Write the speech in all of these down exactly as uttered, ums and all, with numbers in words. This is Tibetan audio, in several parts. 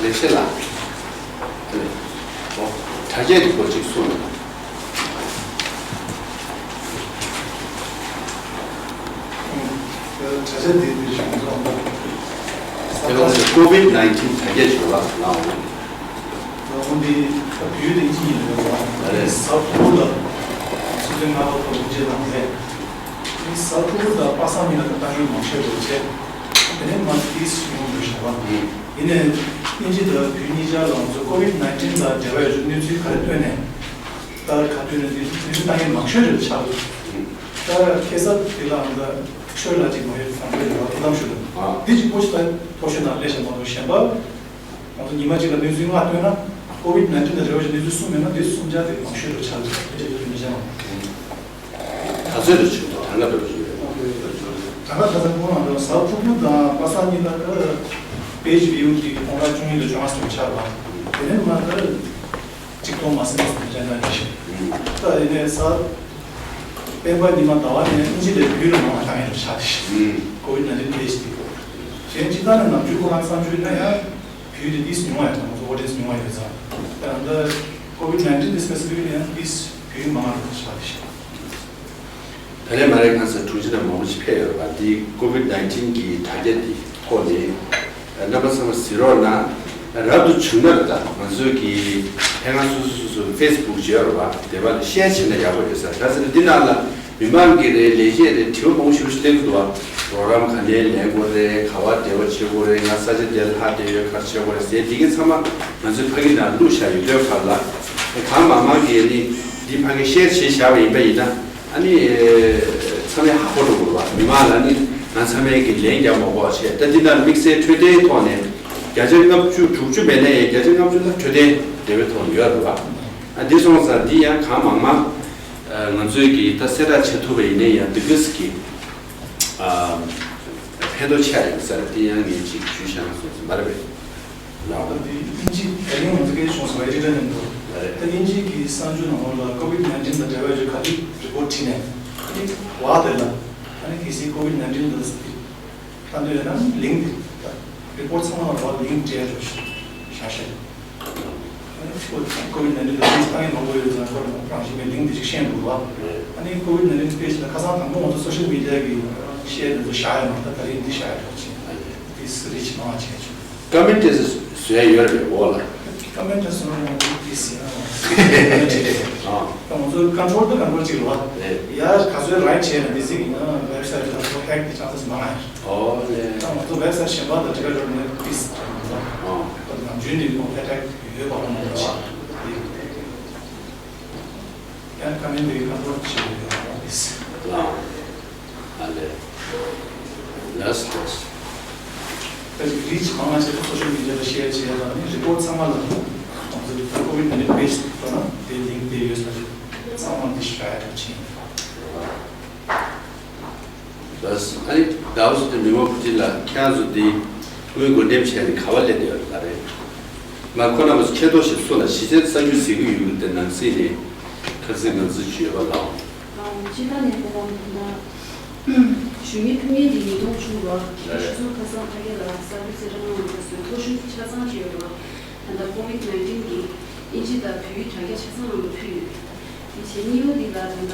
ལེགས་བཤད་ལ། ཨོ། དྲ་རྒྱའི་སྐོར་ཅིག་གསུངས་ཡོད། དྲ་རྒྱ་དེ་དེ་བཞིན་རྫོང་དེ་ལ་ཀོ་བིད་ནའིན་ཊིན་དྲ་རྒྱ་ཞུ་བ་ལའོ། ལའོ་འདི་བོད་དེ་ཅི་ཡིན་རེད་བ། ཨ་རེད། ཟ་ཕྲུ་གུ་ལ་ཆུ་ཚོད་ལྔ་པ་ཐོག་སློབ་ཆེན་དང་ལས། དེ་ཟ་ཕྲུ་གུ་དང་པ་སངས་ཉིན་ལ་ད་ལྟ་ཡོད་མང་ཤོས་རེད་བྱས། དེ་ནས་མ་དེ་ཡོང་དགོས་བྱ་བ། ཡིན་ནའི་དབྱིན་ཇི་དང་བོད་གཉིས་ཆར་ལ་ང་ཚོ་ཀོ་བིད་ནའིན་ཊིན་དང་འབྲེལ་བའི་གནས་ཚུལ་ག་རེ་བཏོན་ནས། ད་ག་དུས་ནས་དེ་ནི་ཏང་ཡོན་མང་ཤོས་རེད་ཆགས་འདུག་ད་ཁེ་ས་དེ་ལའང་ད་ཤོད་ལ་ཅིག་མ་ཡོད་བསམ་གྱི་ཡོད་པ་ཐུགས་དམ་ཞུ་དང་། ཨ། འདི་ཅིག་པོ་ཞིག་ད་མཐོ་ཤོས་ནང་སླེབས་བཞིན་པ་རེད། གཞན་པ་ང་ཚོ་ཉི་མ་གཅིག་ལ་གནས་ཚུལ་ལྔ་བཏོན་ན་ཀོ་བིད་ནའིན་ཊིན་དང་འབྲེལ་བ་ཞིག་གནས་ཚུལ་གསུམ་མེད་ན་དེ་གསུམ་ཆ་དེ་མང་ཤོས་རེད་ཆགས་འདུག་དེ་ཅིག་ཐུགས་མི་བཞེས་ན། ད་ཚོད་རེ་བྱུང་དང་གྲངས་ཀ་འགྲོ་བཞིན་ཡོད། གྲངས་ཀ་ད་ལྟ་ཁོང་རང་ཚོ་ཟ་ཕྲུ་གུ་དང་པ་སངས་གཉིས་ལ་ཀ་པེ་ཇི་བིའུ་དེ་ཁོང་རང་བཅུ་གཉིས་ལ་བཅོ་ལྔ་ཙམ་ཆགས་པ། དེ་ནས་མ་ཀ་གཅིག་སྟོང་མ་ཟིན་ཙམ་དེ་འདྲ་འདྲ་ཞིག་ད་ཡིན་ནའི་ས་སྤེན་པ་ཉི་མ་ཟླ་བ་ནས་དབྱིན་ཇི་ལས་བོད་ལ་མང་བ་བཏང་ཡོད་ཆགས་དེ་ཞིག་ཀོ་བིད་ནའིན་ཊིན་པེ་ཇི་དེ་གོ། གཞན་སྤྱི་བཏང་ནས་ནམ་རྒྱུན་ཁོ་རང་བསམ་ཚུལ་ན་ཡང་བོད་དེ་ཏིས་ཉུང་བ་ཡོད་ཙང་ང་ཚོ་ཨོ་ཌི་ཡེན་སི་ཉུང་བ་ཡོད་ཙང་། ད་ལྟ་ཀོ་བིད་ནའིན་ཊིན་དེ་སི་པེ་སི་ཕིག་ལི་ཡང་ཏིས་བོད་མང་བ་ཆགས་དེ་ཞིག་ད་ལན་མ་རེད། གང་ཟེར་དྲུང་ཆེ་ལ་མང་པོ་ཞིག་ཕེབས་ཡོད་རེད་པ། འདི་ཀོ་བིད་ནའིན་ཊིན་གི་དྲ་རྒྱ་འདི་ཐོག་ནས་རྣམ་པ་ཚང་མ་གཟིགས་རོགས་གནང་། རབ་ཏུ་བྱུང་ན་རེད། ད་ང་ཚོའི་གི་ལྷན་ཁང་སོ་སོ་སོ་སོ་ཕེ་སི་བུག་ཅིག་ཡོད་རེད་པ། དེ་པ་ལ་ཤེར་བྱས་ན་ཡག་པོ་ཡོད་ས་རེད། གང་ཟེར་འདི་ནང་ལ་མི་མང་གི་རེད། ལས་བྱེད་རེད། དྲི་བ་མང་པོ་ཞིག་སླེབས་ཀྱི་འདུག་པ། རོགས་རམ་ག་ནས་ལེན་དགོས་རེད། ག་བ་འབྲེལ་བ་བྱེད་དགོས་རེད། ང་ས་ཆ་དེར་ལྷག་བསྡད་ཡོད། ག་རེ་བྱེད་དགོས་རེད་ཟེར། འདི་གའི་ཚང་མ་ང་ཚོའི་ཕ་གི་ནང་བླུགས་བཞག་ཡོད་དུས་ཁར་ལ། གང་མང་མང་གིས་ནི་འདི་ཕ་གི་ཤེར་བྱས་བཞག་པ་ཡིན་པ་ཡིན་ན། ཨ་ནི། ཚང་མས་ཧ་གོ་འགྲོ་དགོས་པ། མི་མང་ལ་ནི་ང་ཚང་མས་ཀྱི་ལན་རྒྱག་མ་དགོས་པ་བྱས། ད་འདི་ནང་དམིགས་བསལ་འཕྲོད་བསྟེན་ཐོག་ནས་བརྒྱ་ཆ་ལྔ་བཅུ་དྲུག་ཅུ་མེད་ན་ཡང་བརྒྱ་ཆ་ལྔ་བཅུ་ལ་འཕྲོད་བསྟེན་འབྲེལ་བའི་ཐོག་ནས་ཡོད་རེད་པ། ཨ་འདི་སོང་ཙང་འདི་ཡང་གང་མང་མང་ང་ཚོས་ཀྱི་ད་གསལ་བསྒྲགས་བྱེད་ཐུབ་པ་ཡིན་ན་ཡང་འདི་གིས་ཀྱི་ཕན་ཐོགས་ཆེ་ཡོད་ས་རེད། འདི་ཡང་ངས་ཅིག་ཞུས་བཞག་ན་སོང་ཙང་མ་རེད་པས། ལགས། ད་དེ་དབྱིན་ཇི་ད་རིང་ང་ཚོ་སྐད་ཆ་བྱུང་སོང་། ཨེ་ཌི་ཊར་མཉམ་དུ། ལགས་རེད། ད་དབྱིན་ཇི་གི་གསར་འགྱུར་ནང་ལོགས་ལ་ཀོ་བིད་ནའིན་ཊིན་དང་འབྲེལ་བ་ཡོད་ག་དུས་རི་པོར་ཊི་བྲིས་ནས་ཨ་ནི་བ་དེ་ལ་ཨ་ནི་གལ་སྲིད་ཀོ་བིད་ནའིན་ཊིན་དང་ལྟ་འདོད་ཡོད་ན་ལིང་ཀི་དེ་རི་པོར་ཊི་ཚང་མ་ལ་བ་ལིང་ཀི་སྤྲད་རོགས་ཞེས་བྱ་ཤེས། ཨ་ནི་ཀོ་བིད་ནའིན་ཊིན་དང་ལིང་ཀི་བཏང་མཁན་མང་པོ་ཡོད་ཙང་ཁོ་རང་རང་བཞིན་པའི་ལིང་ཀི་དེ་ཞིག་ཤེས་འདུག་བ། ཨ་ནི་ཀོ་བིད་ནའིན་ཊིན་པེ་ཇི་ལ་ཁ་སང་དང་པོ་ང་ཚོ་སོ་ཤལ་མི་ཌི་ཡ་གི་ཤེར་དེ་ཚོ་བཞག་ཡོད་མ་རེད། ད་ད་རིང་འདི་བཞག་ཡོད་རོགས་ཅེས་དེ་སི་རིཆ་མང་བ་བྱས་བྱུང་། ཀ་མེན་ཊི་བཟོ་ཡ་ཡོད་རེད་པས་འོག་ལ། ཀ་མེན་ཊི་བཟོ་ཡ་ཡོད་དེ་ཟེར་ན་ཀ་མེན་ཊི་རེད། ཨ། ད་ང་ཚོ་ཀོན་ཊོལ་དང་ཀོན་ཊོལ་གཅིག་རེད་བ། རེད། ཡར་ག་ཚོད་རའིཊ་བྱས་ན་དེ་ཟིག་ཡིན་ན་ཝེབ་སའིཊ་དེ་ཚོ་ཧེག་གི་ཆན་སེས་མང་ང་ཡོད། ཨོ་ལེ། ད་ང་ཚོ་ཝེབ་སའིཊ་གཞན་པ་དང་འབྲེལ་བ་ཡོད་ན་པི་སི་ཨ། ད་ནམ་རྒྱུན་ནས་ཨེ་ཊེག་ཡོད་པ་རང་མ་རེད། ཡང་ཀ་མེན་ཊི་དེ་ཀོན་ཊོལ་བྱེད་དགོས་ཡོད་པ་རེད། ཨ་ལེ། ལགས་ལགས། ད་ཅིག་རིཆ་མང་ང་བྱས་ཏེ་སོ་ཤལ་མི་ཌི་ཡ་ལ་ཤེར་བྱས་ཡ་ལ་ནི་རི་པོར་ཊི་ཚང་མ་ལ་ང་ཚོ་ཀོ་བིད་ནའིན་ཊིན་པེ་ཇི་ཐོག་ན་དེ་ལིང་ཀི་དེ་ཡོད་ས་རེད། ཚང་མ་འདི་ཤེར་བྱེད། ལགས། ཨ་ནི་ཟླ་བ་སུ་དེ་མི་མང་བུ་ཅི་ལ་ཁྱེད་རང་ཚོ་འདི་དངུལ་བགོ་འགྲེམས་བྱས་ནས་ག་བ་སླེབས་བསྡད་ཡོད་རེད་ལ་རེད། མ་ཁོ་ན་མ་སུ་ཁྱེད་ཏོ་ཞིག་སུ་ལ་གཞི་རྩའི་གསར་འགྱུར་ཟེར་གི་ཡོད་གི་དེ་ནང་སྲིད་ནས་ཁ་སང་ང་ཚོ་ཞུས་པ་ལ། སྤྱི་བཏང་ནས་གོ་བ་མཐོང་ན། ཞུ་སྙན་ཕུལ་མཁན་དེ་ཉིས་སྟོང་བཅུ་པ། ཞུ་ཚོགས་ཁ་སང་ཕ་གི་ལ་གསར་འགོད་གསལ་བསྒྲགས་གནང་བ་དང་སོའི་ཐོ་གཞུང་ཆ་ཚང་ཅིག་ཡོད་པ། ད་ལྟ་ཀོ་བིད་ནའིན་ཊིན་གྱི་དབྱིན་ཇི་དང་བོད་ཡིག་དྲ་རྒྱ་ཆ་ཚང་ནང་ལ་ཕུལ་ཡོད། དེ་བྱས་གཉིས་པ་འདི་ལ་ད་ལྟ།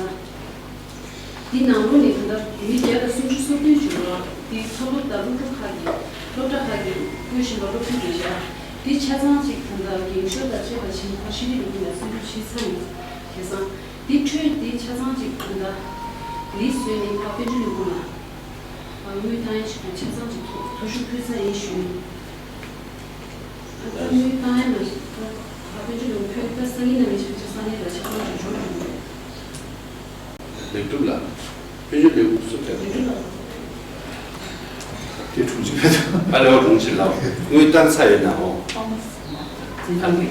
འདི་ནང་ལོགས་ནས་ད་ལྟ་བོད་མི་བརྒྱ་དང་སུམ་ཅུ་སོ་བདུན་བྱུང་བ། འདི་མཐོ་སློབ་དང་སློབ་ཕྲུག་ཁག་གིས་སློབ་གྲྭ་ཁག་གིས་བསྐོས་བཞིན་པ་སློབ་ཕྲུག་རེད་བཞག་འདི་ཆ་ཚང་གཅིག་ད་ལྟ་འགེངས་ཤོག་དང་བཅས་པ་བྱས་ནས་ཕར་ཤེས་རིག་ལས་ཁུངས་ལ་སེང་ཆུང་བྱས་ཚར་ཡོད། བྱས་ཙང་འདི་འཕྲོས་འདི་ཆ་ཚང་གཅིག་ད་ལྟ་ལིས་བཟོས་ནས་ཕར་དཔལ་འབྱོར་ལས་ཁུངས་ལ་དངུལ་བཏང་ཡ་ཞིག་དང་ཆ་ཚང་གཅིག་ཐོ་ཐོ་གཞུང་ཕུལ་ཚར་ཡིན་ཞུས་ནས། ད་དངུལ་བཏང་ཡ་མ་ཞིག་ད་ཕར་དཔལ་འབྱོར་ལས་ཁུངས་ཕུལ་ད་སང་ཉིན་ནང་ལ་ཞིག་ཆ་ཚང་ལ་ཆ་ཚང་གཅིག་འབྱོར་ཡོང་གི་རེད། ལེགས་གྲུབ་ལགས། དཔལ་འབྱོར་ལས་ཁུངས་སུ་ཕེབས། ལེགས་གྲུབ་ལགས། དེ་དྲུང་ཆེ་ཕེབས། ཨ་ལེ་འོ་དྲུང་ཆེ་ལགས། དངུལ་བཏང་ཚར་ཡོད་ན་འོ། ཨ་ལེ།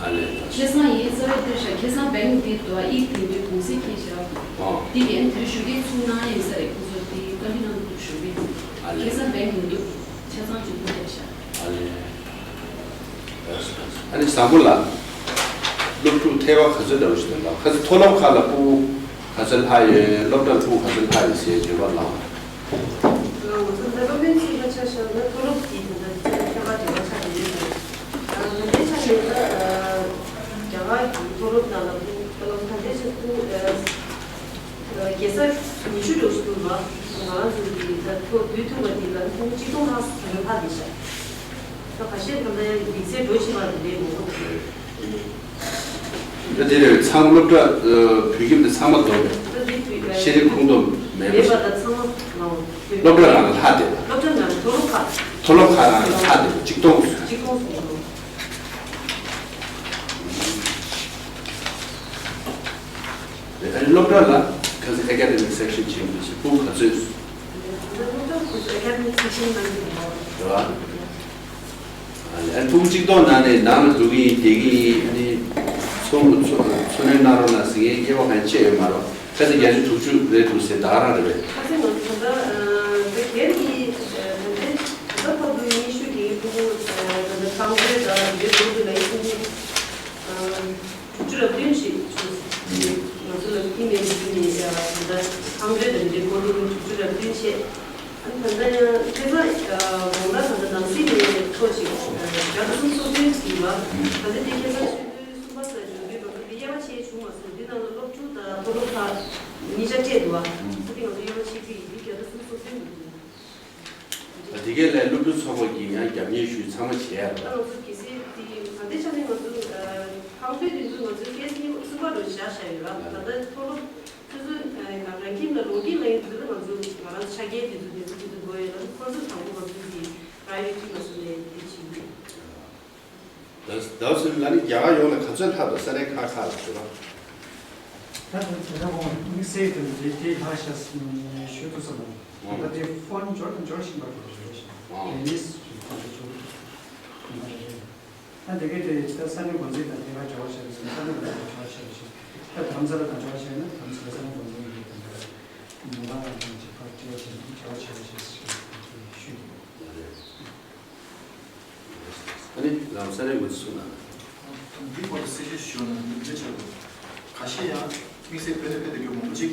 ཨ་ལེ། ཁེ་སང་ཡིན་རྩ་བའི་གཏེར་ཤག་ཁེ་སང་བེང་འདི་དུ་ཨི་དེ་འདྲའི་གུང་སེང་ཁེ་ཤག་འོ། འདི་གན་དེར་ཞུ་གི་ཚུགས་གནང་ཡིན་ས་རེད། ཁོ་ཚོ་དེ་བཀའ་འདྲི་གནང་འདུག་ཞུ་གི། ཨ་ལེ། ཁེ་སང་བེང་མི་འདུག་ཆ་ཚང་གཅིག་པུ་རེད་ཤག་ཨ་ལེ། ཨ་ནི་བཟང་པོ་ལགས། སློབ་ཕྲུག་ཐེ་བ་ག་ཚོད་འདྲ་བོ་ཞིག་འདུག་ལགས། ཁ་ཚོད་མཐོ་སློབ་ཁག་ལ་ཕྲུ་གུ་ག་ཚོད་ལྷག་ཡོད། སློབ་གྲྭར་ཕྲུ་གུ་ག་ཚོད་ལྷག་ཡོད་ཟེར་བརྗོད་པ་ལགས། ང་ཚོ་ད་སློབ་ཡོན་ཚུད་པ་ཆ་བཞག་ན་མཐོ་སློབ་ཀྱི་ད་ལྟ་ཁྱད་པར་འབྲེལ་བ་ཆགས་ཀྱི་ཡོད་འདུག་ད་ལྟའི་ཆ་ནས་ད་རྒྱ་གར་གྱི་མཐོ་སློབ་ནང་ལ་ད་ལྟ་ཆ་ཁུ་རྒྱལ་ས་ཉི་ཤུ་འགྲོ་ཞིག་འདུག་ལ། ང་རང་ཚོ་གི་ད་ཐོ་བསྡུ་ཐུབ་པ་འདི་ལ་ཁུ་གཅིག་སྟོང་ལྷག་ཙམ་ལྷག་བསྡད་ཤག་ད་ཁ་ཤས་ད་ལྟ་ཡིག་ཚད་འགྲོ་ཕྱིན་པ་དེ་འདྲའི་མང་པོ་འདུག་ད་དེ་རེད། ཚང་སློབ་གྲྭ་ཨ་བོད་ཁྱིམ་དེ་ཚང་མ་བསྡོམས་པས། ཤེས་རིག་ཁུངས་སྡོམ་མེད་པ་མེད་པ་ཞིག་དང་ཚང་མ་ལའོ། སློབ་གྲྭ་རང་ལ་ལྷག་བསྡད་པ། སློབ་གྲྭ་ནང་མཐོ་སློབ་ཁག་མཐོ་སློབ་ཁག་རང་ལ་ལྷག་བསྡད་པ་གཅིག་སྟོང་ཟེར། གཅིག་སྟོང་ཟེར། རེད། ཨ་ནི་སློབ་གྲྭ་ལ་ག་ཚོད་academic section བྱེད་དགོས་ཞེས་ཕྲུ་གུ་ག་ཚོད། སློབ་གྲྭ་ཁོ་ཚོ་academic section ནང་གི་རེད་བ། རེད་བ། ཨ་ནི་ཕྲུ་གུ་གཅིག་སྟོང་ནང་ནས་ནང་ལ་འགྲོ་གི་ཡིན་བསྡད་ཀྱི་ཡིན། ཨ་ནི་ཚོང་ཚོ་འཚོ་སྣོན་གནང་རོགས་གནང་ཟེར་མཁན་སྐྱེ་བོ་གང་ཡང་ཡོད་མ་རེད། ཁ་ཚ་བརྒྱད་ཅུ་དྲུག་ཅུ་རེད་འདུག་ཟེར་ད་ག་རང་རེད་པས། ཁ་ཚ་ང་ཚོ་ད་ལྟ་ད་སྒེར་གྱི་ད་ལྟའི་ད་ལྟ་བར་དུ་སྙན་ཞུ་གི་ཕྲུ་གུ་ད་ལྟ་ཚང་མ་ད་རེད་འདུག་ལ་ཡིན་ཕྲུ་གུ། དྲུག་ཅུ་རེ་བདུན་ཞིག་བྱུང་། ང་ཚོ་ལ་ཨི་མེལ་བརྒྱུད་ནས་ད་ལྟ་ཧང་རེ་དང་འབྲེལ་སྐོར་ལུགས་དྲུག་ཅུ་རེ་བདུན་བྱས། ཨ་ནི་ད་ལྟ་ཡང་ཁ་སང་དགོང་དག་ད་ལྟ་ནང་སྲིད་ནས་ཐོ་ཞིག་བརྒྱ་དང་སུམ་ཅུ་སོ་བདུན་ཟིན་པ། ད་ལྟ་དེ་ཁ་སང་ཆུ་ཚོད་གསུམ་པ་ཙམ་ཡོང་དུས་ང་ཚོ་འདི་དབྱེ་བ་ཕྱེ་བྱུང་མ་སོང་། འདི་ནང་ལ་སློབ་ཕྲུག་དང་མཐོ་སློབ་ཁག་གཉིས་ཆ་སྤྲད་འདུག་བ། ཨ་ནི་ང་ཚོ་དབྱེ་བ་ཕྱེ་གི་ཡིན། འདི་བརྒྱ་དང་སུམ་ཅུ་སོ་བདུན་འདུག་ད་དེ་གའི་ལས་སློབ་ཕྲུག་ཚོགས་པ་གིས་ཡང་རྒྱབ་གཉེར་ཞུས་ཚང་མ་བྱས་ཡ་རེད། ང་ཚོ་གལ་སྲིད་དེ་ད་ལྟའི་ཆ་ནས་ང་ཚོ་ཧང་ཕེ་དེ་ཚོ་ང་ཚོའི་ཕེ་སི་གཉིས་གསུམ་པ་རུ་བཞག་བཞག་ཡོད་ར། ད་ལྟ་མཐོ་སློབ་སོ་སོའི་རང་ཁྱིམ་ལ་ལོག་གི་ལ་ཡིན་དུས་ལ་ང་ཚོ་ང་རང་ཆ་རྐྱེན་དེ་ཚོ་དེ་ཚོ་དེ་ཚོ་དགོས་ཡོད་ལ། ཁོ་ཚོ་དང་པོ་ང་ཚོ་གི་priority ང་ཚོ་ལས་དེ་བྱེད་ཀྱི་ཡོད། ཟླ་ཟླ་ཟེར་ལ་ནི་རྒྱ་གར་ཡོངས་ལ་ག་ཚོད་ལྷག་འདུག་ས་གནས་ཁག་ཁག་ལ་ཞུ་རོགས། ད་ད་ད་ད་དམིགས་བསལ་དུ་རེད་དེ་ལྷག་ཤ་ཞུ་ཐུབ་ས་མ་རེད། ད་དེ་ཕོན་འབྱོར་དང་འབྱོར་བཞིན་པ་རེད་ཞེས་ཨ་ནི་སུ་ཁོང་ཚོ་ཚོ་ཡིན་པ་རེད། ད་དེ་གའི་དེ་ད་ས་གནས་འགོ་འཛིན་དང་དེ་ག་འབྲེལ་བ་བྱས་ཟིན། ས་གནས་འགོ་འཛིན་དང་འབྲེལ་བ་བྱས་ཟིན། ད་དྷ་རམ་ས་ལ་དང་འབྲེལ་བ་བྱས་ན་དྷ་རམ་ས་ལ་ས་གནས་འགོ་འཛིན་གྱི་དང་འབྲེལ་བ་ནང་པ་དང་ཅིག་ཕར་འབྲེལ་བ་བྱས་ནས་འབྲེལ་བ་བྱས་ཟིན་ཞེས་ཞུས་འདུག་ཨ་ནི་ལམ་ས་གནས་འགོ་འཛིན་གསུངས་གནང་། འདི་སྐོར་ལ་གསལ་བཤད་ཞུ་ན་འདི་འདྲ་ཆགས་འདུག་ཁ་ཤས་ཡང་དམིགས་བསལ་བོད་ནས་ཕེབས་བསྡད་རྒྱུ་མང་པོ་ཅིག་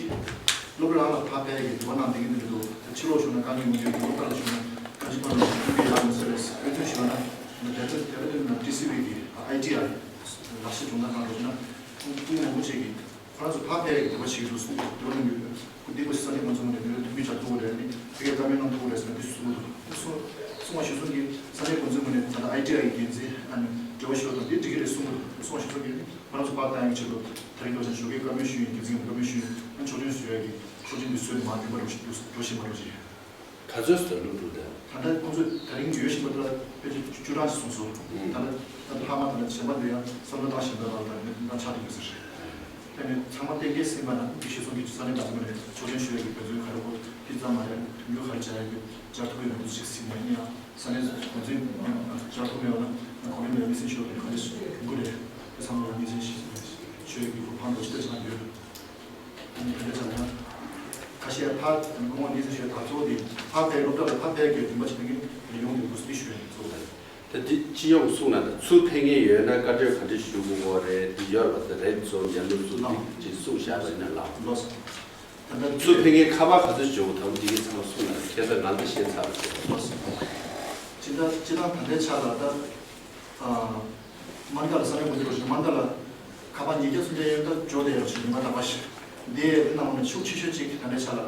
སློབ་གྲྭ་རང་ལ་ཕར་ཕེབས་ཡག་གི་འདུན་པ་གནང་བསྡད་ཀྱི་འདུག་ཕྱི་ལོགས་ཕྱོགས་ནས་དཀའ་ངལ་མི་འདུག་སློབ་གྲྭ་ལ་ཞུགས་ན་གང་ཅི་གང་ལ་ཞུགས་ཡག་མི་ཟེར་བས། དཔེ་མཚོན་ཞུ་བ་ན་ང་ད་ལྟ་ད་ལྟ་ན་ཊི་སི་ཝི་གི་ཨའི་ཊི་ཨའི་ལག་ཤེས་སྦྱོང་བརྡར་ཁང་འགྲོ་ན་ཁོང་སྐུ་ངོ་མང་པོ་ཅིག་གིས་ཁོ་རང་ཚོ་ཕར་ཕེབས་ཡག་གི་འདུན་པ་བྱེད་ཀྱི་འདུག་གསུངས་འདུག་འདི་པོ་ས་གནས་འགོ་འཛིན་ངོས་ནས་འདི་ལ་མཐུན་འགྱུར་སྦྱར་ཐུབ་ཀྱི་རེད། ཨ་ནི་ཕ་གིར་བཀའ་མོལ་གནང་ཐུབ་ཀྱི་རེད་ཟེར་ན་འདི་གསུང་གི་འདུག་གསུང་གསུང་བ་ཞུ་སོང་གི་ས་གནས་འགོ་འཛིན་ངོས་ནས་ད་ལྟ་ཨའི་ཊི་ཨའི་གི་འགན་འཛིན་ཨ་ནི་འབྲེལ་བ་ཞུ་བ་དང་འདི་འགྲིག་གི་རེད་གསུང་གི་འདུག་གསུང་བ་ཞུ་སོང་གི་ཨ་ནི་ང་རང་ཚོ་ཕར་བཏང་ཡག་ཆེད་དུ་དེ་རིང་འདྲ་བོ་ཞིག་ཞོགས་ཀས་བཀའ་མོལ་ཞུས་ཡིན། འགན་འཛིན་གྱི་བཀའ་མོལ་ཞུས་ཡིན། ཨ་ནི་ཆོག་མཆན་བཟོས་ཡག་གི་ཆོག་མཆན་འདི་བཟོས་ནས་མར་འགྲིམ་པ་འགྲོ་ཞིག་འགྲོ་བཞིན་པ་འགྲོ་ཞིག་ག་ཚོད་ཟེར་སློབ་ཕྲུག་དང་། ད་ལྟ་ཁོང་ཚོས་ད་རིང་ཡོད་བཞིན་པ་དེ་ལ་ཕལ་ཆེར་བཅུ་གྲངས་ཤིག་སོང་སོང་། ད་ལྟ་ད་ལྟ་ལྷག་མ་ད་ལྟ་གཞན་པ་འདི་ཡང་བསམ་བློ་བཏང་བཞིན་པའི་བར་ལ་ད་ནི་ད་ཆགས་ཀྱི་ཡོད་ས་རེད། དེ་ནས་ཚང་མ་གཏན་འཁེལ་ཟིན་པ་ན་འདི་གཞིར་བཟུང་གི་ས་གནས་ད་ལྟ་ནས་ཆོག་མཆན་ཞུ་ཡག་གི་འབད་བརྩོན་ག་རེ་དགོས་དེ་ཙམ་མ་རེད། མཐུན་འགྱུར་ག་རེ་བྱ་ཡག་གི་སྦྱར་ཐུབ་ཡོད་ན་འདི་ཞིག་ཟིན་ནས་ཡིན་ཡང་ས་གནས་འགོ་འཛིན་སྦྱར་ཐུབ་ཡོད་ན་ཁོ་རང་ལ་དམིགས་བསལ་ཞུ་བ་དེ་ག་རེ་ཞུ་དགོས་རེད། དེ་ཚང་མ་ལ་དམིགས་བསལ་ཞུ་ཡག་གི་ཕར་འགྲོ་ཅི་ལྟར་བྱ་ཡོད། ཨ་ནི་དེ་འདྲ་ཙམ་ཡང་། ཁ་ཤས་ཕར་སྐུ་ངོ་ནི་ཟེར་ཞུ་ད་གཙོ་བོ་དེ་ཕར་ཕེབས་སློབ་གྲྭ་ལ་ཕར་ཕེབས་དགོས་འདུན་པ་ཞིག་ལྡན་གྱི་རེ་ཡོང་དུས་འགོ་སྤྲོད་ཞུ་ཡ་ཡིན་གཙོ་བོ་དེ། ད་འདི་སྤྱི་ཡོངས་གསུངས་ན་ད་ཚུར་ཕེབས་མཁན་ཡོད་ན་བཀའ་འཁྲོལ་ག་འདྲ་ཞུ་དགོས་རེད། འདི་ཡོད་པ་ད་རེད་ཚོ་ཉན་ལུགས་ཚོ་ནོ། འདི་གསུངས་བཞག་པ་ཡིན་ན་ལགས། ལགས་སོ། ད་ལྟ་ཚུར་ཕེབས་མཁན་ཁ་པར་ག་ཚོད་ཞུ་དགོས་ད་འདི་གི་ཚང་མ་གསུངས་ན་ཁྱེད་ཚོ་ང་ཚོ་ཤེས་ཚར་བ་ཞིག་རེད། ལགས་སོ། སྤྱི་བཏང་སྤྱི་བཏང་ད་ལྟའི་ཆ་ལ་ད། ཨ། མ་ཎི་བཀའ་ལ་ས་གནས་འགོ་འཛིན་རོགས་ཞེས་མ་ཎི་བཀའ་ལ་ཁ་པར་ཉིས་བརྒྱ་སུམ་བརྒྱ་ཡོད་ད་འབྱོར་བསྡད་ཡོད་ཞེས་ཉི་མ་རྟག་པར་ཞིག་འདི་ཡི་ནང་ནས་ཤུགས་ཆེ་ཤོས་གཅིག་ད་ལྟའི་ཆ་ལ་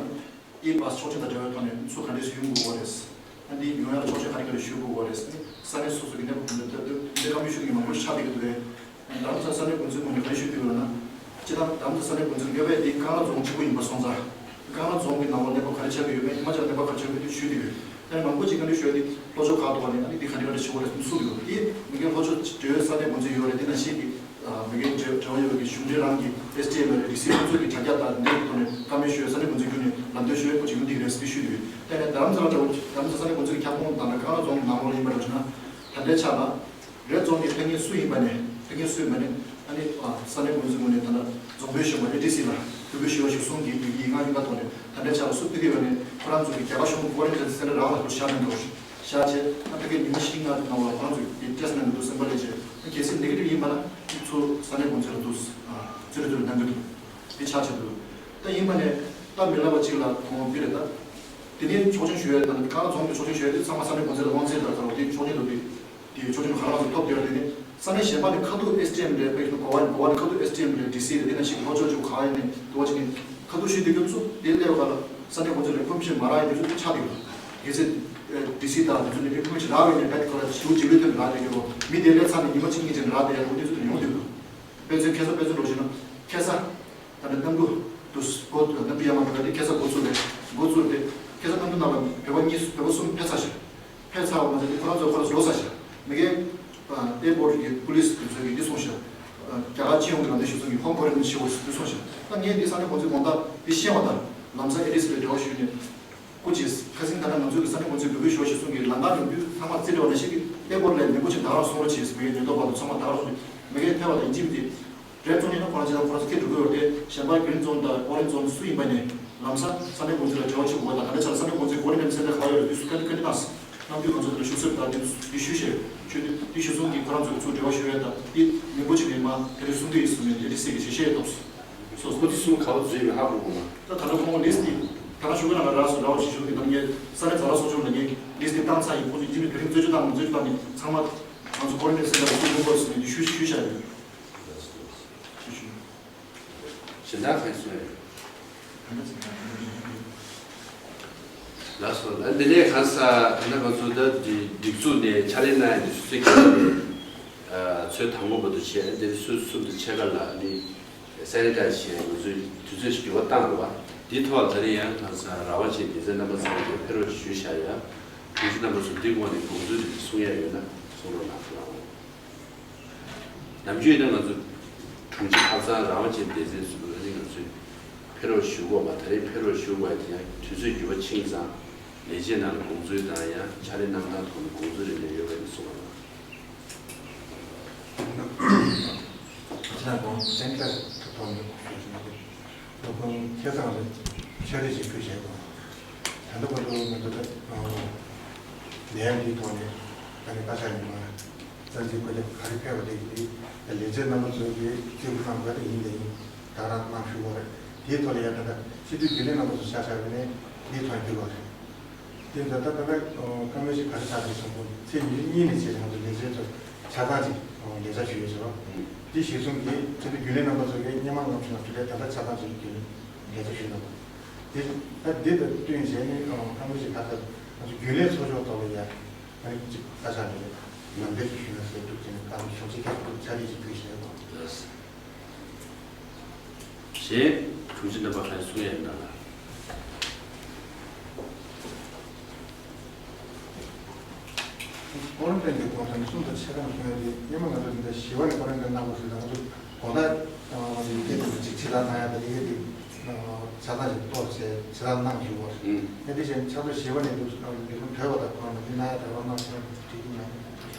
ཨི་པཱ་སི་ཆོག་མཆན་དང་འབྲེལ་བའི་ཐོག་ནས་ཚུར་ག་འདྲས་སུ་ཡོང་དགོས་པ་རེད། ཨ་འདི་ཡོང་ཡ་ལ་ཆོག་མཆན་ག་རེ་ག་རེ་ཞུ་དགོས་པ་རེད། ས་གནས་སོ་སོ་གི་གནས་བབ་གོང་དུ་བཏབ་དུས་འདི་བཀའ་མོལ་ཞུ་མཁན་མང་པོ་ཆགས་བསྡད་ཀྱི་འདུག་རེད། རྡ་རམ་ས་ལ་ས་གནས་འགོ་འཛིན་ངོས་ནས་ག་རེ་ཞུ་གི་ཡོད་ལབ་ན། སྤྱིར་བཏང་རྡ་རམ་ས་ས་གནས་འགོ་འཛིན་ངོས་ནས་འདི་ཀ་ལ་རྫོང་གཅིག་པུ་ཡིན་པ་སོང་ཙང་། ཀ་ལ་རྫོང་གི་ནང་ལོགས་གནས་བབ་ག་རེ་ཆགས་ཀྱི་ཡོད་མེད་ཧི་མ་ཅལ་གནས་བབ་ག་རེ་ཆགས་ཀྱི་ཡོད་མེད་དེ་ཞུས་ཏེ་ཡོད། ཨ་ནི་མང་པོ་ཅིག་ག་འདྲ་ཞུ་ཡ་དེ་ལྷོ་ཕྱོགས་ཁག་ཐོག་ནས་ཨ་ནི་འདི་ག་འདྲ་ག་འདྲ་ཞུ་བ་རེད་ཟེར་ནས་གསུངས་ཡོད། དེ་མི་སྒེར་ལྷོ་ཕྱོགས་འབྲེལ་ཡོད་ས་གནས་འགོ་འཛིན་ཡོད་རེད། དེ་ནང་བཞིན་གྱི་མི་སྒེར་འབྲེལ་འབྲེལ་བ་ཡོད་པའི་གཞུང་འབྲེལ་རང་གི་ཨེས་ཊི་ཨེལ་རེད། རི་སི་ཁོང་ཚོ་གི་དྲ་རྒྱ་དང་འདི་གི་ཐོག་ནས་བཀའ་མོལ་ཞུ་ཡ་ས་གནས་འགོ་འཛིན་བརྒྱུད་ནས་ལམ་སྟོན་ཞུ་ཡ་པོ་ཅིག་ཡོང་གི་རེད་ཟེར་ནས་ཞུས་ཡོད། དེ་ནས་རྡ་རམ་ས་ལ་འདྲ་བོ་རྡ་རམ་ས་ས་གནས་འགོ་འཛིན་གྱི་ཁྱབ་ཁོངས་དང་ཀ་ལ་རྫོང་གི་ནང་ལོགས་ཡིན་པ་འདྲ་བྱུང་ན་ད་ལྟའི་ཆ་ལ། རེད། རྫོང་གི་ཕེབས་མཁན་སུ་ཡིན་པ་ནས་ཕེབས་མཁན་སུ་ཡིན་པ་ནས་ཨ་ནི་ཨ་ས་གནས་འགོ་འཛིན་ངོས་ནས་ད་ལྟ་རྫོང་དཔོན་གཞོན་པ་ཨེ་ཌི་སི་ལ་འབོད་སྐུལ་ཞུ་བ་ཞིག་གསུང་གི་ཡོད་ཀྱི་ཡིན། ང་ཡིན་པ་ཐོག་ནས་ད་ལྟའི་ཆ་ལ་སུ་ཕེབས་ཀྱི་ཡོད་ནས་ཁོ་རང་ཚོ་གི་རྒྱ་གར་གཞུང་གི་ཀོ་རེན་ཊིན་སེན་ཊར་རང་ལ་བཞག་ནས་འགྲོ་བཞག་བྱས་ཨ་ཕ་གིར་ཉི་མ་བཞི་ལྔ་ནང་ལ་ཁོ་རང་ཚོ་གི་ཊེ་སི་ཊི་གནང་གི་འདུག་སེམས་པ་ལས་བྱས་ཨ་གལ་སྲིད་ནེ་གེ་ཊིབ་ཡིན་པ་ན་ཚུར་ས་གནས་འགོ་འཛིན་ལ་འདུག་ཨ་ཙི་རེ་ཙི་རེ་གནང་གི་འདུག་འདི་ཆགས་བྱས་འདུག་ད་ཡིན་པ་ནས་ད་མི་ལབ་པ་གཅིག་ལ་ཁོང་པི་རེད་ད། དེ་ནས་ཆོག་མཆན་ཞུ་ཡས་དང་ཁ་ལག་རྫོང་གི་ཆོག་མཆན་ཞུ་ཡས་དེ་ཚང་མ་ས་གནས་འགོ་འཛིན་ལ་དབང་ཚད་དང་ཚང་མ་དེ་ཆོག་མཆན་དང་དེ་དེ་ཆོག་མཆན་ཁ་ལག་ཚོ་ཐོབ་དེ་ཡོད། དེ་ནས་ས་གནས་གཞན་པ་ནས་ཁ་ཐུག་ཨེས་ཌི་ཨེམ་ལས་དཔེ་གོ་བ་གོ་བ་ནས་ཁ་ཐུག་ཨེས་ཌི་ཨེམ་ལས་ཌི་སི་ལས་དེ་ནང་བཞིན་ལྷོ་ཕྱོགས་ཀྱི་ག་ཡིན་ནས་དུ་བ་ཅིག་ནས་ཁ་ཐུག་ཞུས་དེ་གྱོན་ཚུལ་དེ་སླེབས་ག་ལ་ས་གནས་འགོ་འཛིན་ལ་ཁོམ་ཤེས་མ་རག་ཡིན་དེ་ཚོ་ཆགས་དེ་ཡོད། གལ་སྲིད་ཌི་སི་དང་དེ་ཚོ་ནས་ཁོམ་ཤེས་རག་བས་ནས་བེད་ཁོ་ལ་ཞུ་ཇི་ལུས་ཐོན་རག་དེ་གྱོན་མི་དེ་ལས་ཚ་ནས་ཉི་མ་གཅིག་གཉིས་ཅན་རག་དེ་ཡ་ཁོ་དེ་ཚོ་དེ་ཡོང་དེ་ཡོད། དཔེ་མཚོན་ཁ་སང་དཔེ་མཚོན་འགྲོ་ཞུས་ན་ཁ་སང་། ད་ནི་གནམ་གྲུ་དུ་འགོ་གནམ་གྲུ་ཡར་མར་འགྲོ་ཡ་དེ་ཁ་སང་འགོ་བཙུགས་རེད། འགོ་བཙུགས་ཏེ་ཁ་སང་གནམ་གྲུ་ནང་ལ་བོད་པ་གཉིས་བོད་པ་གསུམ་ཕེབས་ཚར་ཤག་ཕེབས་ཚར་བ་མ་ཟད་དེ་ཁོ་རང་ཚོ་ཁོ་རང་ཚོ་ལོག་ཚར་ཤག་མི་གའི་ཨེར་པོར་གྱི་པུ་ལིས་དེ་ཚོས་ཀྱི་འདི་གསུངས་ཤག་རྒྱ་གར་སྤྱི་ཡོངས་ཀྱི་ནང་དོན་ཞུ་ཚུལ་གྱི་ཧོམ་ཁོ་རེན་ཊིན་ཞུ་བ་འདི་གསུངས་ཤག་ད་ངས་འདི་ས་གནས་འགོ་འཛིན་དགོངས་དག་འདི་ཤེས་བ་དང་ལམ་སང་ཨེ་ཌི་སི་ལ་འབྲེལ་བ་ཞུས་ནས། སྐུ་མཁྱེན། ཁ་སང་ད་ལྟ་ང་ཚོའི་ས་གནས་འགོ་འཛིན་འབོད་སྐུལ་ཞུ་བ་ཞིག་གསུང་གི་ལམ་ཁ་ནང་དུས་ཚང་མ་རྩིས་སྤྲད་པ་ནང་བཞིན་གྱི་ཨེར་པོར་ལ་མི་འགོ་ཆེན་ད་ག་རང་སོང་རོགས་བྱེད་ཟེར་བའི་ཉེན་རྟོག་པ་དང་ཚང་མ་ད་ག་རང་སོང་མི་གའི་ཐལ་བ་དང་ཡིན་གཅིག་མིན་གཅིག་རེད་བྱུང་ཡིན་ན་ཁོ་རང་ཅི་ད་ཁོ་རང་ཚོ་སྐད་འགྲོ་གི་ཡོད་རེད་དེ་གཞན་པ་རྒྱུན་རྫོང་དང་ཨོ་རེན་ཛོན་སུ་ཡིན་པ་ནས་ལམ་སང་ས་གནས་འགོ་འཛིན་ལ་འབྲེལ་བ་བྱེད་དགོས་དང་ད་ལྟ་ཆ་ལ་ས་གནས་འགོ་འཛིན་གོ་ཌི་ནེ་ཊར་སེན་ཊར་ག་པར་ཡོད་རེད་དུས་སུ་བཀའ་འདྲི་བཀའ་འདྲི་གནང་སོང་། གནང་དུས་ང་ཚོ་དེ་ལ་ཞུ་གསར་དང་དེ་དེ་ཞུས་བཤད་ཆོས་དེ་དེ་ཞུ་སོང་གི་ཁོ་རང་ཚོ་ཚུར་འབྲེལ་བ་ཞུ་ཡས་དང་དེ་མི་འགོ་ཆེན་མི་མང་དེ་རིང་གསུང་གི་ཡིན་གསུང་ནས་དེ་རིང་སྲིད་ཀྱི་ཞལ་བཤད་ཡས་ཐོབ་སོང་། སོ་སོ་དེ་གསུམ་ག་པར་འཛུལ་ཡོད་མེད་ཧ་གོ་གོ་མ། ད་ད་ལྟ་ཁོང་ལིས་ཊི་ད་ལྟ་ཞུ་གི་ན་ང་རག་སོང་རག་པ་ཞིག་ཞུ་གི་ད་ངས་ས་གནས་ཛ་དྲག་ཚོགས་ཆུང་ལ་ངས་ལིས་ཊི་བཏང་ཚར་ཡིན། ཁོང་ཚོས་རྒྱུན་དུ་དེ་རིང་རྩད་གཅོད་བཏང་མ་རྩད་གཅོད་བཏང་ནས་ཚང་མ་ང་ཚོ་ཀོ་ཌི་ནེ་ཊར་སེན་ཊར་ལ་ཚུར་ཡོང་དགོས་ཟེར་ནས་འདི་ཞུ་ཞུས་བཞག་ཡོད། ཞུ་ཞུ། གཞན་དག་གང་གསུང་ཡོད། ལགས་སོ། ལགས་འདི་ནས་གང་ས་ད་ནང་ང་ཚོ་ད་འདི་སྒྲིག་འཛུགས་ནས་ཕྱག་ལས་གནང་ཡ་འདི་སུ་ཚོད་ཀྱི་ཚོད་དང་པོ་བར་དུ་བྱས་འདིར་སུ་གསུམ་དུ་ཕྱེད་ཀ་ལ་ནི་སེ་ནི་ཊའི་ཛི་བྱས་ང་ཚོས་དུས་ཚོད་ཞིག་འགྱུར་བ་བཏང་རེད་བ། འདིའི་ཐོག་ལ་ད་རེས་ཡང་གང་ས་ར་བ་ཆེ་སྡེ་ཚན་རྣམ་པ་ཚང་མས་ཕེབས་རོགས་ཞུས་བཞག་ཡ། དྲུང་ཆེ་རྣམ་པ་ཚོ་འདི་སྒང་ནས་དགོངས་ཚུལ་རེ་གསུང་ཡ་ཡོད་ན་གསུང་རོགས་གནང་། ནམ་རྒྱུན་ཡིན་ན་ང་ཚོ་དྲུང་ཆེ་ཁ་སང་རང་དབང་ཅན་སྡེ་ཚན་ཟུར་པ་ནི་ང་ཚོས་ཕེབས་རོགས་ཞུ་དགོས་པ་ད་རེས་ཕེབས་རོགས་ཞུ་དགོས་ཡ་དེ་ཡང་དུས་ཚོད་འགྱུར་བ་ཕྱིན་ཙང་ལས་བྱེད་ནང་ལ་དགོངས་ཚུལ་དང་ཡང་ཕྱག་ལས་གནང་སྟངས་ཐོག་ནས་དགོངས་ཚུལ་རེ་ལས་ཡོད་པ་ཡིན་གསུངས་པ་དང་། ཁྱེད་རང་དགོངས་སེམས་ཁྲལ་ཐུབ་ཐོག་ནས་དགོངས་ཞུ་ཞུ་གི་ཡོད། ཁོང་ཁ་སང་ང་ཚོ་ཕྱག་ལས་ཅིག་ཕུལ་བྱས་དགོངས། ད་ལྟ་བར་དུ་ང་ཚོ་ད་ལས་འདིའི་ཐོག་ནས་ད་ནི་བཀའ་ཤག་ཉི་མ་རྩ་འཛིན་བཀོད་ཁྱབ་ག་རེ་ཕེབས་པ་དེ་ཡིན་ཏེ་ལས་བྱེད་རྣམ་པ་ཚོས་ཀྱི་རྩིས་འགོ་གནང་དགོས་དེ་ཡིན་དེ་ཡིན་ད་རང་གནང་ཞུ་དགོས་རེད། དེའི་ཐོག་ལ་ཡང་ད་ལྟ་སྤྱི་འཐུས་རྒྱུན་ལས་རྣམ་པ་ཚོ་ཆ་བཞག་པ་ནས་འདིའི་ཐོག་ནས་ཕུལ་དགོས་རེད། དེ་ད་ལྟ་ད་ལྟ་བཀའ་མོལ་ཞིག་ག་རེ་ཆགས་ཀྱི་སོང་གོ་ཚེས་ཉེར་གཉིས་ནས་བྱས་ང་ཚོ་ལས་བྱེད་ཚོ་ཆ་ཚང་ཅིག་ལས་བྱ་ཞུ་ཡོད་ཟེར་བ། དེ་གཞིར་བཟུང་གིས་སྤྱི་འཐུས་རྒྱུན་ལས་རྣམ་པ་ཚོ་གིས་སྔོན་མ་ལྔ་བཅུ་ང་བཅུ་ལས་ད་ལྟ་ཆ་ཚང་ཅིག་རྒྱུན་ལས་བྱ་ཞུས་གནང་བ། དེ་ད་འདི་དང་བསྟུན་བྱས་ནས་བཀའ་མོལ་ཞིག་ག་ལྟར་ང་ཚོ་རྒྱུན་ལས་ཚོགས་ཆུང་ཐོག་ལ་ཡ་ཨ་ནི་ཅིག་བཀའ་ཤག་ནས་ལམ་སྟོན་ཞིག་ཞུས་ན་ཟེར་འདུག་ཅེས་ནས་བཀའ་མོལ་ཞུ་ཅིག་ག་འདུག་ཕྱག་ལས་ཅིག་ཕུལ་ཞེས་དང་། གཞན་དྲུང་ཆེ་རྣམ་པ་ཁ་ཤས་གསུང་ཡས་ཡིན་ན་ལ། ཀོ་རིན་ཐན་གྱི་དགོངས་དོན་གསུམ་དང་ཕྱེད་ཀ་ནས་གསུང་ཡ་དེ་སྔོན་མ་ང་ཚོ་འདི་འདྲ་ཞི་བ་ནས་ཀོ་རིན་ཐན་གནང་བ་ཞིག་ལ་ང་ཚོ་དགོངས་དག་ཡོད་སྐད་དུ་ཅིག་ཇི་ལྟར་གནང་ཡ་དང་ཡི་གེ་དེ་ཆ་ཚང་ཞིག་གཏོར་བྱས་ཇི་ལྟར་གནང་ཞུ་བ་རེད། ཨེ་འདི་བཞིན་ཕྱག་ཚོད་ཞི་བ་ནས་འདུག་འདི་ཁུངས་དོད་པ་དང་ཁོང་ལ་འདི་གནང་ཡ་དང་རོགས་གནང་ཞུ་བ་འགྲིག་གི་མ་རེད།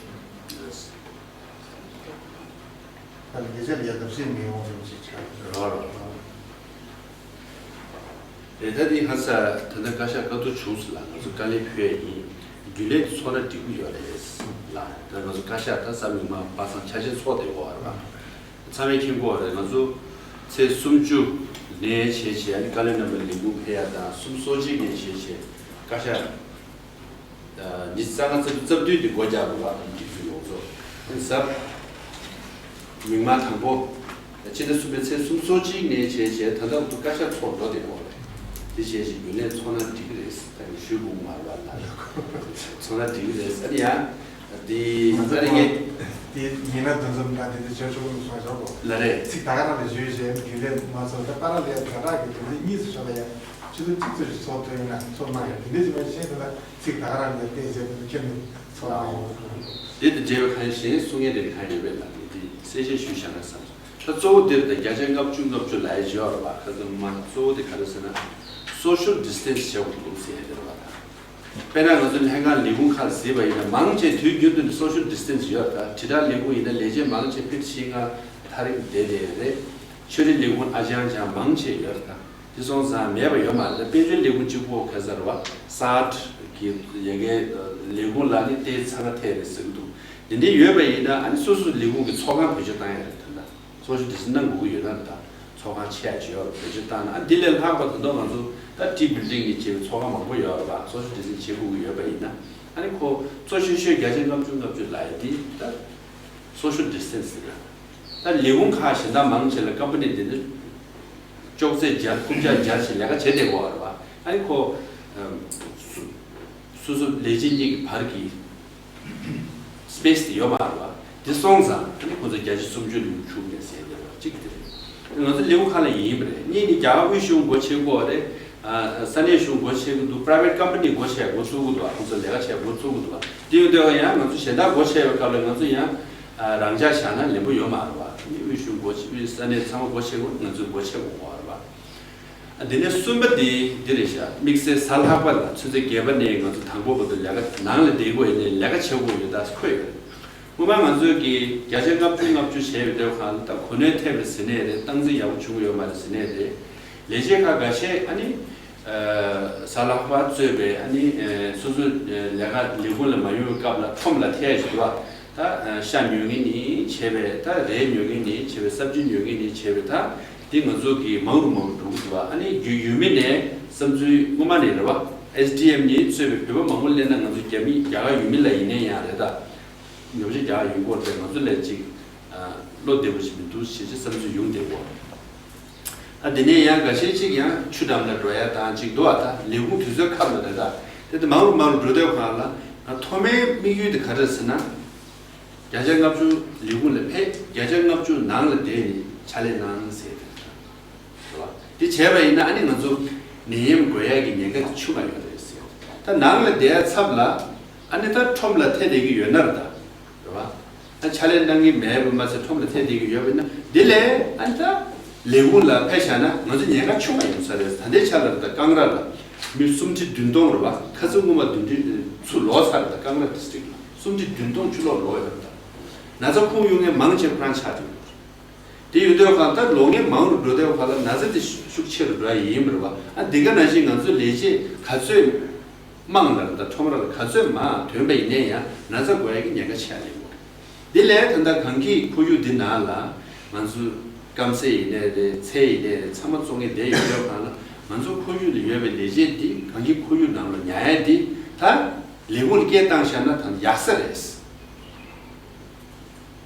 ད་ལས་བྱེད་ལ་ཡ་བརྡབ་གསིག་མི་ཡོང་བ་ཅིག་ཆགས་རོགས་རོགས། རེད་ད་འདི་ཧ་ས་ད་ལྟ་བཀའ་ཤག་བཀའ་བསྡུར་བྱུང་ཟེར་ལ་ང་ཚོ་དཀའ་ལས་ཕོད་ཡིན། རྒྱུན་ལས་འདི་ཚོགས་ན་འགྲིག་གི་ཡོད་རེད་ལ་ད་ང་ཚོ་བཀའ་ཤག་ད་གཟའ་མིག་དམར་པ་སངས་ཆ་ཤས་ཚོགས་བསྡད་ཡོད་རེད་པ། ཚང་མས་མཁྱེན་གྱི་ཡོད་རེད་ང་ཚོ་ཚེས་སུམ་ཅུ་ནས་བྱས་བྱས་ཨ་ནི་བཀའ་བློན་རྣམ་པ་ལས་ཁུངས་ཕེབས་ཡ་དང་གསུམ་སོ་གཅིག་ནས་བྱས་བྱས་བཀའ་ཤག་ཉི་ཤུ་རྩ་ལྔ་རྩ་བདུན་རྩ་བདུན་དེ་སྒོ་རྒྱག་དགོས་པ་དང་སྒྲིག་འཛུགས་ཡོངས་རྫོགས་གཟའ་མིག་དམར་དང་པོ་ཕྱི་ཟླ་གསུམ་པའི་ཚེས་གསུམ་སོ་གཅིག་ནས་བྱས་བྱས་ད་ལྟ་བར་དུ་བཀའ་ཤག་ཚོགས་འགྲོ་བསྡད་ཡོད་རེད། དེ་བྱས་བྱས་རྒྱུན་ལས་ཚོགས་ན་འགྲིག་གི་རེད་ད་ངས་ཞུས་དགོས་མ་རེད་ལ་ཚོགས་ན་འགྲིག་གི་རེད་ཨ་ནི་ཡང་དེ་ང་ཚོ་ཨ་ནི་ངས་དེ་ཉིན་ན་འདུ་འཛོམས་དང་དེ་ཚོ་བྱེད་ཆོག་གི་མི་སོང་ཟེར་གོ་ལ་རེད། ཚིག་ད་ག་རང་ལ་བརྗོད་བྱས་རྒྱུན་ལས་མ་ཚོགས་ད་པ་ར་ལས་ད་རག་གི་དེ་འདྲ་གཉིས་སུ་ཤོར་ལ་ཡ། ཆུ་ཚོད་གཅིག་ཙམ་ཞིག་ཚོགས་ཐུབ་ཡོད་ན་ཚོགས་གནང་ཡོད་དེ་འདྲ་ཞིག་མ་ཤེས་དེ་ལ་ཚིག་ད་ག་རང་ནས་བལྟས་བྱས་དེ་ཁྱོན་ནས་ཚོགས་གནང་ཡོད། དེ་དང་འབྲེལ་བའི་ཁ་ཤས་གསུང་ཡས་དེ་གང་ཡོད་པས་ལ་དེ་གསལ་བཤད་ཞུས་བཞག་ན་བསམ་སོང་། ད་གཙོ་བོ་འདིར་དང་བརྒྱ་ཆ་ལྔ་བཅུ་ལྔ་བཅུ་ལ་ཡ་བརྗོད་ར་བ་ཁ་ཚང་མ་གཙོ་བོ་དེ་ག་རེ་ཟེར་ན་social distance་བྱེད་དགོས་འདུག་ཟེར་ཡ་དེ་ར་བ་དང་། དཔེར་ན་ང་ཚོ་ལྷན་ཁང་ལས་ཁུངས་ཁག་གཟིགས་པ་ཡིན་ན་མང་ཆེ་དུས་རྒྱུན་དུ་social distance་ཡོད་ད་དྲིལ་བསྒྲགས་ལས་ཁུངས་ཡིན་ན་ལས་བྱེད་མང་ཆེ་ཕིཊ་བཞི་ལྔ་ཐག་རིང་བསྡད་བསྡད་རེད། ཆོས་རིག་ལས་ཁུངས་ཨ་ཅང་ཅང་མང་ཆེ་ཡོད་རེད་ད། དེ་སོང་ཙང་མེད་པ་ཡོད་མ་རེད། དཔལ་འབྱོར་ལས་ཁུངས་གཅིག་པོ་ག་ས་རེད་བ། སཱར་གྱི་ཡ་གའི་ལས་ཁུངས་ལ་ནི་ཏེ་ཚ་ན་ཐད་རེད་ཟེར་གི་འདུག་དེ་འདྲའི་ཡོད་པ་ཡིན་ན་ཨ་ནི་སོ་སོའི་ལས་ཁུངས་ཀྱི་ཚོགས་ཁང་བེད་སྤྱོད་བཏང་ཡ་རེད་ད། སོ་སོ་དེ་ཚོ་གནང་དགོས་ཀྱི་ཡོད་ན་རེད་ད། ཚོགས་ཁང་ཆེ་ཡ་ཅིག་ཡོད་རེད། བེད་སྤྱོད་བཏང་ན། ཨ་འདི་ལས་ལྷག་པ་ད་དུང་ང་ཚོ་ད་ཊི་བིལ་ཌིང་གི་བྱེད་པའི་ཚོགས་ཁང་མང་པོ་ཡོད་རེད་པ། སོ་ཤལ་ཌི་སི་ཊེན་སིང་བྱེད་དགོས་ཀྱི་ཡོད་པ་ཡིན་ན། ཨ་ནི་ཁོ་གཙོ་ཆེ་ཤོས་བརྒྱ་ཆ་ལྔ་བཅུ་ལྔ་བཅུ་ལབ་ཡ་འདི་ད་སོ་ཤལ་ཌི་སི་ཊེན་སིང་རེད། ད་ལས་ཁུངས་ཁག་གཞན་དག་མང་ཆེ་ལ་ཀམ་པ་ནི་འདི་ནི་ཅོག་ཙེ་སྦྱར། རྐུབ་བཀྱག་སྦྱར་བྱས་ལས་ཀ་བྱེད་བསྡད་ཀྱི་ཡོད་རེད་པ། ཨ་ནི་ཁོ་སོ་སོ་ལས་བྱེད་གཉིས་ཀྱི་བར་གྱི་སི་པེ་སི་དེ་ཡོད་མ་རེད་པ། དེ་སོང་ཙང་ཨ་ནི་ཁོ་ཚོ་བརྒྱ་ཆ་སུམ་ཅུ་ལས་ཁུངས་ཆུང་ནས་ཟེར་བསྡད་པ་གཅིག་དེ་རེད། ང་ཚོ་ལས་ཁུངས་ཁག་ལ་ཡིན་པ་རེད། གཉིས་ནི་རྒྱ་གར་དབུས་གཞུང་སྒོ་ཕྱེ་གི་ཡོད་རེད། ཨ་ས་གནས་གཞུང་སྒོ་ཕྱེ་གི་འདུག་པ་རའི་ཝེ་ཊི་ཀམ་པ་ནི་སྒོ་ཕྱེ་འགོ་ཚུགས་གི་འདུག་ཁོ་ཚོ་ལས་ཀ་བྱེད་འགོ་ཚུགས་གི་འདུག་དེ་ཡོད་དུས་ཡང་ང་ཚོ་གཞན་དག་སྒོ་ཕྱེ་བའི་སྐབས་ལ་ང་ཚོ་ཡང་ཨ་རང་འཇགས་བཞག་ན་ལེགས་པོ་ཡོད་མ་རེད་པ། ཨ་ནི་དབུས་གཞུང་སྒོ་ཕྱེ། དབུས་ས་གནས་ཚང་མ་སྒོ་ཕྱེ་དགོས། ང་ཚོས་སྒོ་ཕྱེ་དགོས་པ་རེད་པ། ཨ་དེ་ནས་གསུམ་པ་དེ་འདི་རེད་ཤག་དམིགས་བསལ་གཟའ་ལྷག་པ་ལ་ཆུ་ཚོད་བརྒྱད་པ་ནས་ང་ཚོ་དང་པོ་བར་དུ་ལས་ཀ་ནང་ལ་བསྡད་དགོས་ཡིན་ནའི་ལས་ཀ་བྱེད་དགོས་ཡོད་ད་འཁོད་ཡོད། སྔོན་མ་ང་ཚོས་ཀྱི་བརྒྱ་ཆ་ལྔ་བཅུ་ལྔ་བཅུ་བྱས་ཡོད་དུས་སྒང་ལ་ད་གོ་གནོན་ཐེབས་པ་ཟེར་ནའི་རེད། སྟངས་འཛིན་ཡག་པོ་བྱུང་གི་ཡོད་མ་རེད་ཟེར་ནའི་རེད། ལས་བྱེད་ཁག་འགའ་ཤས་ཨ་ནི་ཨ་གཟའ་ལྷག་པ་གཙོས་པའི་ཨ་ནི་ཨ་སོ་སོ་ཨ་ལས་ཀ་ལས་ཁུངས་ལ་མ་ཡོང་བའི་སྐབས་ལ་ཁྲོམ་ལ་ཐད་ཡ་ཞིག་འདུག་པ། ད་ཨ་ཤ་ཉོ་མཁན་ནས་བྱས་པའི། ད་རས་ཉོ་མཁན་ནས་བྱས་པའི། སབ་ཇི་ཉོ་མཁན་ནས་བྱས་པའི། ད་འདི་ང་ཚོ་གི་མང་རུ་མང་རུ་འགྲོ་གི་འདུག་པ། ཨ་ནི་རྒྱུས་ཡོད་མེད་ནས་བསམ་ཚུལ་སྔོན་མ་ནས་རེད་པ། ཨེས་ཌི་ཨེམ་ནས་གཙོས་པའི་བོད་པ་མང་པོ་སླེབས་ན་ང་ཚོ་རྒྱ་མི་རྒྱ་གར་ཡུལ་མི་ལ་ཡིན་ནའི་ཡང་རེད། ད་ནུབ་ཕྱོགས་རྒྱ་གར་ཡུལ་སྐོར་དེ་ང་ཚོ་ལ་ཅིག་ཨ་བློ་བདེ་པོ་ཞིག་མི་འདུག་ཞེས་བསམ་ཚུལ་ཡོང་བསྡད་ཡོད། ཨ་དེ་ནས་ཡང་འགའ་ཤས་ཅིག་ཡང་ཆུ་འགྲམ་ལ་འགྲོ་ཡ་དང་ཅིག་འདུག་པ། ད་ལས་ཁུངས་དུས་ཚོད་ཁག་ལ་རེད། ད་དེ་དེ་མང་རུ་མང་རུ་འགྲོ་དུས་སྒང་ལ་ང་མཐོ་དམན་དམིགས་ཡུལ་དེ་ག་རེ་རེད་ཟེར་ན། བརྒྱ་ཆ་ལྔ་བཅུ་ལས་ཁུངས་ལ་ཕེབས། བརྒྱ་ཆ་ལྔ་བཅུ་ནང་ལ་བསྡད་ནས་ཕྱག་ལས་གནང་ཟེར་ཏེ། རེད་བ། དེ་བྱས་པ་ཡིན་ན་ཨ་ནི་ང་ཚོ་ནད་ཡམས་འགོས་ཡག་གི་ཉེན་ཁ་དེ་ཆུང་བ་ཡོད་རེད་ཟེར། ད་ནང་ལ་བསྡད་ཡ་ཚབ་ལ་ཨ་ནི་ད་ཁྲོམ་ལ་ཐད་བསྡད་ཀྱི་ཡོད་ན་རེད། ད་རེད་བ། ཨ་ཕྱག་ལས་གནང་གི་མེད་པ་མ་ཚད་ཁྲོམ་ལ་ཐད་བསྡད་ཀྱི་ཡོད་པ་ཡིན་ན་དེ་ལས་ཨ་ནི་ད་ལས་ཁུངས་ལ་ཕེབས་བཞག་ན་ང་ཚོ་ཉེན་ཁ་ཆུང་བ་ཡོང་ས་རེད། ད་ལྟའི་ཆ་ལ་རེད། ད་ཀང་ར་ལ་མི་སུམ་ཁྲི་བདུན་སྟོང་རེད་བ། ཁ་སང་སྔོན་མ་བདུན་ཁྲི་ཚུར་ལོག་ཚར་རེད། ད་ཀང་ར་ཌི་སི་ཊིག་ལ་སུམ་ཁྲི་བདུན་སྟོང་ཕྱིར་ལོག་ལོག་ཡོད་རེད། ད་ན་ཚ་ཁུངས་གཡོག་མཁན་མང་ཆེ་ཁོ་རང་ཆགས་བསྡད་ཡོད་རེད། དེ་ཡོད་དུས་སྒང་ད་ལོག་མཁན་མང་རུ་འགྲོ་དུས་སྒང་ལ་ན་ཚ་དེ་ཤུགས་ཆེ་རུ་འགྲོ་ཡ་ཡིན་པ་རེད་བ། ཨ་འདི་ག་ནང་བཞིན་ང་ཚོའི་ལས་བྱེད་ག་ཚོད་དམངས་ལ་དང་ཁྲོམ་ར་ལ་ག་ཚོད་མང་ཐོན་པ་ཡིན་ནའི་ཡང་ན་ཚ་འགོས་ཡ་གི་ཉེན་ཁ་ཆེ་ཡ་ཡིན་པ། དེ་ལས་ད་ལྟ་གངས་སྐྱིད་ཁོར་ཡུག་འདི་ནང་ལ་ང་ཚོ་སྐམ་ས་ཡིན་ནའི་རེད། ཚལ་ཡིན་ནའི་རེད། ཚང་མ་བཙོང་མཁན་དེ་ཡོད་དུས་སྒང་ལ་ང་ཚོ་ཁོར་ཡུག་ལ་ཡོད་པའི་ལས་བྱེད་འདི་གངས་སྐྱིད་ཁོར་ཡུག་ནང་ལ་ཉར་ཡ་འདི་ད་ལས་ཁུངས་ལ་སྐད་བཏང་བཞག་ན་ད་ཡག་ས་རེད།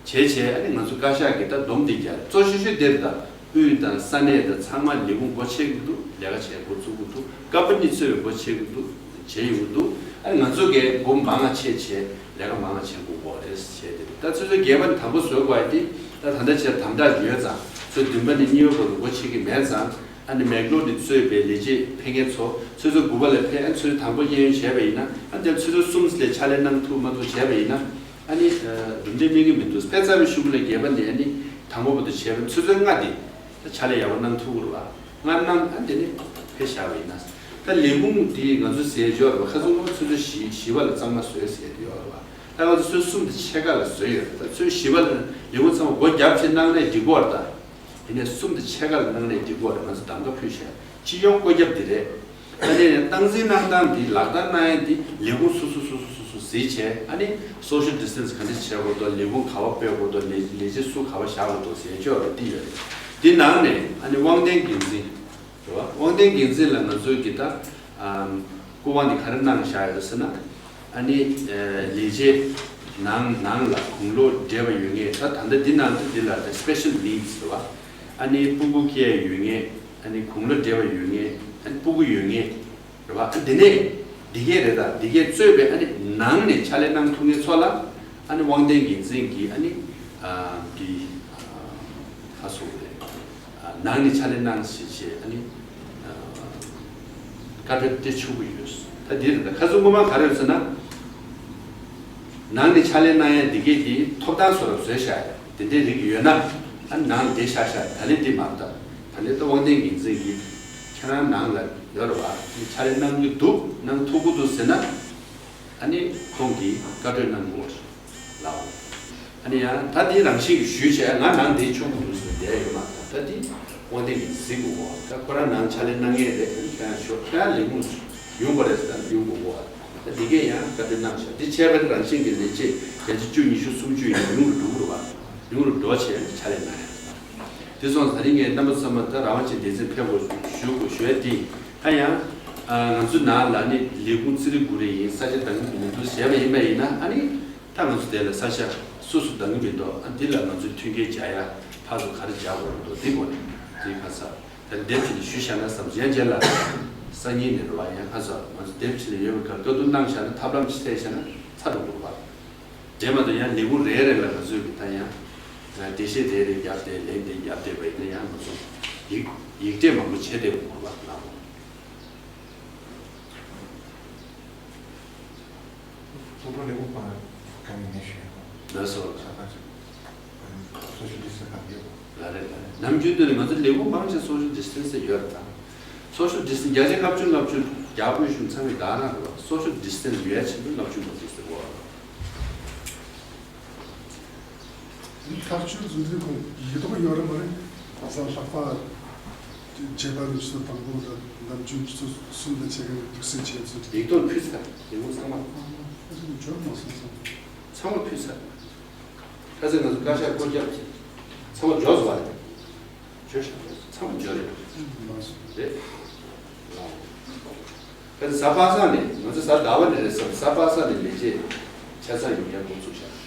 བྱས་བྱས་ཨ་ནི་ང་ཚོ་བཀའ་ཤག་གིས་ད་སྡོམ་འདི་རྒྱག་གཙོ་ཆེ་ཤོས་དེར་ད་དབུས་དང་ས་གནས་དང་ཚང་མ་ལས་ཁུངས་སྒོ་ཕྱེ་གི་འདུག་ལས་ཀ་བྱེད་འགོ་བཙུགས་གི་འདུག་ཀམ་པ་ནི་གཙོས་པའི་སྒོ་ཕྱེ་གི་འདུག་བྱེད་ཡོང་གི་འདུག་ཨ་ནི་ང་ཚོ་གིས་འགོ་མང་ང་ཆེ་བྱས་ལས་ཀ་མང་ང་བྱེད་དགོས་གོ་རེད་བྱས་ཏེ། ད་ཆུ་ཚོད་བརྒྱད་པ་ནི་དང་པོ་བཟོས་དགོས་ཡ་དེ་ད་ད་ལྟ་བྱས་དམ་དྲག་ཡོད་ཙང་ཆུ་ཚོད་བདུན་པ་ནི་གཉིས་པ་བར་དུ་སྒོ་ཕྱེ་གི་མེད་ཙང་། ཨ་ནི་མེག་ལོར་ནི་གཙོས་པའི་ལས་བྱེད་ཕེབས་མཁན་ཚོ་ཆུ་ཚོད་དགུ་པ་ལ་ཕེབས། ཨ་ནི་ཆུ་ཚོད་དང་པོ་གཡས་གཡོན་བྱས་པ་ཡིན་ན། ཨ་ནི་དེར་ཆུ་ཚོད་གསུམ་ལས་ཕྱག་ལས་གནང་ཐུབ་མ་ཐུབ་བྱས་པ་ཡིན་ན། ཨ་ནི་ཨ་གྲུབ་འབྲས་སྨིན་གྱི་མི་འདུག་དཔེ་རྩ་བའི་ཤུལ་ལ་བརྒྱད་པ་ནས་ཨ་ནི་དང་པོ་བར་དུ་བྱས་པ་ཆུ་ཚོད་ལྔ་དེ་ཕྱག་ལས་ཡག་པོ་གནང་ཐུབ་ཀྱི་རེད་བ། ལྔ་གནང་། ཨ་དེ་ནས་ཕེབས་བཞག་པ་ཡིན་ན། ད་ལས་ཁུངས་དེ་ང་ཚོ་ཟས་འཇོག་རེད་བ། ཁ་སང་ལོ་ཆུ་ཚོད་བཞི་བཞི་པ་ལ་གཙང་མ་བཟོས་ཟེར་དེ་ཡོད་རེད་བ། ད་ང་ཚོ་ཆུ་ཚོད་གསུམ་དང་ཕྱེད་ཀ་ལ་བཟོས་ཡོད་རེད། ད་ཆུ་ཚོད་བཞི་པ་ལ་ལས་ཁུངས་ཚང་མ་སྒོ་རྒྱབ་བྱས་གནང་ནས་འགྲིག་གི་རེད་ད། དེ་ནས་གསུམ་དང་ཕྱེད་ཀ་ལ་གནང་ནས་འགྲིག་གི་རེད། ང་ཚོ་གདམ་ག་ཕུལ་བཞག་སྤྱི་ཡོངས་བཀོད་ཁྱབ་འདི་རེད། ད་ནས་སྟངས་འཛིན་གནང་སྟངས་འདི་ལག་བསྟར་གནང་ཡ་འདི་ལས་ཁུངས་སོ་སོ་སོ་སོ་སོ་སོ་གཟིགས་བྱས། ཨ་ནི་སོ་ཤལ་ཌི་སི་ཊེན་སི་ག་འདྲ་བྱེད་དགོས་འདུག་ལས་ཁུངས་ག་པར་སྤོས་དགོས་འདུག་ལས་ལས་བྱེད་སུ་ག་པར་བཞག་དགོས་འདུག་ཟེར་ཡ་ཅིག་ཡོད་རེད། འདི་ཡོད་རེད། འདི་ནང་ནས་ཨ་ནི་དབང་ལྡན་འགན་འཛིན་རེད་བ། དབང་ལྡན་འགན་འཛིན་ལ་ང་ཚོའི་གི་ད་ཨམ་སྐུ་དབང་འདི་ག་རེ་གནང་བཞག་ཡོད་ཟེར་ན། ཨ་ནི་ཨ་ལས་བྱེད་ནང་ནང་ལ་དགུང་ལོ་བགྲེས་པ་ཡོད་མཁན། ད་ད་ལྟ་འདི་ནང་དུ་འདི་ལ་ད་སི་པེ་ཤལ་ནིཌ་སི་རེད་བ། ཨ་ནི་སྤུ་གུ་སྐྱེ་ཡ་ཡོད་མཁན། ཨ་ནི་དགུང་ལོ་བགྲེས་པ་ཡོད་མཁན། ཨ་ནི་སྤུ་གུ་ཡོད་མཁན་རེད་བ། ཨ་འདི་ནས་འདི་གས་རེད། ད་འདི་གས་གཙོས་པའི་ཨ་ནི་ནང་ནས་ཕྱག་ལས་གནང་ཐུབ་མཁན་ཚོ་ལ་ཨ་ནི་དབང་ལྡན་འགན་འཛིན་གྱིས་ཨ་ནི་ཨ་འདི་ཨ་ཧ་སོ་རེད། ནང་ནས་ཕྱག་ལས་གནང་ཞེས་བྱས་ཨ་ནི་བཀའ་འཁྲོལ་སྤྲད་ཆོག་གི་ཡོད། ད་འདི་རེད། ད་ཁ་སང་སྔོན་མ་ག་རེ་ཡོད་ཟེར་ན། ནང་ནས་ཕྱག་ལས་གནང་ཡ་འདི་གས་ཀྱི་ཐོབ་ཐང་བཟོ་ར་བཟོས་བཞག་དེ་འདྲའི་རིགས་ཡོད་ན་ཨ་ནི་ནང་ལ་བསྡད་ཤག་ཤག་ད་ལན་འདི་མ་གཏོགས་ད་ལན་ད་དབང་ལྡན་འགན་འཛིན་གྱིས་ཁྱེད་རང་ནང་ལ་ཡོད་རེད་བ། ཨ་ནི་ཕྱག་ལས་གནང་གི་འདུག་གནང་ཐུབ་ཀྱི་འདུག་ཟེར་ན། ཨ་ནི་ཁོང་གིས་བཀའ་འཁྲོལ་གནང་དགོས་ལབ། ཨ་ནི་ཡང་ད་དེའི་རང་བཞིན་གྱིས་ཞུས་བྱས་ང་ནང་དེའི་ཆུང་དུ་འདུག་ཟེར་བསྡད་ཡོད་མ་རེད། ད་དེ་དབང་ལྡན་གྱིས་གཟིགས་དགོས་གོ། ད་ཁོ་རང་ནང་ཕྱག་ལས་གནང་མཁན་རེད། ཨ་ནི་ཁྱེད་རང་ཞོགས་ཁྱེད་རང་ལས་ཁུངས་ཡོང་དགོས་རེད་ཟེར་ན་ཡོང་དགོས་གོ། ད་དེ་གས་ཡང་བཀའ་འཁྲོལ་གནང་བྱས་དེ་བྱས་པ་དེ་རང་བཞིན་གྱིས་ལས་བྱེད་བརྒྱ་ཆ་བཅུ་ཉི་ཤུ་སུམ་ཅུ་ཡིན་ན་ཉུང་རུ་འགྲོ་གི་རེད་བ། ཉུང་རུ་འགྲོ་བྱས་ཕྱག་ལས་གནང་ཡ། དེ་སོང་ཙང་ད་རིང་ངས་རྣམ་པ་ཚང་མ་ད་རང་དབང་ཅན་སྡེ་ཚན་ཕེབས་དགོས་ཞུ་དགོས་ཞུ་ཡ་དེ་ད་ཡང་ང་ཚོའི་ནང་ལ་ནི་ལས་ཁུངས་རྩིས་རིག་དགུ་རེ་ཡིན། ས་ཆ་འདང་གི་མི་འདུག་ཟེར་བ་ཡིན་པ་ཡིན་ན། ཨ་ནི་ད་ང་ཚོ་དེ་ལ་ས་ཆ་སོ་སོ་འདང་གི་མི་འདུག་ཨ་འདི་ལ་ང་ཚོས་མཐུན་རྐྱེན་སྦྱར་ཡ་ཕར་ཚུར་ག་རེ་སྦྱར་དགོས་རེད་འདུག་འདི་སྐོར་ནས་དེ་ག་ས་ད་དེབ་ཅིག་ལ་ཞུས་བཞག་ན་བསམ། ཡང་རྗེས་ལ་སང་ཉིན་ནས་རེད་བ། ཡང་ཁ་སང་ང་ཚོ་དེབ་ཅིག་ལ་ཡོད་པའི་སྐབས་བཀའ་བསྡུར་གནང་བཞག་ན་ཐབས་ལམ་ཅིག་བཙལ་བཞག་ན་ཚར་འགྲོ་དགོས་རེད་བ། དེ་མ་གཏོགས་ཡང་ལས་ཁུངས་རེ་རེ་ལ་ང་ཚོས་ཀྱི་ད་ཡང་འགྲེལ་བཤད་དེ་རེ་བརྒྱབ་སྟེ་ལན་དེ་བརྒྱབ་བསྡད་པ་ཡིན་ན་ཡང་ང་ཚོ་ཡིག་ཡིག་འབྲེལ་མང་པོ་བྱེད་བསྡད་ཡོད་རེད་བ། ལགས་འོང་། སློབ་གྲྭ་ལས་ཁུངས་སྤང་ག་ནས་ནས་ཞུ་ཡ། ལགས་སོ། ས་ཁ་ཚོ་སོ་ཤལ་ཌི་སི་ཊན་སི་ག་ཡོད། ལགས་རེད་ལགས་རེད། ནམ་རྒྱུན་དུ་ནི་ང་ཚོ་ལས་ཁུངས་མང་ཆེ་སོ་ཤལ་ཌི་སི་ཊན་སི་ཡོད་རེད། ད་སོ་ཤལ་ཌི་སི་ཊན་སི་བརྒྱ་ཆ་ལྔ་བཅུ་ལྔ་བཅུ་རྒྱ་དབུས་གཞུང་ཚང་མས་བདག་གནང་རེད་བ། སོ་ཤལ་ཌི་སི་ཊན་སི་ཡོད་ཡ་ཆེན་པོ་ལྔ་བཅུ་ལྔ་བཅུ་ཟེར་གོ་བ་རེད། ཐག་གཅོད་འཛིན་སྐྱོང་ཁང་ཡིག་ཐོག་ཡོད་རེད་མ་རེད། གཟའ་ལྷག་པ་རྗེས་མ་ནས་ཆུ་ཚོད་དང་པོ་དང་ནམ་རྒྱུན་ཆུ་ཚོད་གསུམ་དང་ཕྱེད་ཀ་ནས་དུག་སེལ་བྱས་ཚུལ་དེ། ཡིག་ཐོག་ཕུལ་ཚར། ལས་ཁུངས་ཚང་མ། ཨ་ནི་འབྱོར་མ་སོང་ཙང་། ཚང་མ་ཕུལ་ཚར། ཁ་སང་ང་ཚོ་བཀའ་ཤག་སྐོར་རྒྱབ་བྱས་ཚང་མ་འབྱོར་སོང་བ་རེད། འབྱོར་ཤག་ཚང་མ་འབྱོར་རེད། མ་སོང་རེད། གལ་ཏེ་གཟའ་པ་སངས་ནས། ང་ཚོ་གཟའ་ཟླ་བ་ནས་རེད་བསམ། གཟའ་པ་སངས་ནས་ལས་བྱེད་ཆ་ཚང་ཡོང་ཡ་འགོ་ཚུགས་ཤག་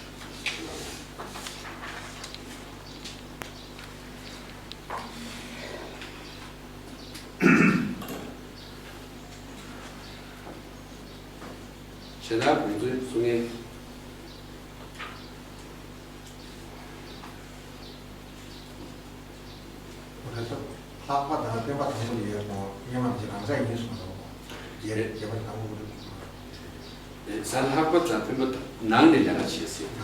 བྱེད་ཐབས་ཁོང་ཚོས་གསུང་ངེས། རེད་ཤག་ལྷག་པ་དང་སྤེན་པ་དང་པོ་ཡོད་དང་སྔོན་མ་དེ་རང་འཇགས་ཡིན་གསུངས་འདུག་རྒྱལ་རྒྱལ་བ་དང་པོ་རེད། གཟའ་ལྷག་པ་གཟའ་སྤེན་པ་ནང་ནས་ལས་ཀ་བྱེད་ཟེར།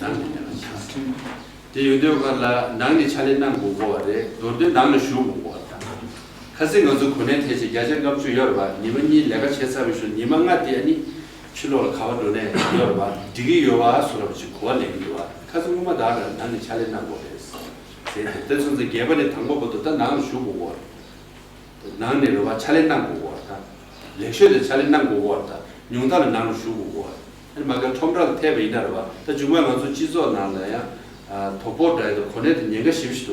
ནང་ནས་ལས་ཀ་བྱེད་ཟེར། དེ་ཡོད་དུས་ག་ལ་ནང་ནས་ཕྱག་ལས་གནང་དགོས་དགོས་པ་རེད། མདོར་བསྡུས་ནང་ལ་བཞུགས་དགོས་དགོས་པ་དང་། ཁ་སང་ང་ཚོ་གོ་གནས་འཕྲད་བྱས་བརྒྱ་ཆ་ལྔ་བཅུ་ཡོད་རེད་པ། ཉི་མ་གཉིས་ལས་ཀ་བྱས་ཚར་བའི་ཤུལ་ཉི་མ་ལྔ་དེ་ཨ་ནི་ཕྱི་ལོགས་ལ་ག་པར་འགྲོ་ནས་ཡོད་རེད་པ། འགྲིག་གི་ཡོད་པ་བཟོ་འདྲ་ཅིག་གོ་བ་ལེན་གྱི་འདུག་པ། ཁ་སང་སྔོན་མ་ད་ག་ནང་ནས་ཕྱག་ལས་གནང་དགོས་རེད་ཟེར། དེ་དེ་སོང་ཙང་བརྒྱད་པ་ནས་དང་པོ་བར་དུ་ད་ནང་ལ་བཞུགས་དགོས་དགོས་པ་རེད། ནང་ནས་རེད་བ། ཕྱག་ལས་གནང་དགོས་པ་དང་། ལེགས་ཤོས་དེ་ཕྱག་ལས་གནང་དགོས་པ་དང་། ཉུང་མཐའ་ལ་ནང་ལ་བཞུགས་དགོས་པ། ཨ་ནི་མ་གིར་ཁྲོམ་ར་ལ་ཐེབས་པ་ཡིན་ན་རེད་བ། ད་མཇུག་མ་ང་ཚོ་སྤྱི་ཚོགས་ནང་ལ་ཡང་དོ་ཕོག་འདྲ་ཡོད་དོ། གོ་གནས་དེ་ཉེན་ཁ་ཞེ་པོ་ཞིག་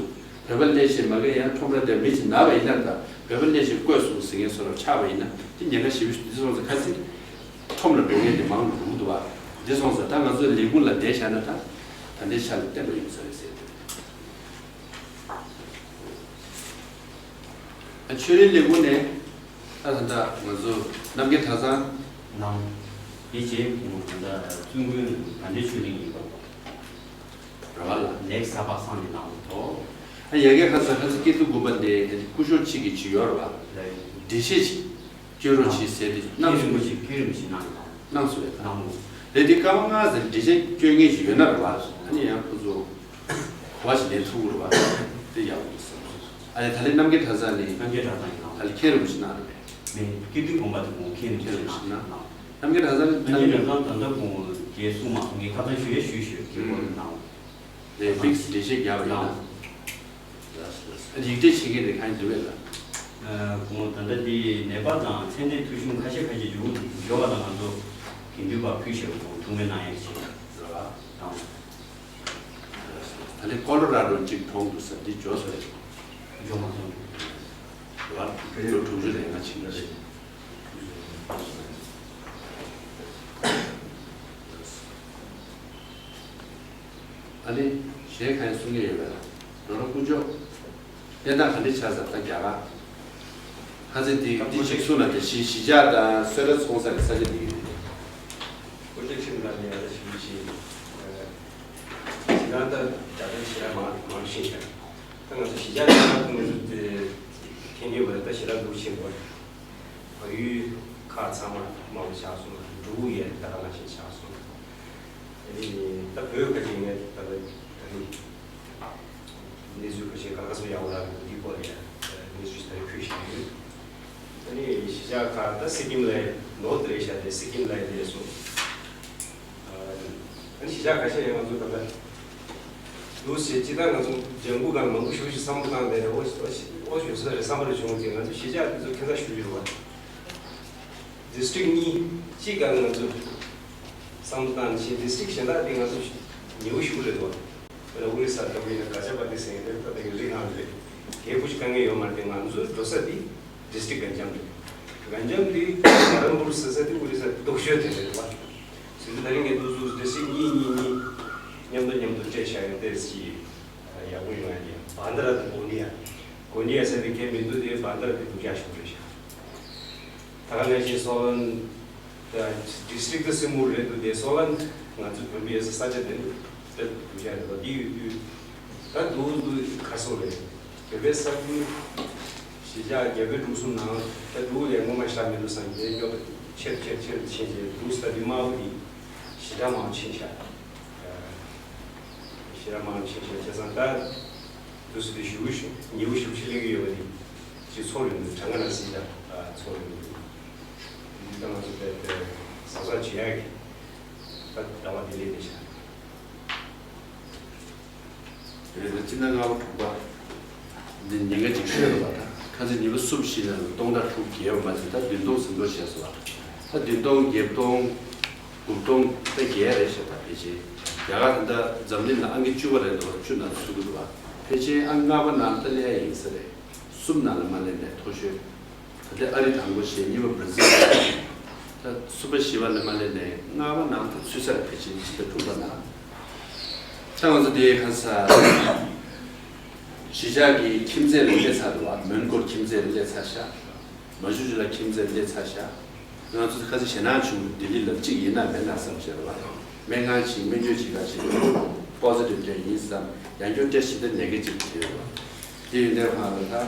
འདུག་བོད་པ་སླེབས་བྱས་མ་གིར་ཡང་ཁྲོམ་ར་དེར་མི་ཞིག་ན་བ་ཡིན་ན། ད་བོད་པ་སླེབས་བྱས་བསྐོས་སོང་ཟེར་མཁན་བཟོ་འདྲ་ཆགས་པ་ཡིན་ན་དེ་ཉེན་ཁ་ཞེ་པོ་ཞིག་འདུག་འདི་སོང་ཙང་ཁ་སང་ཁྲོམ་ལ་འགྲོ་མཁན་དེ་མང་རུ་འགྲོ་གི་འདུག་བ། འདི་སོང་ཙང་ད་ང་ཚོ་ལས་ཁུངས་ལ་བསྡད་བཞག་ན་ད་ད་ལྟའི་ཆ་ལ་བརྟན་པོ་ཡོང་ས་རེད་ཟེར། ཆོས་རིག་ལས་ཁུངས་ནས་ད་ད་ལྟ་ང་ཚོ་རྣམ་རྒྱལ་གྲྭ་ཚང་ནང་། དེ་རྗེས་ད་ལྟ་བཙུན་དགོན་དགའ་ལྡན་ཆོས་གླིང་ཡིན་པ། རེད་བ་ལ། ལེགས་གཟའ་པ་སངས་ནས་གནང་བ་དོ། ཨ་ཡ་གི་ཁ་ས་ཁ་ས་སྐྱིད་སྡུག་དགོན་པ་ནས་སྐུ་ཞབས་གཅིག་གིས་ཅིག་ཡོད་རེད་བ། འགྲེལ་བཤད་ཅིག་སྐྱོན་རོགས་གྱིས་ཟེར་ཏེ་གནང་སོང་། མཁན་རིན་པོ་ཆེ་གནང་ཡོད། གནང་སོང་བས། གནང་འདུག་རེད་དེ་སྐར་མ་ལྔ་ཙམ་འགྲེལ་བཤད་སྐྱོན་མཁན་ཞིག་ཡོད་ན་རེད་བ། ཨ་ནི་ཡང་ཁོ་ཚོ་གོ་བ་ཞིག་ལེན་ཐུབ་ཀྱི་རེད་བ། དེ་ཡག་པོ་འདུག་བསམ་སོང་། ཨ་ནི་ད་ལན་རྣམ་རྒྱལ་གྲྭ་ཚང་ནས། རྣམ་རྒྱལ་གྲྭ་ཚང་ཡིན་ནམ། ད་ལན་མཁན་རིན་པོ་ཆེ་གནང་རེད་པས། མེད། སྐྱིད་སྡུག་དགོན་པ་དེ་གོང་མཁན་རིན་པོ་ཆེ་གནང་། རྣམ་རྒྱལ་གྲྭ་ཚང་། རྣམ་རྒྱལ་གྲྭ་ཚང་ད་ལྟ་གོང་རྒྱལ་གསུང་མ་སོང་། ངས་ཁ་སང་ཞུ་ཡས་ཞུས་ཞུས་ཀྱི་སྐོར་གནང་། ལས་ཕིགས་འགྲེལ་བཤད་རྒྱབ་པ་ཡིན་ན། ཡིག་འབྲེལ་བྱེད་མཁན་རེ་གང་འདུག་བས་ལ། ཨ། ཁོང་ད་ལྟ་འདི་ནད་པ་དང་ཚེ་འདས་ཐུགས་གཞུང་ཁ་ཤས་ཁ་ཤས་འབྱོར་འབྱོར་བ་ལ་ང་ཚོ་དགེ་འདུན་པ་ཕུལ་ཞེས་ཁོང་ཐུགས་སྨོན་གནང་ཡས་ཞེས་གནང་། ད་ལྟ་ཀོ་ལོ་ར་ཌོ་གཅིག་གྲོངས་འདུག་ས་འདི་འབྱོར་སོང་། འབྱོར་མ་སོང་། རེད་བ། ལོ་དྲུག་ཅུ་རེ་ལྔ་ཕྱིན་རེད། ཨ་ནི་གཞན་གང་ཡང་གསུང་གི་ཡོད་པས། ལོ་ར་དཀོན་མཆོག་གནས་སྟངས་ག་འདྲ་ཆགས་ས། ད་རྒྱ་གར་ཁ་ཚེ་འདི་འདི་གཅིག་གསུང་ན། དེ་གཞི་གཞིས་ཆགས་དང་གསོལ་རས་ཚོང་ས་གི་ས་ཆ་འདི་ཡོད་རེད། དཀོན་མཆོག་ཁྲིམས་ལ་ནི་ཨ་ད་ཞིབ་ཞིབ་ཞིག་ན་ད་རྒྱ་གར་ཞེ་དྲག་མང་མང་ཤེས་ཀྱང་། ད་ང་ཚོ་གཞིས་ཆགས་ནང་ང་ཚོ་དེ་མཁྱེན་མཁན་བ་ད་ཞེ་དྲག་འདུག་ཆེན་པོ། བལ་ཡུལ་ཁག་ཚང་མ་མང་པོ་ཆགས་སོང་། འབྲུག་ཡང་ད་ག་ནང་བཞིན་ཆགས་སོང་། ཨ་ནི་ད་བོད་ཁ་ཅིག་ནས་ད་ལྟ་ད་རེས་གནས་ཚུལ་ཁ་ཤས་ག་ལ་ག་ཚོད་ཡག་པོ་རག་གི་འདུག་འདི་སྐོར་ལ་ཡང་གནས་ཚུལ་ད་རེས་ཕུལ་བཞིན་ཡོད། ཨ་ནི་གཞིས་ཆགས་ཁག་ད་སི་ཀིམ་ལ་ནོར་ཐི་རེད་ཤག་དེ་སི་ཀིམ་ལ་དེ་སོང་། ཨ་ནི་གཞིས་ཆགས་ཁ་ཤས་ཡང་ང་ཚོ་ད་ལྟ་འདུག་ཟེར། ཅི་ལྟར་ང་ཚོ་ལྗང་གུ་སྒང་མང་པོ་ཞེ་པོ་ཞིག་བསམ་བློ་བཏང་བསྡད་རེད། ཨོ་ཨོ་ཨོ་ཞེ་པོ་རེད་བསམ་པ་རེ་བྱུང་སྟེ། ང་ཚོ་གཞིས་ཆགས་དེ་ཚོ་ཁྱད་མཚར་ཞེ་པོ་ཅིག་རེད་བ། ཌི་སི་ཊི་རིག་གཉིས་གཅིག་སྒང་ང་ཚོ་བསམ་བློ་བཏང་ནས་བྱས། ཌི་སི་ཊི་རིག་གཞན་དག་དེ་ང་ཚོ་ཉེ་པོ་ཞེ་པོ་རེད་དོ། དཔེར་ན་ཨོ་རི་ས་ལྟ་བུ་ཡིན་ན་ག་ཅ་པ་ཏི་ཟེར་མཁན་དེ་ད་ལྟ་ཡི་རི་ནང་རེད། རྒྱལ་པོ་ཞིག་དཀའ་ངལ་ཡོད་མ་རེད་དེ། ང་ཚོ་འགྲོ་ས་དེ་ཌི་སི་ཊྲིག་གངས་ལྗོངས་རེད། གངས་ལྗོངས་དེ་ར་རམ་པུར་ཟེར་ས་དེ་ཨོ་རི་ས་སྟོག་ཤོས་དེ་རེད་བ། ཟེར་དུས་ད་རིང་ངས་འདུག་ཟུག་ཌི་སི་ཊྲིག་གཉིས་གཉིས་གཉིས་མཉམ་དུ་མཉམ་དུ་སྤྲད་བཞག་ཡོད་དེ་ཅི་ཡག་པོ་ཡོང་ཡ་དེ། བྷན་དྷ་ར་དང་གོན་དི་ཡ། གོན་དི་ཡ་ཟེར་དེ་གལ་མི་འདུག་དེ་བྷན་དྷ་ར་དེ་སྡུག་ཅག་ཞིག་རེད་ཤག་ད་ག་ནང་བཞིན་སོ་ལན། ད་ཌི་སི་ཊྲིག་ཏུ་སེ་མུར་རེད་འདུག་དེ་སོ་ལན་ང་ཚོ་བོད་པའི་ས་ཆ་དེ་ནི་དཔེ་སྡུག་ཅག་རེད་པ། འདི་ཡོད་དུས་ད་འདུག་འདུག་ག་སོ་རེད། བོད་པའི་ས་ཁུལ་གཞིས་ཆགས་བརྒྱ་དཔེ་དྲུག་གསུམ་ནང་ད་འདུག་ལས་ངོ་མ་ཤ་མི་འདུག་བསམ་གྱི་མགྱོགས་ཆེར་ཆེར་ཆེར་ཕྱིན་རྗེས་འདུག་ས་འདི་དམའ་བོ་འདི་ཞེ་དྲག་མང་ཕྱིན་ཤག་ཞེ་དྲག་མང་ཕྱིན་ཤག་བྱས་ཙང་ད་འདུག་ས་འདི་ཞུ་ཞུ་ཉེ་བོ་ཞུ་ཕྱི་ལེགས་ཡོད་པ་འདི་ཅིག་ཚོར་ཡོང་དུས་གྲངས་ཀ་ན་སྲིད་ཤག་ཚོར་ཡོང་དུས། འདི་ལྟ་ང་ཚོ་དཔེ་དེ་བཟང་བཟང་བྱེད་ཡག་གི་ད་ཟླ་བ་འདི་ལས་དེ་བྱ། རེད་ད། སྤྱི་ཟླ་ལྔ་པ་དྲུག་པ་འདི་ཉེན་ཁ་ཅིག་ཤོད་པ་དང་ཁ་ཚ་ཉི་མ་གསུམ་བཞི་ནང་ལ་སྟོང་ཕྲག་དྲུག་བརྒལ་བ་མ་ཟད་ད་བདུན་སྟོང་ཟིན་ཐོ་བྱས་སོང་བ། ད་བདུན་སྟོང་བརྒྱད་སྟོང་དགུ་སྟོང་ད་བརྒལ་རེད་ཤག་ད་ཕལ་ཆེར་རྒྱ་གར་ད་ལྟ་འཛམ་གླིང་ལ་ཨང་ཀི་བཅུ་པ་རེད་འདུག་བཅུ་ནང་ཚུད་ཀྱི་འདུག་བ། ཕལ་ཆེར་ཨང་ལྔ་པ་ནང་ད་སླེབས་ཡ་ཡིན་ས་རེད། གསུམ་ནང་ལ་མ་སླེབས་ནས་མཐོ་ཤོས། ད་ལྟའི་ཨ་རི་དང་པོ་བྱས་གཉིས་པ་བྷར་ཛིལ། ད་གསུམ་པ་བཞི་པ་ལ་མ་སླེབས་ནས་ལྔ་པ་ནང་དུ་ཚུད་ས་རེད། ཕལ་ཆེར་ཕྱི་ཟླ་དྲུག་པ་ནང་། ད་ང་ཚོ་དེའི་ཁ་ས་གཞིས་ཆགས་ཀྱི་ཁྱིམ་མཚེས་ལ་སླེབས་ཚར་འདུག་བ། མོན་གྷོར་ཁྱིམ་མཚེས་ལ་སླེབས་ཚར་ཤག་མ་ཆུ་ཆུ་ལ་ཁྱིམ་མཚེས་ལ་སླེབས་ཚར་ཤག་ང་ཚོ་ཁ་ས་ཞེད་སྣང་བྱུང་། ལྡི་ལི་ལ་གཅིག་ཡིན་ན་མེད་ན་བསམ་བྱས་རེད་བ། སྨན་ཁང་ཕྱིན་སྨན་བཅོས་བྱེད་ག་ཕྱིན་པོ་ཟི་ཊིབ་ཐོན་ཡིན་བསམ། ཡང་བསྐྱར་ཊེ་སི་ཊི་བྱེད་ན་ནེ་གེ་ཊིབ་ཐོན་རེད་བ། དེ་ཡིན་དུས་ཁོང་ལ་ད།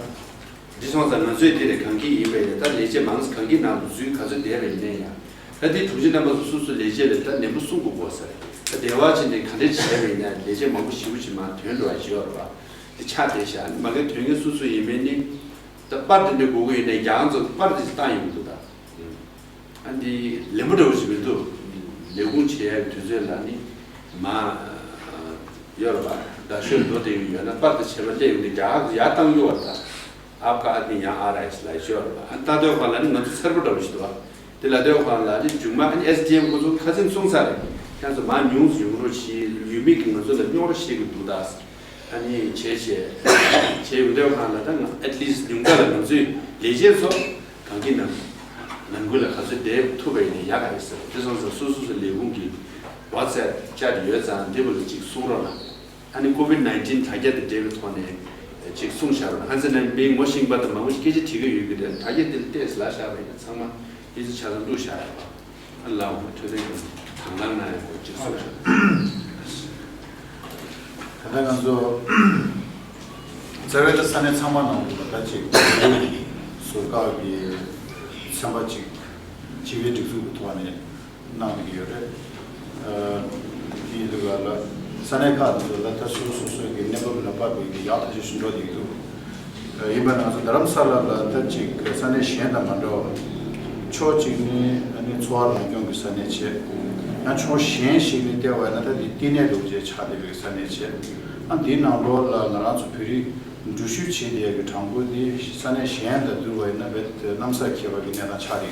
འདི་སོང་ཙང་ང་ཚོས་དེ་ནས་གངས་སྐྱིད་ཡིན་པ་ཡིན་ན་ད་ལས་བྱེད་མང་ཙམ་གངས་སྐྱིད་ནང་དུ་འཛུལ་ག་ཚོད་བསྡད་པ་ཡིན་ནའི་ཡང་། ད་འདི་དྲུང་ཆེ་རྣམ་པ་ཚོ་སོ་སོ་ལས་བྱེད་ལ་ད་ནན་པོ་གསུང་དགོས་དགོས་ས་རེད། ད་སྡེ་བ་ཕྱིན་ནས་ག་འདྲས་བྱས་པ་ཡིན་ན་ལས་བྱེད་མང་པོ་ཞེ་པོ་ཅིག་མར་ཐོན་འགྲོ་བ་ཞིག་ཡོད་རེད་བ། འདི་ཆགས་བསྡད་ཤག་མ་གི་དོན་གཉེར་སོ་སོ་ཡིན་མིན་ནི། ད་པར་དེ་འདྲས་དགོས་ཀྱི་ཡོད་ནའི་རྒྱ་གར་ཚོ་པར་དེ་ཞིག་བཏང་ཡོང་གི་འདུག་ད། ཨ་འདི་ལེན་པོ་འདྲ་བོ་ཞིག་མི་འདུག་ལས་ཁུངས་བྱེད་ཡག་གི་དུས་ཚོད་ལ་ནི་མ་ཡོད་རེད་པ། རྡ་ཤོད་འགྲོ་བསྡད་ཀྱི་ཡོད་ན་པར་དེ་བྱས་པ་སླེབས་ཡོང་དུས་རྒྱ་གར་ཡར་བཏང་གི་ཡོད་རེད་ད། ཨབ་ག་ཨ་ཏི་ཡང་ཨ་ར་ཨེས་ལ་ཡོད་རེད་པ། ཨ་ལྟ་དུས་ཁོང་ལ་ནི་ང་ཚོ་འཚེར་པོ་འདྲ་བོ་ཞིག་འདུག་པ། དེ་ལ་དུས་ཁོང་ལ་ནི་མཇུག་མ་ཨ་ནི་ཨེས་ཌི་ཨེམ་ཁོ་ཚོ་ཁ་སང་གསུངས་ཚར་རེད། ཁྱེད་ཚོ་མར་ཉུང་སུ་ཡོང་རོགས་བྱེད། ཡུལ་མི་གིས་ང་ཚོ་ལ་རྙོག་དྲ་བཤད་ཀྱི་འདུག་ད། ཨ་ནི་བྱས་བྱས་བྱས་ཡོང་དུས་ཁོང་ལ་ད་ང་at least་ཉུང་མཐའ་ལ་ང་ཚོའི་ལས་བྱེད་ཚོ་གངས་སྐྱིད་ནང་ནང་ཁུལ་ལ་ག་ཚོད་བསྡད་ཐུབ་པ་ཡིན་ན་ཡག་ག་རེད་ཟེར། དེ་སོང་ཙང་སོ་སོ་སོ་ལས་ཁུངས་ཀྱི་WhatsApp་chat་ཡོད་ཙང་འདི་བོ་ལ་ཅིག་གསུང་རོགས་གནང་། ཨ་ནི་ཀོ་ཝིཌ་ནའིན་ཊིན་དྲ་རྒྱ་དང་འབྲེལ་བའི་ཐོག་ནས་ཅིག་གསུངས་བཞག་རོགས་གནང་། ཧན་ཙེ་ནན་མི་ངོ་ཤེས་པ་དང་མང་པོ་ཞིག་སྐད་ཆ་དྲི་གི་ཡོད་ཀྱི་རེད། དྲ་རྒྱ་འདི་ལ་བལྟས་ལབ་བཞག་པ་ཡིན་ན་ཚང་མ་ཡིད་ཆེས་ཆ་ཚང་བླུགས་བཞག་ཡོད་པ། ལའོ་འཕྲོད་བསྟེན་གྱི་དང་བླངས་གནང་ཡག་གི་གཅིག་གསུངས་ཤོག་ད་ལྟ་ང་ཚོ་རྩ་བའི་ད་ས་གནས་ཚང་མ་ནང་དུ་ད་ཅིག་ཟུར་བཀག་གི་ཚན་པ་ཅིག་སྤྱི་པའི་སྒྲིག་འཛུགས་ཀྱི་ཐོག་ནས་གནང་བསྡད་ཀྱི་ཡོད་རེད། ཨ་དེ་ཡིན་དུས་ག་ལ་ས་གནས་ཁག་དེ་ཚོ་ལ་ད་སོ་སོ་སོ་སོའི་གི་གནས་བབ་ལ་དཔག་པའི་གི་ཡག་ཐག་ཆོད་ཞིག་འགྲོ་བསྡད་ཀྱི་འདུག་ཡིན་པ་ང་ཚོ་རྡ་རམ་ས་ལ་ལ་ད་ཅིག་ས་གནས་གཞན་དང་མ་འདྲ་བ། ཕྱོགས་གཅིག་ནི་ཨ་ནི་འཚོ་བ་རང་སྐྱོང་གི་ས་གནས་བྱས། ཡང་ཕྱོགས་གཞན་ཞིག་ནི་ལྟེ་བ་ཡིན་ན་ད་དེ་བསྟི་གནས་འདྲ་བོ་ཅིག་ཆགས་བསྡད་པའི་ས་གནས་བྱས། ཨ་འདིའི་ནང་ལོགས་ལ་ང་རང་ཚོ་བོད་རིགས་འགྲུལ་བཞུད་བྱེད་བསྡད་ཀྱི་གྲངས་འབོར་འདི་ས་གནས་གཞན་དང་བསྡུར་བ་ཡིན་ན་རྦད་དེ་གནམ་ས་ཁྱད་པར་གྱི་གནས་སྟངས་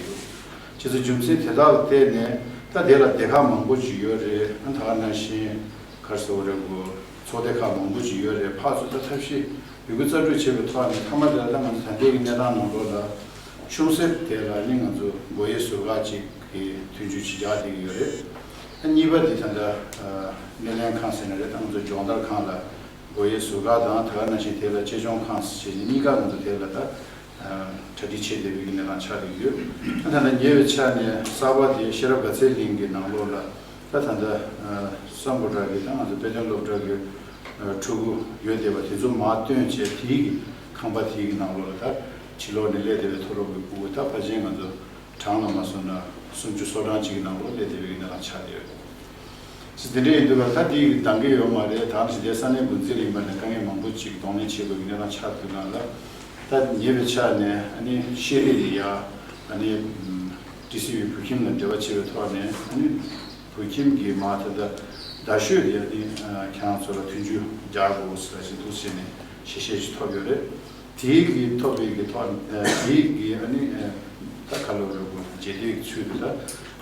ཆགས་བསྡད་འདུག་བྱས་ཙང་རྒྱུ་མཚན་དེ་དག་ལ་བརྟེན་ནས་ད་དེ་ལ་སྡེ་ཁག་མང་པོ་ཅིག་ཡོད་རེད། ཨ་ད་ག་ནང་བཞིན་ག་རེ་ཟེར་དགོས་རེད། འགོ་ཚོགས་སྡེ་ཁག་མང་པོ་ཅིག་ཡོད་རེད། ཕར་ཚུར་ད་ཐབས་ཤེས་ཡོད་རྒུ་རྩལ་སྤྲུགས་བྱས་པའི་ཐོག་ནས་མཐའ་མ་དེ་ལ་ད་ང་ཚོ་ད་ལྟའི་གི་གནས་སྟངས་ནང་ལོགས་ལ་ཆུང་ཟད་དེ་ལ་ནི་ང་ཚོ་སྒོ་དབྱེ་ཟུར་བཀག་ཅིག་གི་མཐུན་འགྱུར་ཅིག་རྒྱག་བསྡད་ཀྱི་ཡོད་རེད། ཨ་གཉིས་པ་དེ་ད་ལྟ་སྣེ་ལེན་ཁང་ཟེར་ན་རེད། ད་ང་ཚོ་སྦྱོང་བརྡར་ཁང་ལ་སྒོ་དབྱེ་ཟུར་བཀག་དང་ད་ག་ནང་བཞིན་དེ་ལ་གཅེས་སྐྱོང་ཁང་ཟེར་གཉིས་ཀ་ང་ཚོ་དེ་ལ་ད་གྲ་སྒྲིག་བྱེད་བསྡད་པའི་གི་གནས་སྟངས་ཆགས་བསྡད་ཡོད། ད་ལྟ་ཉེ་བའི་ཆར་ནས་གསར་པ་དེ་ཤེས་རབ་དགའ་ཚལ་གླིང་གི་ནང་ལོགས་ལ་ད་ད་ལྟ་སམ་བྷོ་ཊ་གི་ད་ང་ཚོ་དཔེ་སྟོན་སློབ་གྲྭ་གི་ཕྲུ་གུ་ཡོད་བསྡད་པ་དེ་ཚོ་མར་བཏོན་བྱས་དེའི་གི་ཁང་པ་དེའི་གི་ནང་ལོགས་ལ་ད་ཕྱི་ལོགས་ནས་སླེབས་བསྡད་པའི་མཐོ་སློབ་གི་ཕྲུ་གུ་ད་ཕལ་ཆེར་ང་ཚོ་གྲངས་ལ་མ་སོང་ན་སུམ་ཅུ་སོ་གྲངས་ཅིག་གི་ནང་ལོགས་སླེབས་བསྡད་པའི་གི་གནས་སྟངས་ཆགས་བསྡད་ཡོད། ཅི་དེ་འདྲ་ཡིན་དུས་ད་འདི་འདང་གི་ཡོད་མ་རེད། ད་ནི་ཞི་བདེ་ས་གནས་འགོ་འཛིན་ལ་ཡིན་པ་ནས་དཀའ་ངལ་མང་པོ་ཅིག་གདོང་ལེན་བྱེད་དགོས་ཀྱི་གནས་སྟངས་ཆགས་དུས་ནང་ལ། ད་ཉེ་བའི་ཆར་ནས་ཨ་ནི་ཤེས་རིག་ལ་ཡ་ཨ་ནི་ཊི་སི་ཝི་བོད་ཁྱིམ་ལ་འབྲེལ་བ་བྱེད་པའི་ཐོག་ནས་ཨ་ནི་བོད་ཁྱིམ་གྱི་མ་ད་ལྟ་རྡ་ཤོད་དེ་ཨ་ནི་ཁྱེད་རང་ཚོ་ལ་མཐུན་འགྱུར་རྒྱག་དགོས་ཟེར་བ་ཞིག་འདུག་ཟེར་ནས་ཞལ་བཞེས་ཤིག་ཐོབ་ཡོད་རེད། དེའི་གི་ཐོབ་པའི་གི་ཐོག་དེའི་གི་ཨ་ནི་ད་ཁ་ལོ་རེ་དགོས་རྗེས་དེའི་ཚུལ་དུ་ད་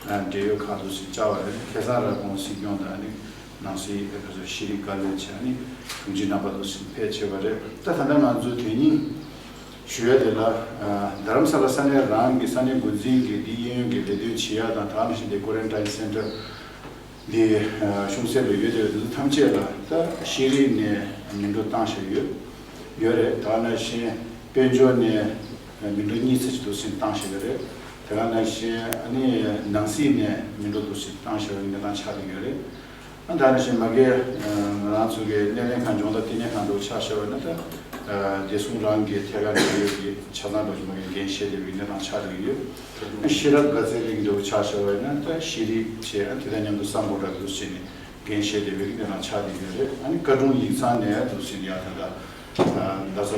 འབྲེལ་ཡོད་ཁག་ཏུ་ཞིག་བཅར་བ་རེད། ཁ་སང་ར་ཁོང་སྲིད་སྐྱོང་དང་ཨ་ནི་ ནང་སྲིད་ཨ་ཁ་ཚོ་ཤེས་རིག་བཀའ་བློན་བྱས་ནས་དྲུང་ཆེ་རྣམ་པ་དུ་ཕེབས་བྱས་པ་རེད། ད་ད་ལྟ་ང་ཚོ་དོན་སྙིང་ཞུ་ཡ་དེ་ལ་རྡ་རམ་ས་ལ་ས་གནས་རང་གི་ས་གནས་འགོ་འཛིན་གྱི་འདི་གཡས་གཡོན་གྱི་ལས་དོན་བྱེད་ཡ་དང་། ད་ནང་བཞིན་དེ་ཀོ་རན་ཊིན་སེན་ཊར་འདི་གཞུང་སྲིད་ལ་ཡོད་བསྡད་པ་དེ་ཚོ་ཐམས་ཅད་ལ་ད་ཤེས་རིག་ནས་མི་འགྲོ་བཏང་བཞག་ཡོད་ཡོད་རེད། ད་ནང་བཞིན་དཔལ་འབྱོར་ནས་མི་འགྲོ་གཉིས་ཚེ་གཅིག་དུ་ཟིན་བཏང་བཞག་ཡོད་རེད། དེ་ག་ནང་བཞིན་ཨ་ནི་ནང་སྲིད་ནས་མི་འགྲོ་དུ་ཟིན་བཏང་བཞག་ཡོད་ནས་ད་ཆགས་བསྡད་ཡོད་རེད། ཨ་ད་ནང་བཞིན་མ་གི་ང་རང་ཚོ་གི་སྣེ་ལེན་ཁང་སྦྱོང་བརྡར་བསྟི་གནས་ཁང་དུ་ཆ་བཞག་པ་ན་ད་བདེ་སྲུང་རང་གི་ཐད་ཀར་འབྲེལ་ཡོད་ཀྱི་ཆ་ཚང་འགྲོ་བཞིན་པ་གི་འགན་བཞེས་བསྡད་པའི་གནས་སྟངས་ཆགས་བསྡད་ཡོད། ཤེས་རབ་དགའ་ཚལ་གླིང་དུ་ཆ་བཞག་པ་ན་ད་ཤེས་རིག་བྱས། ཨ་དེ་དང་མཉམ་དུ་སམ་བྷོ་ཊ་དུ་བྱས་ནས་འགན་བཞེས་བསྡད་པའི་གནས་སྟངས་ཆགས་བསྡད་ཡོད་རེད། ཨ་ནི་བཀའ་དྲུང་ཡིག་ཚང་ནས་དུ་བྱས་ནས་ཡང་ད་ལྟ་རྡ་ས་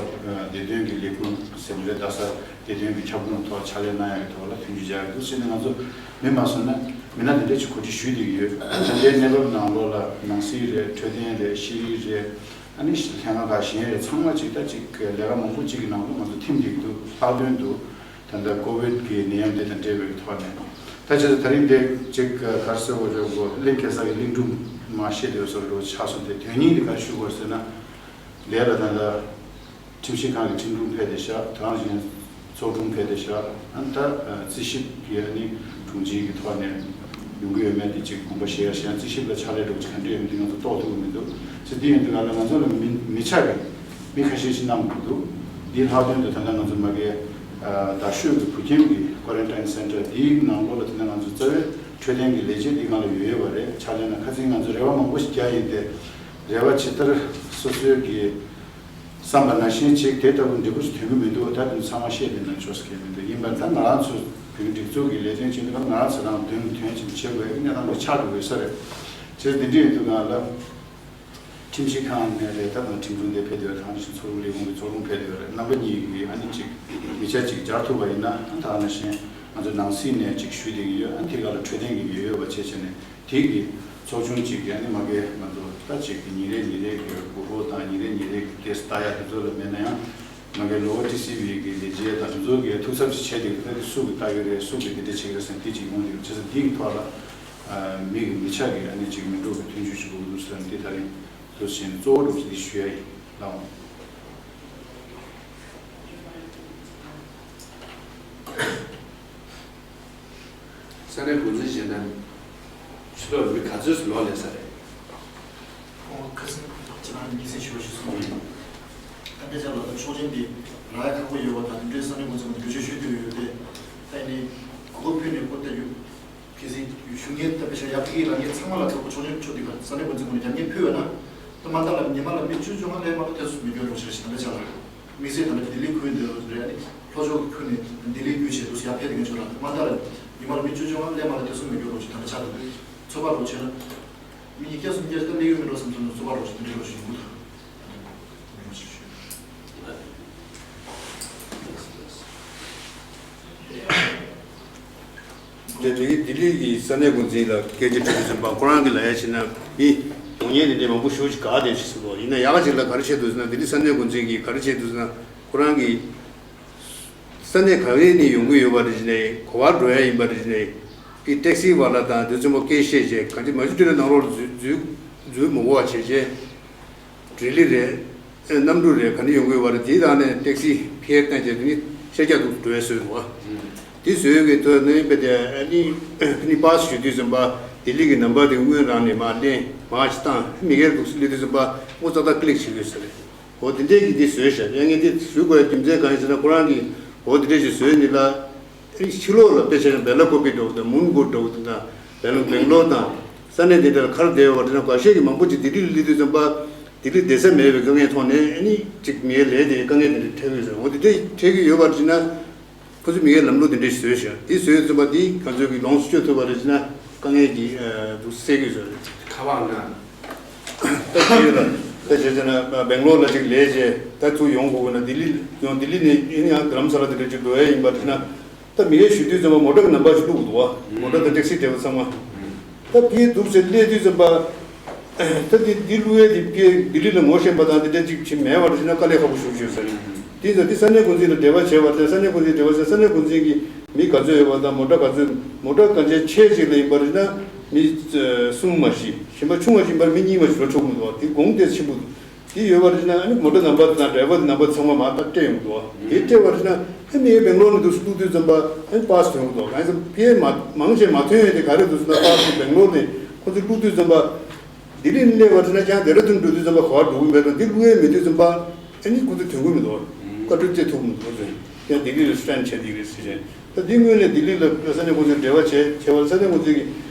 བདེ་དོན་གྱི་ལས་ཁུངས་ཟེར་ནི་རེད། རྡ་ས་བདེ་དོན་གྱི་ཁྱབ་ཁོངས་ཐོག་ཕྱག་ལས་གནང་ཡག་གི་ཐོག་ལ་མཐུན་འགྱུར་རྒྱག་ཡག་འདུག་ཟེར་ནས་ང་ཚོ་མི་མ་སོང་ན་མི་སྣ་དེ་འདྲས་ཅིག་གོ་སྒྲིག་ཞུས་བསྡད་ཀྱི་ཡོད། ད་ལྟའི་གནས་བབ་ནང་ལོགས་ལ་ནང་སྲིད་རེད། འཕྲོད་བསྟེན་རེད། ཤེས་རིག་རེད། ཨ་ནི་ལྷན་ཁག་ཁག་གཞན་རེད། ཚང་མ་ཅིག་ད་ཅིག་ལས་ཀ་མང་པོ་ཅིག་གི་ནང་ལ་ང་ཚོ་ཐིམ་བསྡད་ཀྱི་འདུག་ལྷག་དོན་དུ་ད་ལྟ་ཀོ་ཝིད་ཀྱི་ནད་ཡམས་འདི་དང་འབྲེལ་བའི་ཐོག་ནས་ད་ཆ་ད་རིང་འདི་ཅིག་ག་རེ་ཟེར་དགོས་རེད། གོ་གླེང་གེ་སར་གྱི་གླིང་སྒྲུང་མ་བཤད་དེ་བཟོ་འགྲོ་ཆགས་སོང་། དེ་དོན་སྙིང་འདི་ག་རེ་ཞུ་དགོས་ཟེར་ན། ལས་ལ་ད་ལྟ་ཁྲིམས་ཞིབ་ཁང་གི་ཁྲིམས་དྲུང་ཕེབས་ཏེ་བཞག་དེ་རང་བཞིན་ཚོགས་དྲུང་ཕེབས་ཏེ་བཞག་ཨ་ནི་ད་རྩིས་ཞིབ་ཀྱི་ཨ་ནི་དྲུང་ཆེ་གི་ཐོག་ནས་ཡོང་གི་ཡོད་མེད་དེ་ཅིག་དགོངས་པ་བཞེས་ཡ་བཞག་རྩིས་ཞིབ་ལ་ཕྱག་ལས་འགྲོ་གི་ག་འདྲ་ཡོད་མེད་དེ་ང་ཚོ་རྟོགས་ཐུབ་ཀྱི་མི་འདུག་ཅེས་དེ་ཡིན་དུས་ག་ལ་ང་ཚོ་ལ་མི་མི་ཆ་གི་མི་ཁ་ཤས་ཤིག་གནང་དགོས་འདུག་འདིའི་ལྷག་དོན་དུ་ད་ལྟ་ང་ཚོ་མ་གི་རྡ་ཤོད་ཀྱི་བུ་ཁྱིམ་གྱི་ཀོ་རན་ཊིན་སེན་ཊར་འདིའི་ནང་ལོགས་ལ་དེ་ནས་ང་ཚོ་རྩ་བའི་འཕྲོད་བསྟེན་གྱི་ལས་བྱེད་འདི་སྒང་ལ་ཡོད་ཡོད་པ་རེད། ཕྱག་ལས་གནང་། ཁ་སང་ང་ཚོ་རེ་བ་མང་པོ་ཞིག་བརྒྱབ་ཡིན་ཏེ། རེ་བ་ཇི་ལྟར་སོ་སོའི་གི་བསམ་པ་ནང་བཞིན་ཅིག་དེ་ལྟ་བུ་འབྲས་བུ་ཞིག་ཐོན་གྱི་མི་འདུག་ད་དེ་ཚང་མ་བཤད་དེ་ན་ཆོག་ས་གལ་མི་འདུག་ཡིན་པ་ད་ང་རང་ཚོ་བོད་མི་སྒྲིག་འཛུགས་ཀྱི་ལས་དོན་བྱེད་དུས་ང་རང་ཚོ་རང་དོན་དོན་ཅིག་བྱེད་དགོས་ཡ་གི་གནས་སྟངས་དེ་ཆགས་འགྲོ་དགོས་ས་རེད། བྱས་དེ་འདྲ་ཡིན་དུས་ང་ལ་ཁྲིམས་ཞིབ་ཁང་ནས་རེད། ད་ང་ཁྲིམས་དྲུང་དེ་ཕེབས་དུས་ད་ནང་བཞིན་ཚོགས་རུ་ལས་ཁུངས་ཀྱི་ཚོགས་དྲུང་ཕེབས་དུས་རེད། རྣམ་པ་གཉིས་ཀྱི་ཨ་ནི་ཅིག་མི་ཆ་ཅིག་སྦྱར་ཐུབ་པ་ཡིན་ན་ད་ནང་བཞིན་ང་ཚོ་ནང་སྲིད་ནས་ཅིག་ཞུས་བསྡད་ཀྱི་ཡོད། ཨ་ནི་དེ་ག་ལ་འཕྲོད་བསྟེན་གྱི་ཡོད་ཡོད་པ་བྱས་བྱས་ནས། དེ་གི་ཚོགས་ཆུང་གཅིག་གི་ཨ་ནི་མ་གི་ང་ཚོ་ད་ཅིག་གི་ཉིན་རེ་ཉིན་རེ་གི་གོ་སྐབས་དང་ཉིན་རེ་ཉིན་རེ་གི་ཏེས་ལྟ་ཡ་དེ་ཚོ་ལ་མེད་ན་ཡང་མ་གི་ལོ་ཨོ་ཊི་སི་བི་གི་ལས་བྱེད་དང་དེ་ཚོ་གི་ཐུགས་འཚབ་ཅིག་བྱས་ཏེ་ད་དེ་སུ་གི་ལྟ་གི་རེད། སུ་གི་དེ་འདྲ་བྱེད་ཀྱི་རེད་ཟེར་དེ་ཅིག་ཡོང་དེ་བྱས་ཙང་དེ་གི་ཐོག་ལ་མི་གི་མི་ཆ་གི་ཨ་ནི་ཅིག་མི་འགྲོ་གི་མཐུན་འགྱུར་ཞིག་དགོས་འདུག་ཟེར་ནས་དེ་ད་རིང་དུ་ཕྱིན་གཙོ་བོ་འགྲོ་ཞིག་དེ་ཞུ་ཡ་ཡིན་ལགས། ས་གནས་འགོ་འཛིན་བྱས་ན་ཕྱི་ལོགས་མི་ག་ཚོད་ལོག་ལས་ས་རེད། ཁོང་ཁ་སང་ཁྱེད་རང་གཉིས་སེ་ཞུ་བ་ཞུ་སོང་། ཨ་ནི་ཅག་ལ་ད་ཆོག་མཆན་འདི་རག་ཡ་ཁག་པོ་ཡོད་པ་དང་དེ་འདྲའི་ས་གནས་འགོ་འཛིན་མ་འགྲེལ་བརྗོད་ཞུས་དུས་ཡོད་དེ། ད་ནི་གོ་སྐབས་ཕུལ་ནས་ཁོ་ལྟ་རྒྱུ་གལ་སྲིད་ཞུ་མཁན་ད་པེ་ཤ་ཡག་གི་ལ་ངས་ཚང་མ་ལ་ཐོག་ཆོག་མཆན་ཆོག་འདི་ག་ས་གནས་འགོ་འཛིན་མ་ནས་རྒྱབ་ངས་ཕུལ་བ་ན། ད་མ་ད་ལ་ཉི་མ་ལ་མི་བཅུ་བཅོ་ལྔ་ལས་མ་ལ་ཐེ་ཚོམ་མི་སྐྱོ་རོགས་ཞེས་ཞེ་ན་པེ་ཤ་ལ། དམིགས་བསལ་ད་ལྟ་ལྡི་ལི་ཁུལ་འདི་རེད། ཨ་ནི་ལྷོ་ཕྱོགས་ཀྱི་ཁུལ་ནས་ལྡི་ལི་ཁུལ་བྱས་འདུག་ཡར་ཕེབས་དེ་ངས་ཆོག་ལ་མ་ལྟར་ཉི་མ་ལ་མི་བཅུ་བཅོ་ལྔ་ལས་མ་ལ་ཐེ་ཚོམ་མི་འགྱུར་རོགས་ཞེས་ད་ལྟ་ཆགས་འདུག་ཚོད་དཔག་རོགས་བྱས་ན་མི་ཉིས་བརྒྱ་སུམ་བརྒྱ་ཞིག་ད་སླེབས་ཡོད་མིན་འགྲོ་བསམ་ཚུལ་ཚོད་དཔག་རོགས་ཞེས་དེ་འདྲ་རོགས་ཞེས་ཡོང་གི་འདུག་དེ་དེ་གི་ལྡི་ལི་གི་ས་གནས་འགོ་འཛིན་ལ་སྐད་ཆ་དྲི་དུས་ཙམ་པ་ཁོ་རང་གི་ལ་ཡ་བྱས་ན་མི་གདོང་བརྙན་དེ་འདྲའི་མང་པོ་ཞེ་པོ་ཅིག་དགའ་བསྡད་ཅིག་ཟེར་གོ། ཡིན་ན་ཡག་ག་ཅིག་ལ་ག་རེ་བྱས་འདུག་ཟེར་ན་ལྡི་ལི་ས་གནས་འགོ་འཛིན་གྱིས་ག་རེ་བྱས་འདུག་ཟེར་ན་ཁོ་རང་གི་ས་གནས་ག་བའི་ནས་ཡོང་གི་ཡོད་པ་རེད་ཅེ་ནས་ག་པར་འགྲོ་ཡ་ཡིན་པ་རེད་ཅེ་ནས་ཨི་ཊེག་སི་བ་ལ་དང་དེ་ཚོ་མོ་སྐད་བཤད་བྱས་ག་འདྲ་མ་བྱུང་དུས་ནང་ལོགས་ལ་འཛུལ་འཛུལ་འཛུལ་མི་དགོས་པ་བྱས་བྱས། ལྡི་ལི་རེད། ཨེ་གནམ་གྲུ་རེད། ག་ནས་ཡོང་གི་ཡོད་པ་རེད། དེའི་ནང་ནས་ཊེག་སི་ཕི་ཡར་བཏང་བྱས་དེ་ནི་ཤར་རྒྱག་ཏུ་འགྲོ་ཡ་བཟོས་འདུག་བ། དེ་བཟོས་ཡོད་ཀྱི་དོན་ནི་དཔེ་དེ་ཨ་ནི་ཕི་ནི་པཱ་སི་ཞུ་དུས་ཙམ་པ་ལྡི་ལི་གི་ནམ་བར་དེ་སྔོན་རང་ནས་མར་ལེན་མར་ཅིག་བཏང་མི་སྒེར་འདུག་སླེབས་དུས་ཙམ་པ་ཨོ་ཙག་ཙག་ཀི་ལིག་བྱེད་དགོས་ཟེར་རེད། འོ་དེ་འདྲས་ཀྱི་དེ་བཟོས་ཤག་ཡ་ངས་དེ་ཞུ་དགོས་ཡ་རྒྱུ་མཚན་གང་ཡིན་ཟེར་ན་ཁོ་རང་གིས་འོ་དེ་འདྲས་ཞིག་བཟོས་ནི་ལ། ཨེ་ཕྱི་ལོགས་ལ་དཔེ་བྱས་ན་བེ་ལ་ཀོ་པི་འདྲ་བོ་དང་མུན་གོ་འདྲ་བོ་དང་བེ་ལ་སྦེང་ལོར་དང་ས་གནས་དེ་འདྲ་ལ་ག་རེ་བསྡད་ཡོད་པ་དྲན་ན་འགའ་ཤས་ཀྱིས་མང་པོ་ཅིག་ལྡི་ལི་ལ་སླེབས་དུས་ཙམ་པ་ལྡི་ལི་བསྡད་ས་མེད་པའི་དཀའ་ངལ་མཐོང་ནས་ཨ་ནི་ཅིག་མི་ཡར་ལས་དེ་དཀའ་ངལ་དེ་འདྲ་འཕྲད་ཀྱི་ཡོད་རེད། འོ་དེ་འདྲ་འཕྲད་ཀྱི་ཡོད་པ་དྲན་ན་ཁོ་ཚོས་མི་ཡར་ལམ་ལུགས་དེ་འདྲ་ཞིག་བཟོས་ཤག་དེ་བཟོས་ཙམ་པ་དེ་ང་ཚོས་ཀྱི་ལོངས་སུ་སྤྱོད་ཐུབ་པ་རེད་ཅེ་ན་དཀའ་ངལ་གྱི་འདུག་སེལ་གྱི་བཟོས་རེད། ཁ་པར་ན། ད་དེ་ལ་ད་བྱས་ཙང་ན་སྦེང་ལོར་ལ་ཅིག་ལས་བྱས་ད་ཚུར་ཡོང་དགོས་ན་ལྡི་ལི་ཡོང་ལྡི་ལི་ནས་ཨེ་ནི་ཡང་རྡ་རམ་ས་ལ་དེ་འདྲ་ཅིག་འགྲོ་ཡ་ཡིན་པ་དྲན་ན། ད་མི་ཡར་ཞུ་དུས་ཙམ་པ་མོ་ཊ་གི་ནམ་བར་ཅིག་བླུགས་འདུག་བ། མོ་ཊ་དང་ཊེག་སི་འདྲ་བོ་ཚང་མ། ད་ཕར་འདུག་ཟེར་སླེབས་དུས་ཙམ་པ། ད་འདི་འདི་བླུགས་ཡས་འདི་ཕར་ལྡི་ལི་ལ་ངོ་ཤེས་པ་དང་འདི་འདྲ་ཅིག་ཅིག་མེད་པར་བྱས་ན་དཀའ་ལས་ཁག་པོ་ཞེ་པོ་ཡོད་ཟེར། དེ་ཙང་འདི་ས་གནས་འགོ་འཛིན་ལ་འབྲེལ་བ་བྱས་པ་དང་ས་གནས་འགོ་འཛིན་འབྲེལ་བ་བྱས་ས་གནས་འགོ་འཛིན་གྱི་མི་ག་ཚོད་ཡོད་པ་དང་མོ་ཊ་ག་ཚོད་མོ་ཊ་ག་ཚོད་ཆེ་ཅིག་ལ་ཡིན་པར་བྱས་ན། མི་གསུམ་མ་གཏོགས་གཞན་པ་ཆུང་བ་གཞན་པར་མི་གཉིས་མ་གཏོགས་འགྲོ་ཆོག་མི་འདུག་བ། དེ་གོང་དེ་ཆེན་པོ་འདུག་དེ་ཡོད་པ་རེད་ན་ཨ་ནི་མོ་ཊ་ནམ་པར་དང་ཌ་རའི་ཝར་ནམ་པར་ཚང་མ་མར་ད་སྤྲད་ཡོང་འདུག་བ། དེ་སྤྲད་པ་རེད་ན་ཨ་མི་སྦེང་ལོར་ནས་འདུག་བླུག་དུས་ཙམ་པ་ཨ་ནི་པཱ་སི་ཐོན་འདུག་གང་ཡིན་ཟེར་ན་ཕལ་མ་མང་ཆེ་མ་ཐོན་ཡོད་དེ་ག་རེ་འདུག་ཟེར་ན་པཱ་སི་སྦེང་ལོར་ནས་ཁོ་ཚོ་བླུག་དུས་ཙམ་པ་ལྡི་ལི་ནས་སླེབས་པ་རེད་ན་ཀྱང་ལྡེ་ར་ལྡུན་འགྲོ་དུས་ཙམ་པ་ག་པར་འགྲོ་གི་མེད་དང་དེ་བླུག་ཡས་མེད་དུས་ཙམ་པ་ཨ་ནི་ཁོ་ཚོ་ཐོན་གི་མི་འདུག་བཀའ་འཁྲོལ་སྤྲད་ཐུབ་མི་འདུག་ཁོ་ཚོས་ཀྱང་ལྡི་ལི་ལ་སི་ཊེན་ཌི་བྱས་བསྡད་ཀྱི་རེད་ཟེར་བྱས། ད་འདི་སྔོན་ནས་ལྡི་ལི་ལ་ས་གནས་ཁོ་ཚོས་འབྲེལ་བ་བྱས་བྱས་པར་ས་གནས་ཁོ་ཚོས་ཀྱི་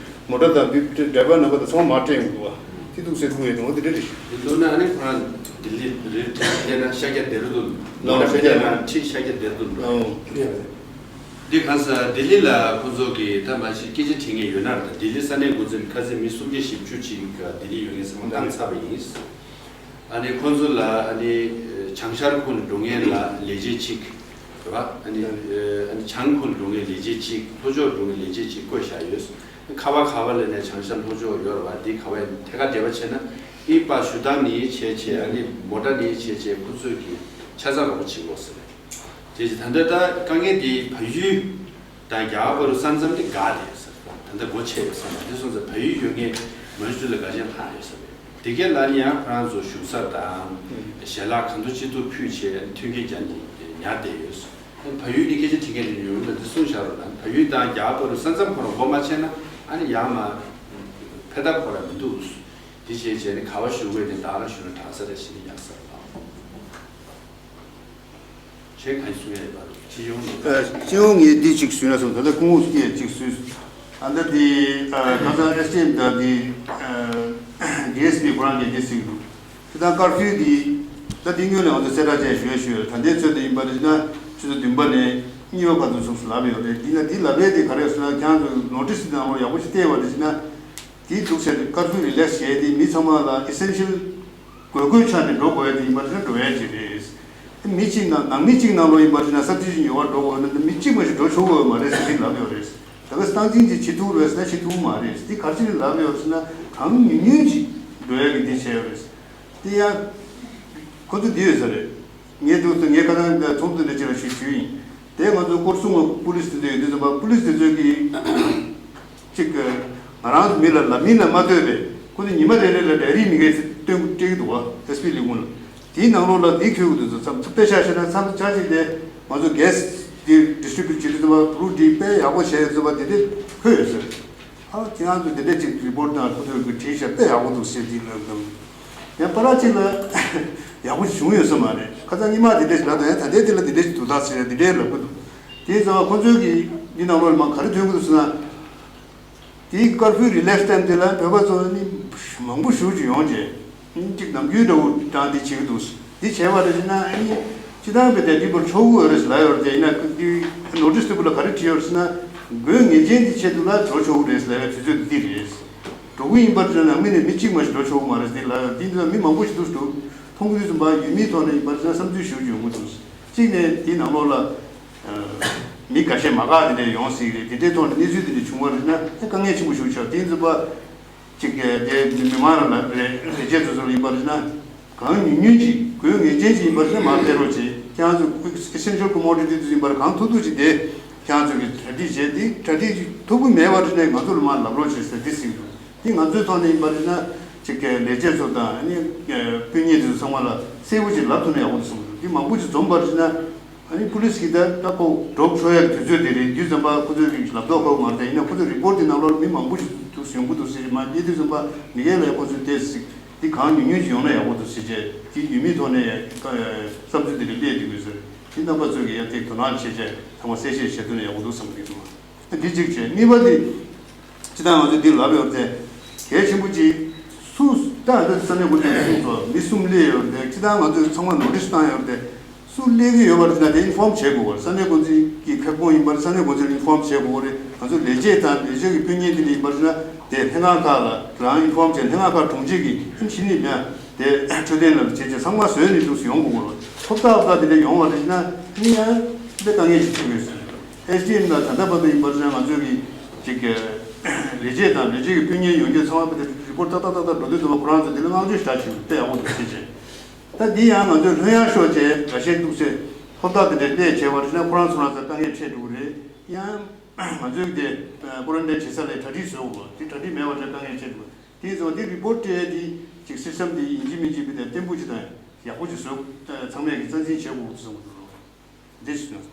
མོ་ཊ་དང་འདི་ཌ་རའི་ཝར་ནམ་པར་དང་ཚང་མ་མར་སྤྲད་ཡོང་འདུག་བ། དེ་འདུག་སེ་ལྷུང་ཡས་དང་འོ་དེ་འདྲ་རེད། དེ་ལྟར་ན་ཨ་ནི་ཁོ་རང་ལྡི་ལི་རེད་དེ་ན་ཤར་རྒྱག་ལྡི་ར་ལྡུན་ལོ་ན་ཤར་རྒྱག་ན་ཁྲིད་ཤར་རྒྱག་ལྡི་ར་ལྡུན་རེད། འདི་གང་ཟེར་ལྡི་ལི་ལ་ཁོ་ཚོ་གི་ད་མ་གཞི་སྐད་ཆ་དྲི་མཁན་ཡོད་ན་རེད། ད་ལྡི་ལི་ས་གནས་འགོ་འཛིན་ཁ་སང་མི་སུམ་བརྒྱ་བཞི་བཅུ་ཅིག་ལྡི་ལི་ཡོད་མཁན་ཚང་མ་བཏང་ཚར་བ་ཡིན། ཨ་ནི་ཁོང་ཚོ་ལ་ཨ་ནི་བྱང་ཤར་ཁུལ་འགྲོ་མཁན་ལ་ལས་བྱེད་གཅིག་རེད་པ། ཨ་ནི་ཨ་ནི་བྱང་ཁུལ་འགྲོ་མཁན་ལས་བྱེད་གཅིག་ལྷོ་ཕྱོགས་འགྲོ་མཁན་ལས་བྱེད་གཅིག་བསྐོས་བཞག་ཡོད། ཁ་བ་ག་བ་ལ་ནས་བྱང་ཤར་ལྷོ་ཕྱོགས་ཡོད་རེད་པ། འདི་ག་བ་ཐད་ཀར་འབྲེལ་བ་བྱས་ན་ཨི་པ་ཞུ་སྟངས་ནི་བྱས་བྱས་ཨ་ནི་མོ་ཊ་ནི་བྱས་བྱས་ཁོ་ཚོས་ཀྱི་ཆ་ཚང་རོགས་པ་བྱེད་དགོས་ཟེར། དེ་བཞིན་ད་ལྟ་ད་དཀའ་ངལ་འདི་བལ་ཡུལ་དང་རྒྱ་གར་བར་ས་མཚམས་དེ་འགག་བསྡད་ཡོད་ས་རེད། ད་ལྟ་སྒོ་ཕྱེ་ཡོད་ས་མ་རེད། དེ་སོང་ཙང་བལ་ཡུལ་ཡོད་མཁན་མང་ཤོས་ལ་འགག་ཆེན་ལྷག་ཡོད་ས་རེད། དེ་གའི་ལ་ནི་ཡང་ཁོ་རང་ཚོ་བཞུགས་ས་དང་ཞལ་ལག་གང་ཐུབ་ཅི་ཐུབ་ཕུལ་བྱས་མཐུན་རྐྱེན་རྒྱབ་ནས་ཉར་བསྡད་ཡོད། བལ་ཡུལ་ནི་སྐད་ཆ་དྲི་མཁན་རེ་ཡོང་ན་འདི་གསུངས་བཞག་རོགས་གནང་། བལ་ཡུལ་དང་རྒྱ་གར་བར་ས་མཚམས་ཁོ་རང་སྒོ་མ་ཕྱེ་ན་ཨ་ནི་ཡར་མར་འཕེལ་ཐབས་ཁོ་རང་མི་འདུག་དེ་བྱས་བྱས་ནས་ག་བ་བཞུགས་དགོས་དེ་བདག་རང་བཞུགས་ན་དྲག་ས་རེད་ཟེར་ནས་ཡག་ས་རེད་ལགས། གཞན་གང་གསུང་ཡ་ཡོད་པ་རེད། སྤྱི་ཡོངས་ནས། ཨ། སྤྱི་ཡོངས་ངས་འདི་གཅིག་ཞུས་ན་སོང་། ད་ལྟ་སྐུ་ངོ་སྐད་གཅིག་ཞུས། ཨ། ད་འདི་ཨ་ཁ་སང་ཨེ་སི་ཌི་ཨེམ་དང་འདི་ཨ་ཌི་ཨེས་པི་ཁོ་རང་གིས་འདི་ཟེར་གྱི་འདུག་དེ་དང་ཀར་ཕིའུ་འདི་ད་འདི་སྔོན་ལ་ང་ཚོ་གསལ་བསྒྲགས་བྱས་ཞུ་ཡ་ཞུ་ཡ། ད་ལྟའི་ཚོད་དུ་ཡིན་པ་རེད་ན་ཆུ་ཚོད་བདུན་པ་ནས་གཉིས་པ་བར་དུ་ཚུགས་སུ་ལབ་ཡོད་རེད། འདི་ན་འདི་ལབ་ཡས་དེ་ག་རེ་ཟེར་ན་ཁྱེད་རང་ཚོ་ནོ་ཊིས་འདི་ནང་ལོགས་ཡག་པོ་ཞིག་བལྟས་པ་རེད་ཟེར་ན་དེའི་འདུག་ཟེར་ཀར་ཕིའུ་རི་ལེགས་བྱས་དེ་མི་ཚང་མ་ལ་ཨི་སེན་ཤལ་དགོས་མཁོའི་ཆ་ནས་འགྲོ་དགོས་ཡ་དེ་ཡིན་པར་ན་འགྲོ་ཡ་ཅིག་རེད། མི་གཅིག་ནང་ནང་མི་གཅིག་ནང་ལོགས་ཡིན་པར་ན་སབ་སི་ཊི་ཊུ་ཤན་ཡོད་པར་འགྲོ་དགོས་ན་མི་གཅིག་མ་ཞིག་འགྲོ་ཆོག་གི་ཡོད་མ་རེད་ཟེར་གྱི་ལབ་ཡོད་རེད། ད་ག་སྟངས་འཛིན་ཅིག་བྱེད་ཐུབ་རེད་ཟེར་ན་བྱེད་ཐུབ་མ་རེད། དེ་ག་རེ་ལབ་ཡོད་ཟེར་ན་གང་ཉུང་ཉུང་ཅིག་འགྲོ་ཡ་གི་འདི་བྱས་ཡོད་རེད། དེ་ཡང་ཁོ་ཚོ་འདི་ཡོད་ས་རེད། ངས་འདུག་ཚོ་ངས་ཁ་སང་ཚོགས་འདུ་འདྲ་ཅིག་ལ་ཞུས་ཞུས་ཡིན། དེ་ང་ཚོ་སྐོར་སྲུང་བ་པུ་ལིས་དེ་ཚོ་ཡོད་དུས་ཙམ་པ་པུ་ལིས་དེ་ཚོས་ཀྱིས་ཅིག་ང་རང་ཚོ་མི་ལ་ལབ་མིན་ལ་མ་ལྟོས་པས་ཁོ་ཚོ་ཉི་མ་རེ་རེ་ལ་ཌའི་རི་མི་འགའ་ཞིག་སྟོན་སྤྲད་ཀྱི་འདུག་བ། ཨེས་པི་ལས་ཁུངས་ལ། དེའི་ནང་ལོགས་ལ་འདི་འཁོད་ཀྱི་འདུག་ཚོ་མཚམས་མཚམས་དཔེ་ཆ་བཤད་ན་མཚམས་ཆ་གཅིག་དེ་ང་ཚོ་གེ་སི་འདི་ཌི་སི་ཊི་རི་བིའུ་བྱེད་དུས་ཙམ་པ་རུ་འདི་དཔེ་ཡག་པོ་བྱས་ཡོད་ཙམ་པ་དེ་འདྲས་འཁོད་ཡོད་ཟེར། ཨ་ཁྱེད་རང་ཚོ་དེ་འདྲས་ཅིག་རི་པོ་ཊི་དང་ཁོ་ཚོས་ཀྱི་བྲིས་བཞག་དཔེ་ཡག་པོ་འདུག་ཟེར་དེ་ལབ་དང་། ཡང་པ་ར་ཅིག་ལ་ཡག་པོ་ཞིག་བྱུང་ཡོད་ས་མ་རེད། ཁ་སང་ཉི་མ་དེ་འདྲས་ཞིག་ལབ་དང་ཡང་ད་ལྟའི་དེ་ལ་དེ་འདྲས་ཞིག་འདུག་ད་ཟེར་དེ་འདྲས་ལབ་ཀྱི་འདུག་དེ་ཙམ་པ་ཁོ་ཚོས་ཀྱི་འདི་ནང་ལོགས་ལ་མ་ག་རེ་ཐོན་གྱི་འདུག་ཟེར་ན། དེའི་ཀར་ཕིའུ་རི་ལེགས་ཊའིམ་དེ་ལ་བོད་པ་ཚོ་ནི་མང་པོ་ཞེ་པོ་ཅིག་ཡོང་རྗེས་ཅིག་ནམ་རྒྱུན་འདྲ་བོ་གྲངས་འདི་བྱེད་ཀྱི་འདུག་འདི་བྱས་པ་རེད་ཟེར་ན་ཨ་ནི་སྤྱི་བཏང་བས་དེ་འདི་བར་ཆོག་གི་ཡོད་རེད་ཟེར་ལབ་ཡོད་རེད། དེ་ཡིན་ན་འདི་ནོ་ཊིས་དེ་བུ་ལ་ག་རེ་བྲིས་ཡོད་རེད་ཟེར་ན། དགོས་ངེས་ཅན་གྱི་ཆེད་དུ་ལ་འགྲོ་ཆོག་གི་རེད་ཟེར་ལབ་ཡ་དུས་ཚོད་འདི་རེད། འགྲོ་གི་ཡིན་པར་བྱས་ན་ནང་མི་ནས་མི་གཅིག་མ་ཞིག་འགྲོ་ཆོག་གི་མ་རེད་ཟེར་ལབ་ཡ་འདི་འདི་ལ་མི་མང་པོ་ཞིག་འདུག་འདུག་མཐོང་གི་དུས་ཙམ་པ་ཡུལ་མིའི་ཐོག་ནས་ཡིན་པར་བྱས་ན་བསམ་ཚུལ་ཞེ་པོ་ཅིག་ཡོང་གི་འདུག་གཅིག་ནས་དེའི་ནང་ལོགས་ལ། མི་འགའ་ཤས་མ་དགའ་དེ་འདྲས་ཡོང་སྲིད་རེད། དེ་འདྲའི་ཐོག་ནས་གནས་ཚུལ་དེ་འདྲས་བྱུང་བ་རེད་ན་ཨེ་དཀའ་ངལ་ཆེན་པོ་ཞིག་ཆགས། དེ་ཡིན་ཙམ་པ་ཅིག་གི་དེ་མི་མང་རང་ལ་རེ་རེ་ཆེ་ཚོ་ཚོ་ཡིན་པ་རེད་ན་གང་ཉུང་ཉུང་ཅིག་དགོས་ངེས་ཅན་ཅིག་ཡིན་པ་རེད་ན་མར་སྤྲད་རོགས་བྱེད། ཁྱེད་རང་ཚོ་ཨི་སེན་ཤལ་ཀོ་མོ་ཌི་ཊི་དེ་ཚོ་ཡིན་པར་གང་ཐུབ་ཐུབ་ཅིག་དེ་ཁྱེད་རང་ཚོ་གི་གྲ་སྒྲིག་བྱས། དེ་གྲ་སྒྲིག་ཐུབ་ཀྱི་མེད་པ་རེད་ན་ང་ཚོ་ལ་མར་ལབ་རོགས་བྱེད་ཟེར་དེ་ཟེར་གྱི་འདུག་དེ་ང་ཚོའི་ཐོག་ནས་ཡིན་པ་རེད་ན་ཅིག་གི་ལས་བྱེད་ཚོ་དང་ཨ་ནི་དཔོན་ཉེ་དེ་ཚོ་ཚང་མ་ལ་གསལ་པོ་ཅིག་ལབ་ཐུབ་ན་ཡག་པོ་འདུག་བསམ་གྱི་འདུག་དེ་མང་པོ་ཅིག་འཛོམས་པ་རེད་ན། ཨ་ནི་པུ་ལིས་ཀྱིས་ད་ལྟ་ཁོ་འགྲོ་ཆོག་ཡག་དུས་ཚོད་དེ་རེད། དུས་ཙམ་པ་ཁོ་ཚོས་ཀྱི་ལབ་མདོག་ཁ་པོ་མ་རེད། ད་ཡིན་ན་ཁོ་ཚོས་རི་པོར་ཊི་དེ་ནང་ལོགས་མི་མང་པོ་ཞིག་འདུག་ཡོང་གི་འདུག་ཟེར་མ་སྙད་དུས་ཙམ་པ་མི་སྒེར་ལ་ཡག་པོ་ཚོས་བལྟས་ཟིག་འདི་གང་ཉུང་ཉུང་ཞིག་ཡོང་ན་ཡག་པོ་འདུག་ཟེར་བྱས་དེ་ཡུལ་མིའི་ཐོག་ནས་ཡ་བསམ་ཚུལ་དེ་འདྲ་སླེབས་འདུག་གི་ཟེར། དེ་རྣམ་པ་ཚོས་ཀྱི་ཡ་དེ་དོ་སྣང་བྱས་བྱས་ཚང་མ་གསལ་བཤད་བྱེད་ཐུབ་ན་ཡག་པོ་འདུག་བསམ་གྱི་འདུག་འདི་གཅིག་བྱས། གཉིས་པ་དེ། སྤྱིར་བཏང་ང་ཚོས་འདི་ལབ་ཡོད་དེ། གལ་ཆེན་པོ་གཅིག་སུ་ད་ལྟ་ས་གནས་འགོ་ཁྲིད་གསུངས་སོང་། མི་གསུམ་སླེབས་ཡོད་དེ། སྤྱིར་བཏང་ང་ཚོས་ཚང་མ་ནོ་ཊིས་བཏང་ཡོད་དེ། སུ་སླེབས་ཀྱི་ཡོད་པ་རེད་ན་དེ་ཨིན་ཕོམ་བྱེད་དགོས་པ་རེད། ས་གནས་འགོ་འཛིན་གྱི་ཁ་སྐོང་ཡིན་པར་ས་གནས་འགོ་འཛིན་ལ་ཨིན་ཕོམ་བྱེད་དགོས་པ་རེད། ང་ཚོ་ལས་བྱེད་དང་ལས་བྱེད་ཀྱི་དཔོན་ངན་དེ་འདྲ་ཡིན་པ་རེད་ན་དེ་ལྷན་ཁང་ཁག་ལ་རང་ཨིན་ཕོམ་བྱས། ལྷན་ཁང་ཁག་དྲུང་ཆེ་གིས་ཨིན་ཕྱི་ནས་མེད་དེ་འཕྲོད་བསྟེན་ལ་བྱེད་ཆེད་ཚང་མ་བཟོས་ནས་འདུག་སེ་ཡོང་དགོས་པ་རེད། ཐོབ་ཐང་ཐོབ་ཐང་དེ་འདྲ་ཡོང་བ་རེད་ན་ཨ་ནི་ཡང་དཔེ་དཀའ་ངལ་ཞིག་འཕྲད་ཀྱི་ཡོད་ཟེར། ཨེ་སི་ཌི་ཨེམ་ལ་ད་ལྟ་བར་དུ་ཡིན་པར་ན་ང་ཚོས་ཀྱི་ཅིག་གི་ལས་བྱེད་དང་ལས་བྱེད་ཀྱི་དཔོན་ངན་ཡོང་རྒྱུ་ཚང་མ་དཔེ་དེ་རི་པོར་ཊི་ཏག་ཏག་ཏག་ཏག་འགྲོ་དུས་ཙམ་པ་ཁོ་རང་ཚོ་དེ་ལ་བསྔགས་བརྗོད་ཞེ་དྲག་བྱེད་དཔེ་ཡག་པོ་འདུག་ཟེར་བྱས། ད་འདི་ཡང་ང་ཚོས་ལྷོད་ཡངས་ཤོག་བྱས་འགའ་ཤས་འདུག་སེ་ཐོབ་ཐང་དེ་འདྲའི་སླེབས་བྱས་པ་རེད་ན་ཁོ་རང་ཚོ་རང་ཚོ་དཀའ་ངལ་འཕྲད་འགྲོ་གི་རེད། ཡང་ ང་ཚོའི་དེ་ཀོ་རན་ཊིན་བྱེད་ས་ལ་གྲ་སྒྲིག་བཟོ་དགོས། དེ་གྲ་སྒྲིག་མེད་པ་འདྲ་དཀའ་ངལ་འཕྲད་འདུག་དེ་ཚོ་དེ་རི་པོར་ཊི་སྤྲད་དེ་ཅིག་སི་སི་ཊམ་དེ་ཡིན་གཅིག་མིན་གཅིག་བི་དེ་བརྟན་པོ་ཅིག་དང་ཡག་པོ་ཅིག་བཟོ། ཚང་མས་ཀྱི་རྩ་འཛིན་བྱེད་དགོས་ཀྱི་འདུག་འདི་ཞིག་ཡོད།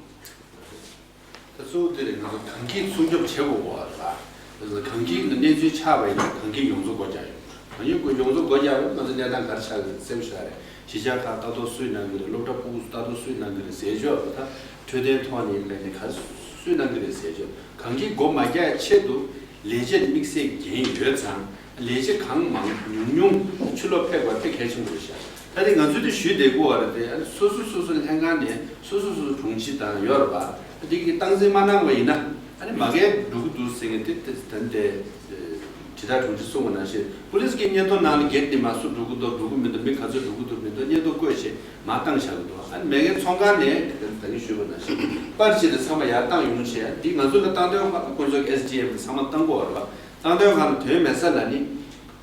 ད་གཙོ་བོ་དེ་རེད། ང་ཚོ་གངས་སྐྱིད་སྲུང་སྐྱོབ་བྱེད་དགོས་པ་རེད་པ། གངས་སྐྱིད་ནང་གནས་ཚུལ་ཆགས་པ་ཡིན་ན་གངས་སྐྱིད་ཡོངས་རྫོགས་སྒོ་རྒྱག་ཡོང་། གངས་སྐྱིད་ཡོངས་རྫོགས་སྒོ་རྒྱག་ཡོང་། ང་ཚོ་གནས་སྟངས་ག་རེ་ཆགས་ཀྱི་རེད་གསལ་པོ་ཞེ་དྲག་རེད། གཞིས་ཆགས་ཁག་ལྟ་རྟོག་སུས་གནང་གི་རེད། སློབ་གྲྭ་ཕྲུ་གུ་ཚོ་ལྟ་རྟོག་སུས་གནང་གི་རེད་ཟེར་ཆོག་རེད། ད་འཕྲོད་བསྟེན་ཐོག་ནས་ཡིན་པ་ཡིན་ན་ག་རེ་སུས་གནང་གི་རེད་ཟེར་ཆོག་གངས་སྐྱིད་སྒོ་མ་རྒྱག་ཆེད་དུ་ལས་བྱེད་དམིགས་བསལ་འགན་ཡོད་ཙང་། ལས་བྱེད་གང་མང་ཉུང་ཉུང་ཕྱིར་ལོག་ཕེབས་པ་དེ་གལ་ཆེན་པོ་རེད་ཤག་ད་རེས་ང་ཚོས་དེ་ཞུས་བསྡད་དགོས་པ་རེད་དེ། ཨ་ནི་སོ་སོ་སོ་སོ་ལྷན་ཁང་ནས་སོ་སོ་སོ་སོ་དྲུང་ཆེ་དང་ཡོད་རེད་པ། དེ་གི་སྟངས་འཛིན་མ་གནང་བ་ཡིན་ན་ཨ་ནི་མ་གལ་འགྲོ་གི་འདུག་ཟེར་མཁན་དེ་དེ་ད་དེ་དྲིལ་བསྒྲགས་དྲུང་ཆེ་གསུངས་པ་ནང་བཞིན་པུ་ལིས་ཀྱི་སྙན་ཐོ་ནང་ལ་སྒེར་དེ་མ་སུ་འགྲོ་གི་འདུག་འགྲོ་གི་མི་འདུག་མི་ག་ཚོད་འགྲོ་གི་འདུག་མི་འདུག་སྙན་ཐོ་བཀོད་བྱས་མ་བཏང་བཞག་གི་འདུག་ཨ་ནི་མེད་མཁན་ཚོང་ཁང་ནས་ད་གིན་ཞུས་པ་ནང་བཞིན་པར་བྱས་ཏེ་ཚང་མ་ཡར་བཏང་ཡོང་བྱས། འདི་ང་ཚོ་ལ་བཏང་དོན་ཁག་དཀོན་མཆོག་གི་ཨེས་ཌི་ཨེམ་ཚང་མ་བཏང་དགོས་པ་རེད་པ། བཏང་དོན་ཁག་ལ་དོན་མེད་ས་ལ་ནི།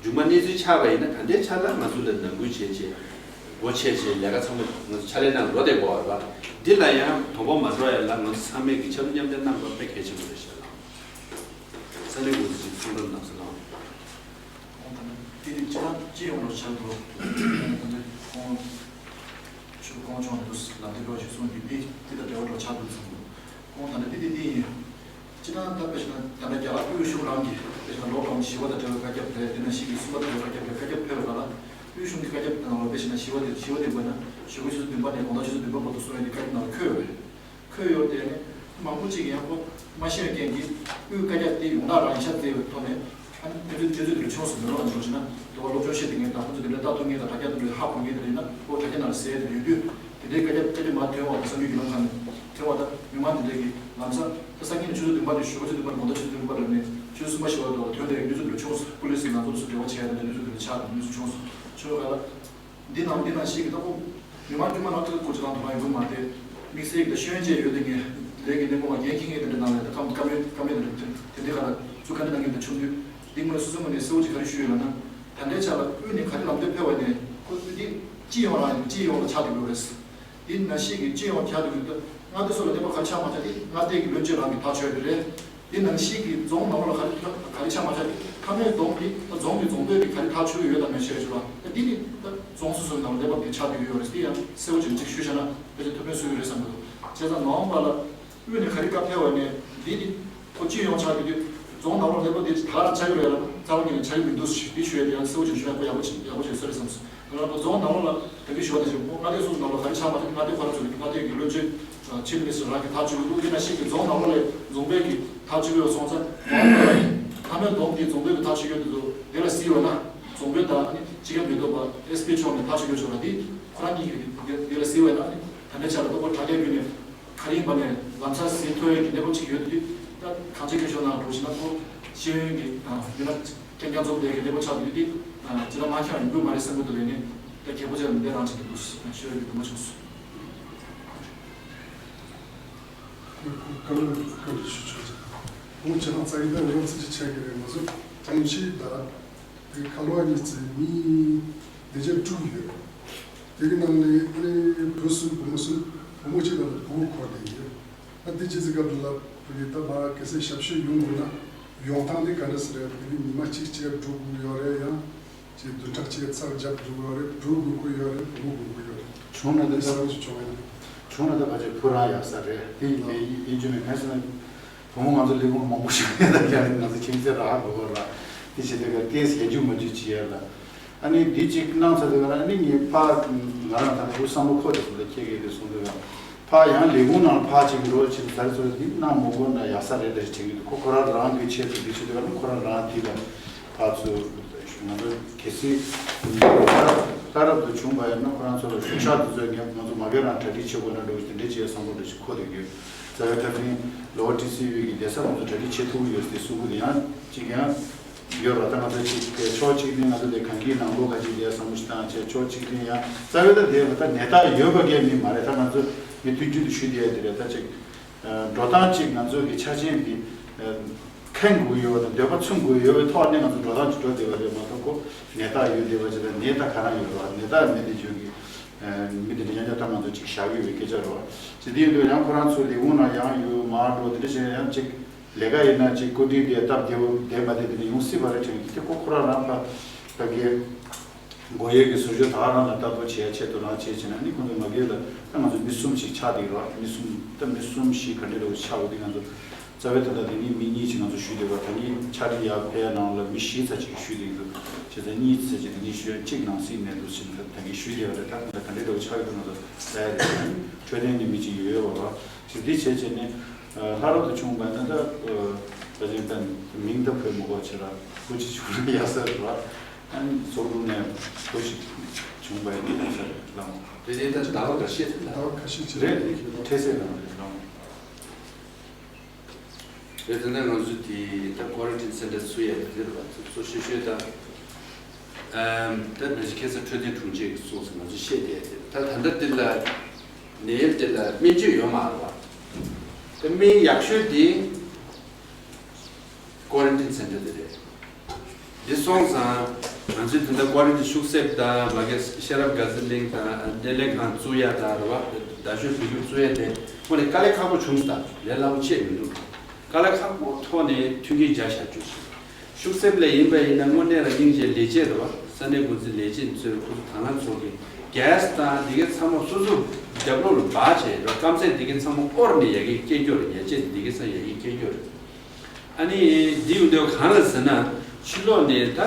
མཇུག་མ་གནས་ཚུལ་ཆགས་པ་ཡིན་ན་ད་ལྟའི་ཆ་ལ་ང་ཚོ་ལ་ནང་ཁུལ་བྱས་བྱས། སྒོ་ཕྱེ་བྱས་ལས་ཀ་ཚང་མ་ང་ཚོ་ཕྱག་ལས་གནང་འགྲོ་བསྡད་དགོས་པ་རེད་པ། འདི་ལ་ཡང་དོགས་པ་མ་འགྲོ་ཡ་ལ་ང་ཚོ་ཚང་མས་ཀྱི་ཕྱག་རོགས་མཉམ་འདེགས་གནང་དགོས་པ་དཔེ་གལ་ཆེན་པོ་རེད་ཤག་ལགས། ས་གནས་འགོ་འཛིན་ཅིག་གསུང་རོགས་གནང་ཟེར་ལགས། ཁོང་ད་ལྟ་དེ་དེ་སྤྱི་ཡོངས་ལ་ཆགས་འགྲོ། ཁོང་ཆུ་ཁོང་ཆུང་དུ་ལམ་སྟོན་འགྲོ་ཞིག་གསུངས་ཀྱི་འདི་དེ་དང་འབྲེལ་བ་འགྲོ་ཆགས་འདུག་ཚང་། ཁོང་ད་ལྟ་དེ་དེ་དེ་ཡིན། སྤྱིར་བཏང་ད་དཔེ་བཞག་ན་ད་ལྟ་རྒྱ་གར་དབུས་གཞུང་རང་གི་དཔེ་བཞག་ན་ལོག་ཌའུན་ཞི་བ་དང་འབྲེལ་བའི་བཀའ་ཁྱབ་རེད། དེ་ནང་བཞིན་གྱི་གསུམ་པ་དང་འབྲེལ་བའི་བཀའ་ཁྱབ་རེད། བཀའ་ཁྱབ་ཕེབས་པ་ལ་དབུས་གཞུང་གི་བཀའ་ཁྱབ་དང་ལ་དཔེ་བཞག་ན་ཞི་བ་དེ་ཞི་བ་དེ་དགོས་ན་ཞོགས་ཀྱི་ཆུ་ཚོད་བདུན་པ་ནས་དགོང་དག་ཆུ་ཚོད་བདུན་པ་བར་དུ་གསུང་ཡ་དེ་བཀའ་ཁྱབ་ནང་ལ་འཁོད་ཡོད་རེད། འཁོད་ཡོད་དེ་ནི་མང་པོ་ཅིག་ཡང་ཁོ་མ་ཤེས་པའི་རྐྱེན་གྱིས་དབུས་བཀའ་ཁྱབ་དེ་ཡོངས་གྲགས་རང་ཤ་བརྩི་བའི་ཐོག་ནས་ཨ་ནི་དུས་ཚོད་དུས་ཚོད་དེ་ལ་ཆུང་སུ་མི་ལོག་ནས་འགྲོ་ཞིག་ན་དུ་བ་སློབ་སྦྱོང་བྱེད་དེ་ངས་དང་ཁོ་ཚོ་དེ་འདྲ་ལྟ་ཐུབ་ངེས་དང་དྲ་རྒྱ་དེ་འདྲ་ཧ་གོ་ངེས་དེ་རེད་ན་ཁོ་དྲ་རྒྱ་ནང་ལ་ཟེར་དེ་ཡོད་དུས། དེ་འདྲའི་བཀའ་ཁྱབ་བཀའ་ཁྱབ་མ་ཐོན་བ་དང་གསར་འགྱུར་བརྒྱུད་ལམ་ཁག་ནས་ཐོན་བ་དང་མི་མང་དེ་འདྲ་གི་ལམ་སང་ད་སང་ཉིན་ནས་ཆུ་ཚོད་བདུན་པ་ནས་ཞོགས་པ་ཆུ་ཚོད་བདུན་པ་དགོང་དག་ཆུ་ཚོད་བདུན་པ་ལ་ནས་ཆུ་ཚོད་གསུམ་པ་བཞི་པ་དུ་ཐོན་དེ་གི་དུས་ཚོད་འདྲ་ཆུང་སོང་། པུ་ལིས་ཀྱི་ནང་ཚོགས་སུ་འབྲེལ་བ་བྱས་ཡ་དེ་འདྲ་དུས་ཚོད་འདྲ་ཆགས་དང་དུས་ཚོད་ཆུང་སོང་། ཆུ་ཚོད་ག་ལ། འདི་ནང་འདི་ནང་ཞིག་གི་ལྟ་བུ། མི་མང་དཀྱུས་མ་ནང་ཁུལ་སྐོར་ཅིག་བཏང་ཐུབ་པ་ཡིན་དགོས་མ་རེད། དམིགས་བསལ་གྱི་ཤེས་ཡོན་ཅན་ཡོད་དེ་ངས་ལས་ཀྱི་གནས་སྐོར་མ་འགན་འཁྱེར་མཁན་དེ་འདྲ་ནང་ལ་ཡང་ད་ཀམ་ཀམ་ཡོད་ཀམ་ཡོད་དེ་འདྲ་དེ་འདྲའི་ཁ་ལ་ཚུར་ག་འདྲ་གནང་གི་འདུག་ཆུང་དུས། འདི་ངོས་སོ་སོ་ངོས་ནས་གསལ་བོ་ཅིག་ག་རེ་ཞུས་ཡོད་ལབ་ན། ད་ལྟའི་ཆ་ལ་དབུས་ནས་ག་རེ་ལམ་སྟོན་ཕེབས་པ་ནས་ཁོ་ཚོ་འདི་སྤྱི་ཡོངས་རང་ཡིན། སྤྱི་ཡོངས་ལ་ཆགས་བསྡད་ཡོད་རེད། འདི་ནང་བཞིན་གྱི་སྤྱི་ཡོངས་ཆགས་བསྡད་ཡོད་དུས་མངའ་སྡེ་སོགས་ལ་གནས་སྟངས་ག་རེ་ཆགས་མ་ཆགས་དེ་མངའ་སྡེ་གི་བློན་ཆེན་རང་གིས་ཐག་གཅོད་ཡོད་རེད། དེ་ནང་བཞིན་གྱི་རྫོང་ནང་ལོགས་ལ་ག་རེ་ག་རེ་ཆགས་མ་ཆགས་དེ་མཐའ་མའི་བསྡོམས་དེ་རྫོང་གི་རྫོང་དཔོན་གྱིས་ག་རེ་ཐག་གཅོད་ཀྱི་ཡོད་དམ་མེད་ཤེས་རེད་ལ། ད་འདི་ནི་ད་རྫོང་སོ་སོའི་ནང་ལ་གནས་བབ་དེ་ཆགས་བསྡད་ཀྱི་ཡོད་རེད། དེ་ཡང་གསལ་པོ་ཅིག་ཅིག་ཞུས་བྱས་ན་ཕལ་ཆེར་ཐུགས་ཕན་གསོས་ཀྱི་རེད་བསམ་གྱི་འདུག་བྱས་ཙང་ནོ་བྷེམ་བར་ལ་དབུས་ནས་ག་རེ་བཀའ་ཕེབས་པ་ནས་འདི་ནི་ཁོ་སྤྱི་ཡོངས་ཆགས་ཀྱི་དུས་རྫོང་ནང་ལོགས་གནས་བབ་དེ་ད་ག་རང་ཆགས་ཀྱི་རེད་ལ་རྩ་བ་ཉིད་ནས་ཆགས་ཀྱི་མི་འདུག་ཞེས་འདི་ཞུ་ཡས་དེ་ཡང་གསལ་པོ་ཅིག་ཞུ་ན་ཁོ་ཡག་པོ་ཅིག་ཡག་པོ་ཅིག་གསལ་རེད་བསམ་སོང་། ང་རང་ཚོ་རྫོང་ནང་ལོགས་ལ་དེ་འདྲ་ཞུ་བ་དང་གཅིག་པོ་མངའ་སྡེ་སོ་སོ་ནང་ལོགས་ག་རེ་ཆགས་མ་ཆགས་མངའ་སྡེ་ཁོ་རང་ཚོ་གི་མངའ་སྡེ་གི་བློན་ཆེན་ཆིབ་མི་ནི་སི་ཊར་རང་གིས་ཐག་གཅོད་ཀྱི་འདུག་དེ་ནང་བཞིན་གྱི་རྫོང་ནང་ལོགས་ལ་རྫོང་དཔོན་གྱིས་ཐག་གཅོད་ཀྱི་ཡོད་སོང་ཙང་མཐའ་མའི་བསྡོམས་དེ་རྫོང་དཔོན་གྱིས་ཐག་གཅོད་ཀྱི་ཡོད་དུས་དེ་ལ་གཟིགས་པ་ན་རྫོང་དཔོན་དང་སྤྱི་ཁྱབ་མི་འདུག་པ་ཨེས་པི་མཆོག་ནས་ཐག་གཅོད་ཀྱི་ཡོད་ཆོག་ལ་དེ་ཁོ་རང་གཉིས་ཀྱིས་དེ་ལ་གཟིགས་པ་ན་ད་ལྟའི་ཆ་ལ་ལྟ་བུ་དྲ་རྒྱ་བརྒྱུད་ནས། ག་རེ་ཡིན་པ་ནས་ལམ་སང་ཟིན་ཐུབ་ཡས་ཀྱི་གནས་བབ་ཅིག་ཡོད་དུས་ད་གང་ཅི་སྐད་ཤོད་ན་འགྲོ་བཞིན་ན་ཁོ་ཤེས་ཡོན་གྱི་ཡོད་ན་རྐྱང་རྐྱང་འཛོམས་བསྡད་ཀྱི་གནས་བབ་ཆགས་ཡོད་དུས་ད་ཅི་ལ་མ་ཁྱབ་ཡོང་གི་མ་རེད་བསམ་གྱི་འདུག་ལས་ནས་ད་གལ་པོ་ཆེ་ལ་འདི་རང་བྱེད་ཀྱི་འདུག་ཤེས་ཡོན་གྱི་འདུན་མ་བྱུང་སོང་། སྐབས་སྐབས་རེ་ཞུ་ཆོག་ཅིག་ཁོང་ཁྱེད་རང་རྩ་ཡིག་ད་རོགས་ཚིག་ཅིག་ཆགས་ཀྱི་རེད། ང་ཚོ་དྲུང་ཆེ་ད། དེ་ཁ་ལོ་བ་གཉིས་ཚེ་མི་སྡེ་བརྒྱད་དྲུག་ཡོད། དེ་གི་ནང་ནས་ཨ་ནི་བུ་གསུམ་བུ་མོ་གསུམ་བུ་མོ་གཅིག་དང་བུ་བོ་འཁོར་ཏེ་ཡོད། ཨ་དེ་ཅི་ཟིག་ག་དུ་ལ་བུ་གི་ད་མ་གལ་སྲིད་ཞབས་ཞུ་ཡོང་དགོས་ན་ཡོང་སྟངས་དེ་ག་འདྲ་ཟེར་རེད། དེ་གི་ཉི་མ་གཅིག་གཅིག་འགྲོ་དགོས་ཡོད་རེད། ཡང་ཅིག་བདུན་ཕྲག་གཅིག་ཚར་རྒྱབ་འགྲོ་དགོས་ཡོད་རེད། བུ་བུ་དགོས་ཡོད་རེད། བུ་མོ་དགོས་ཡོད་རེད། བྱུང་ན་དེ་ད་རང་ཞིག་བྱུང་ཡོད། བྱུང་ན་ད་ཕལ་ཆེར་བུ་རང་ཡག་ས་རེད། དེ་ཡིན་ནའི་ཡིན་རྒྱུ་མེད་གང་ཟེར་ན། བུ་མོ་ང་ཚོ་ལས་ཁུངས་མང་པོ་ཞིག་ཡོད་ད་ཀྱང་ང་ཚོ་ཁྱིམ་མཚེས་ར་ཧ་གོ་གོ་ར། དེ་བྱེད་དུས་ཀ་ཏེས་ཡ་རྒྱུག་མ་རྒྱུག་བྱེད་ཡ་ལ། ཨ་ནི་འདི་གཅིག་གནང་ཚར་དུས་ཀ་ཨ་ནི་ངའི་ཕ་ང་རང་ད་ལྟ་བུ་བསམ་བློ་འཁོར་དེ་སོང་ད་ཁྱེད་ཀྱིས་དེ་གསུང་དུས་ཀ་ཕ་ཡང་ལས་ཁུངས་ནང་ཕ་གཅིག་འགྲོ་བྱེད་དུས་ད་རེས་ཚོ་འདི་གནང་མ་དགོས་ན་ཡག་ས་རེད་ད་དྲན་གྱི་འདུག་ཁོ་ཁོ་རང་རང་གི་ཆེད་དུ་འདི་བྱེད་དུས་ཀ་ནི་ཁོ་རང་རང་འདི་ལ་ཕར་ཚུར་ང་ཚོ་གལ་སྲིད་ལྟ་རབ་ཏུ་བྱུང་བ་ཡིན་ན་ཁོ་རང་ཚོ་ལ་གཞུང་ཞབས་དེ་ཚོས་ངས་ང་ཚོ་མ་གི་རང་གྲ་སྒྲིག་བྱེད་དགོས་ན་འགྲོ་གི་དེ་འདྲས་བྱེད་བསམ་བློ་འདྲ་ཞིག་འཁོར་དུ་ཡོད། རྩ་བའི་ཁ་སང་ལོ་ཊི་སི་ཝི་གི་བསྡད་ས་ཁོང་ཚོ་གྲ་སྒྲིག་བྱེད་ཐུབ་ཀྱི་ཡོད་ཟེར་གསུང་གི་ཡང་གཅིག་ཡང་ཡོད་ར། ད་ང་ཚོ་གཅིག་དེ་ཕྱོགས་གཅིག་ནས་ང་ཚོ་དེ་གང་གི་ནང་ལོགས་ཁ་ཅིག་དེ་བསམ་བློ་ཞིག་བཏང་བྱས་ཕྱོགས་གཅིག་ནས་ཡང་རྩ་བའི་ད་དེ་ད་ནད་རྟགས་ཡོད་པ་གས་མི་མ་རེད། ད་ང་ཚོ་མི་དུས་རྒྱུན་དུ་ཞུ་བསྡད་ཡ་དེ་རེད། ད་གཅིག་འགྲོ་སྟངས་གཅིག་ང་ཚོ་གི་ཆ་རྐྱེན་འདི་མཁྱེན་དགོས་ཡོད་པ་དང་འདོད་པ་མཚོན་དགོས་ཡོད་པའི་ཐོག་ནས་ང་ཚོ་འགྲོ་སྟངས་ཅིག་འགྲོ་བསྡད་པ་རེད་མ་གཏོགས་ཁོ་ནད་རྟགས་ཡོད་བསྡད་པ་ཅིག་ལ་ནད་རྟགས་ག་རང་ཡོད་རེད་བ། ནད་རྟགས་མེད་བསྡད་ཡོད་གི་མི་དེ་འདྲ་ཡང་བསྐྱར་ད་ང་ཚོ་ཅིག་བཞག་ཡོད་པའི་སྐད་ཆ་རེད་བ། ཅི་སྟེ་ཡིན་དུས་ཡང་ཁོ་རང་ཚོ་ལས་ཁུངས་ནང་ཡང་ཡོད་མ་འགྲོ་དེ་འདྲ་བྱས་ཡང་ཅིག་ལས་ཀ་ཡིན་ན་ཅིག་སྐུ་དྲིན་དེ་སྟབས་བདེ་བོ་བསྡད་མ་བསྡད་དེ་ནི་ཡོང་སྲིད་པ་རེད་དྲན་གི། དེ་ཁོ་ཁོ་རང་རང་ཕ་ཕ་གི་མགོ་ཡས་ཀྱི་ཟུར་ཞོག་ད་རང་ལ་ལྟ་རྟོག་བྱེད་ཡ་ཆེད་དུ་རང་བྱེད་བྱེད་ན་ནི་ཁོང་ཚོ་མ་གི་ལ་ད་ང་ཚོ་མི་གསུམ་ཞིག་ཆགས་བསྡད་ཡོད་ར། མི་གསུམ་ད་མི་གསུམ་ཞིག་ག་འདྲ་རེད་ཆགས་འོ་དེ་ང་ཚོ་རྩ་བའི་ད་ལྟ་དེ་ནི་མི་གཉིས་ཅིག་ང་ཚོ་ཞུས་བསྡད་པ་ད་ནི་ཕྱག་བྲིས་ཡར་ཕེབས་ཡ་ནང་ལ་མི་བཞི་ཙམ་ཅིག་ཞུས་བསྡད་ཡོད་འདུག་བྱས་ཙང་གཉིས་ཙམ་ཅིག་དེ་ནི་ཞུས་ཡ་གཅིག་ནང་སྲིད་ནས་འདུག་ཟེར་ནས་ད་གིན་ཞུས་བསྡད་ཡོད་རེད། ད་ང་ཚོ་ག་འདྲ་རེད་ཆགས་ཡོད་འདུག་ང་ཚོ་ལྟ་ཡ་རེད། འཕྲོད་བསྟེན་གྱི་མི་ཅིག་ཡོད་ཡོད་པ་ར། ཞེས་འདི་བྱས་བྱས་ནས་ལྷ་རབ་ཏུ་བྱུང་བ་ན་ད་ད་ཅིག་ད་མིང་ད་བོད་མི་གོ་ཆེ་ར་སྐུ་ཅི་བྱུང་ར་ཡ་ས་རེད་བ། ཨ་ནི་ཚོགས་དྲུང་ནས་སྐུ་ཅི་བྱུང་བ་ཡིན་ཡ་ས་རེད་ལམ། དེ་ནས་ད་ཟླ་བ་འགའ་ཤས་ཟླ་བ་འགའ་ཤས་ཅི་རེད་འཁྲིད་སའི་ནང་རེད་ལམ། རེད། དེ་ནས་ང་ཚོ་དེ་ད་quarantine center་ཚུགས་ཡ་དེ་རེད་བ། ཚོ་ཤོད་ཤོད་ད། ཨམ། ད་ནང་ཁྱེད་ཚོ་འཕྲོད་བསྟེན་དྲུང་ཆེ་གིས་གསུངས་སོང་། ང་ཚོ་བཤད་བསྡད་དེ་ད་ད་ལྟ་འདི་ལ་ནད་ཡམས་འདི་ལ་སྨན་བཅོས་ཡོད་མ་རེད་བ། ད་སྨན་ཡག་ཤོས་དེ་quarantine center་དེ་རེད། འདི་སོང་ཙང་ང་ཚོས་ད་ལྟ་quarantine་ཤུགས་གསེབ་དང་མ་གི་ཤེས་རབ་དགའ་ཚལ་གླིང་དང་སྣེ་ལེན་ཁང་བཙུགས་ཡ་དང་རེད་བ། རྡ་ཤོད་བོད་ཁྱིམ་བཙུགས་ཡ་དེ་དངོས་གནས་དཀའ་ལས་ཁག་པོ་བྱུང་སོང་། ད་ལས་སླ་པོ་ཆེ་མི་འདུག་དཀའ་ལས་ཁག་པོ་ཐོག་ནས་མཐུན་རྐྱེན་སྦྱར་བཞག་རྒྱུ་ཞིག་ཤུགས་གསེབ་ལས་ཡིན་པ་ཡིན་ན་དངོས་གནས་རང་སྙིང་རྗེ་ལས་བྱེད་རེད་བ། ས་གནས་འགོ་འཛིན་ལས་བྱེད་ཚོས་ཁོ་ཚོ་དང་བླངས་ཚོགས་ཀྱི་གེ་སི་དང་འདི་གའི་ཚང་མ་སོ་སོ་རྒྱབ་ལོགས་ལ་འབག་བྱས་ར། སྐམ་ཚད་འདི་གའི་ཚང་མ་དབོར་ནས་ཡ་གི་སྐྱེལ་རྒྱུ་རེད། ཉལ་ཆས་འདི་གའི་ཚང་ཡ་གི་སྐྱེལ་རྒྱུ་རེད། ཨ་ནི་འདི་ཡོང་དུས་གང་ལ་ཟེར་ན་ཕྱི་ལོགས་ནས་ད་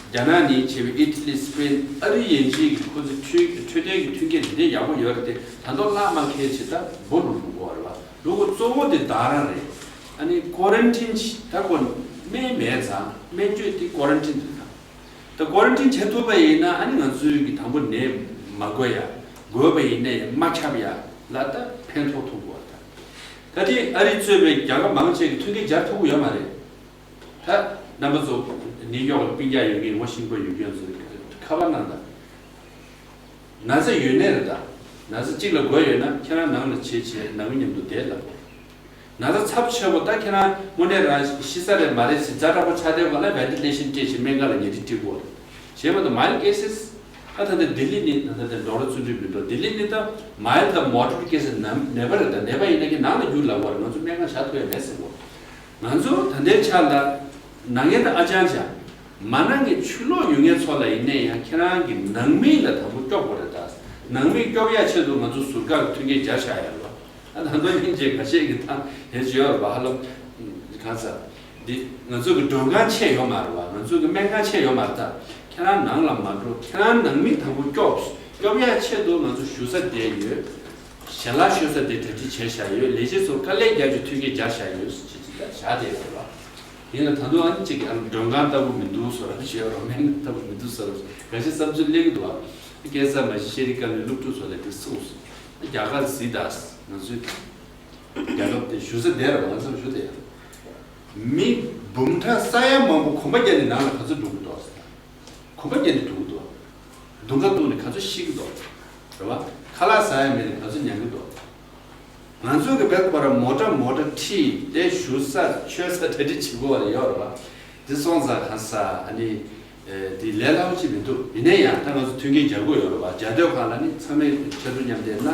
རྒྱ་ནག་ནས་བྱས་པའི་ཨི་ཊ་ལི་སི་པེན་ཨ་རི་ཡན་ཆད་ཀྱི་ཁོ་ཚོ་འཕྲོད་འཕྲོད་བསྟེན་གྱི་མཐུན་རྐྱེན་འདི་འདྲའི་ཡག་པོ་ཡོད་རེད་དེ་ད་དུང་བརླག་མ་ཁེལ་ཆེད་ད་འབུ་རུ་འགྲོ་དགོས་རེད་བ། འགྲོ་དགོས་གཙོ་བོ་དེ་ད་རང་རེད། ཨ་ནི་ཀོ་རན་ཊིན་ད་ཁོ་སྨན་མེད་ཙང་སྨན་བཅོས་དེ་ཀོ་རན་ཊིན་རེད་ད། ད་ཀོ་རན་ཊིན་བྱེད་ཐུབ་པ་ཡིན་ན་ཨ་ནི་ང་ཚོའི་གི་དང་པོ་ནད་མ་འགོས་ཡ། འགོས་པ་ཡིན་ནའི་མ་ཁྱབ་ཡ་ལ་ད་ཕན་ཐོགས་ཐུབ་དགོས་ད། ད་དེ་ཨ་རི་གཙོས་པའི་རྒྱལ་ཁབ་མང་ཆེ་གི་མཐུན་རྐྱེན་སྦྱར་ཐུབ་ཀྱི་ཡོད་མ་རེད། ད་རྣམ་པ་ཚོ་ནིའུ་ཡོག་ལ་སྤུན་ཀྱག་ཡོད་མཁན་ཝ་ཤིང་ཊོན་ཡོད་མཁན་ཚོ་ཁ་པར་གནང་དང་། ན་ཚ་ཡོད་ནའི་རེད་ད། ན་ཚ་གཅིག་ལ་འགོས་ཡོད་ན་ཁྱེད་རང་ནང་ལ་བྱེད་བྱེད་ནང་མི་མཉམ་དུ་བསྡད་ལབ་དགོས། ན་ཚ་ཚབས་ཆེ་བོ་ད་ཁྱེད་རང་དངོས་གནས་རང་ཤི་ས་རེད་མ་རེད་ཟེར་ཛ་དྲག་པོ་ཆགས་བསྡད་པ་ལ་ཝེན་ཊི་ལེ་ཤན་སྤྲད་བྱས་སྨན་ཁང་ལ་ཉལ་ཁྲི་སྤྲད་དགོས་རེད། གཞན་མ་གཏོགས་མའིལ་ཌི་ཀེ་སེ་སི། ད་ད་ལྟ་ལྡི་ལི་ནི་ད་ལྟ་དེ་ཌོག་ཊར་བརྩོན་འགྲུས་མི་འགྲོ། ལྡི་ལི་ནི་ད་མའིལ་ཌི་དང་མོ་ཌ་རེཊ་ཀེ་སེ་སི་ནམ་ནད་པ་རེད་ད། ནད་པ་ཡིན་ན་ཁྱེད་ནང་ལ་རྒྱུགས་ལབ་དགོས་རེད། ང་ཚོ་སྨན་ཁང་བཞག་ཐུབ་ཡ་མེད་ཟེར་གོ། ང་ཚོ་ད་ལྟའི་ཆ་ལ་ནང་ངན་ད་ཨ་ཅང་ཅང་མ་ནང་གི་ཕྱི་ལོགས་ཡོད་མཁན་ཚོ་ལ་ཡིན་ནའི་ཡང་ཁྱེད་རང་གི་ནང་མི་ལ་དང་པོ་སྐྱོབ་དགོས་རེད་ད། ནང་མི་སྐྱོབ་ཡ་ཆེད་དུ་ང་ཚོ་ཟུར་བཀག་མཐུན་རྐྱེན་སྦྱར་བཞག་ཡ་རེད་བ། ཨ་ད་མདོ་སྙིང་རྗེ་ཁ་ཤས་ཀྱི་ཐང་ཡན་ཅི་ཡོད་རེད་བ། ཧ་ལམ་གང་ཟེར། འདི་ང་ཚོ་གི་མགྲོན་ཁང་ཆེ་ཡོད་མ་རེད་བ། ང་ཚོ་གི་སྨན་ཁང་ཆེ་ཡོད་མ་རེད་ད། ཁྱེད་རང་ནང་ལ་མ་འགྲོ། ཁྱེད་རང་ནང་མི་དང་པོ་སྐྱོབ། སྐྱོབ་ཡ་ཆེད་དུ་ང་ཚོ་བཞུགས་ས་བསྡད་ཡོད། ཞལ་ལག་མཆོད་ས་དེ་གྲ་སྒྲིག་བྱས་བཞག་ཡོད། ལས་བྱེད་ཚོར་དཀའ་ལས་རྒྱག་རྒྱུ་མཐུན་རྐྱེན་སྦྱར་བཞག་ཡོད་ཟེར་ཅིག་ཅིག་ད་བཞག་བསྡད་ཡོད་རེད་བ། ཡིན་ལ་ད་དུང་ཨ་ནི་གཅིག་གི་ཨ་ནི་མགྲོན་ཁང་ལྟ་བུ་མི་འདུག་ཟེར་བ་ཞེས་རོགས་སྨན་ཁང་ལྟ་བུ་མི་འདུག་ཟེར་བ་འགའ་ཤས་བསམ་ཚུལ་སླེབས་ཀྱི་འདུག་བ། སྐལ་བཟང་མ་གཞི་ཤེས་རིག་བཀའ་བློན་སློབ་ཕྲུག་ཚོ་ལ་དེ་གསུངས་སོང་། རྒྱ་གར་གཟིགས་དང་། ང་ཚོའི་རྒྱལ་ཁབ་དེ་བཞུགས་ས་བསྡད་རེད་བ། ང་ཚོ་བཞུགས་བསྡད་ཡ། མི་འབུམ་ཕྲག་ས་ཡ་མང་པོ་གོམ་པ་བརྒྱབ་ནས་ནང་ལ་ག་ཚོད་འགྲོ་གི་འདུག་ཟེར། གོམ་པ་བརྒྱབ་ནས་འགྲོ་གི་འདུག། མདུང་ཁ་བཏོན་ནས་ག་ཚོད་ཤི་གི་འདུག། རེད་བ། ཁ་ལག་ཟ་ཡ་མེད་ནས་ག་ཚོད་མྱང་གི་འདུག། ང་ཚོ་གི་བེད་པར་མོ་ཊ་མོ་ཊ་ཁྲིད་དེ་བཞུགས་ས་མཆོད་ས་གྲ་སྒྲིག་བྱེད་དགོས་པ་ལ་ཡོད་རེད་བ། དེ་སོང་ཙང་གང་ཟག་ཨ་ནི། དེ་ལས་སླ་པོ་ཅིག་མི་འདུག། ཡིན་ན་ཡང་ད་ང་ཚོ་མཐུན་རྐྱེན་སྦྱར་དགོས་ཡོད་རེད་བ། སྦྱར་དུས་གང་ལ་ནི་ཚང་མས་ཆ་མཐུན་མཉམ་བསྡད་ན།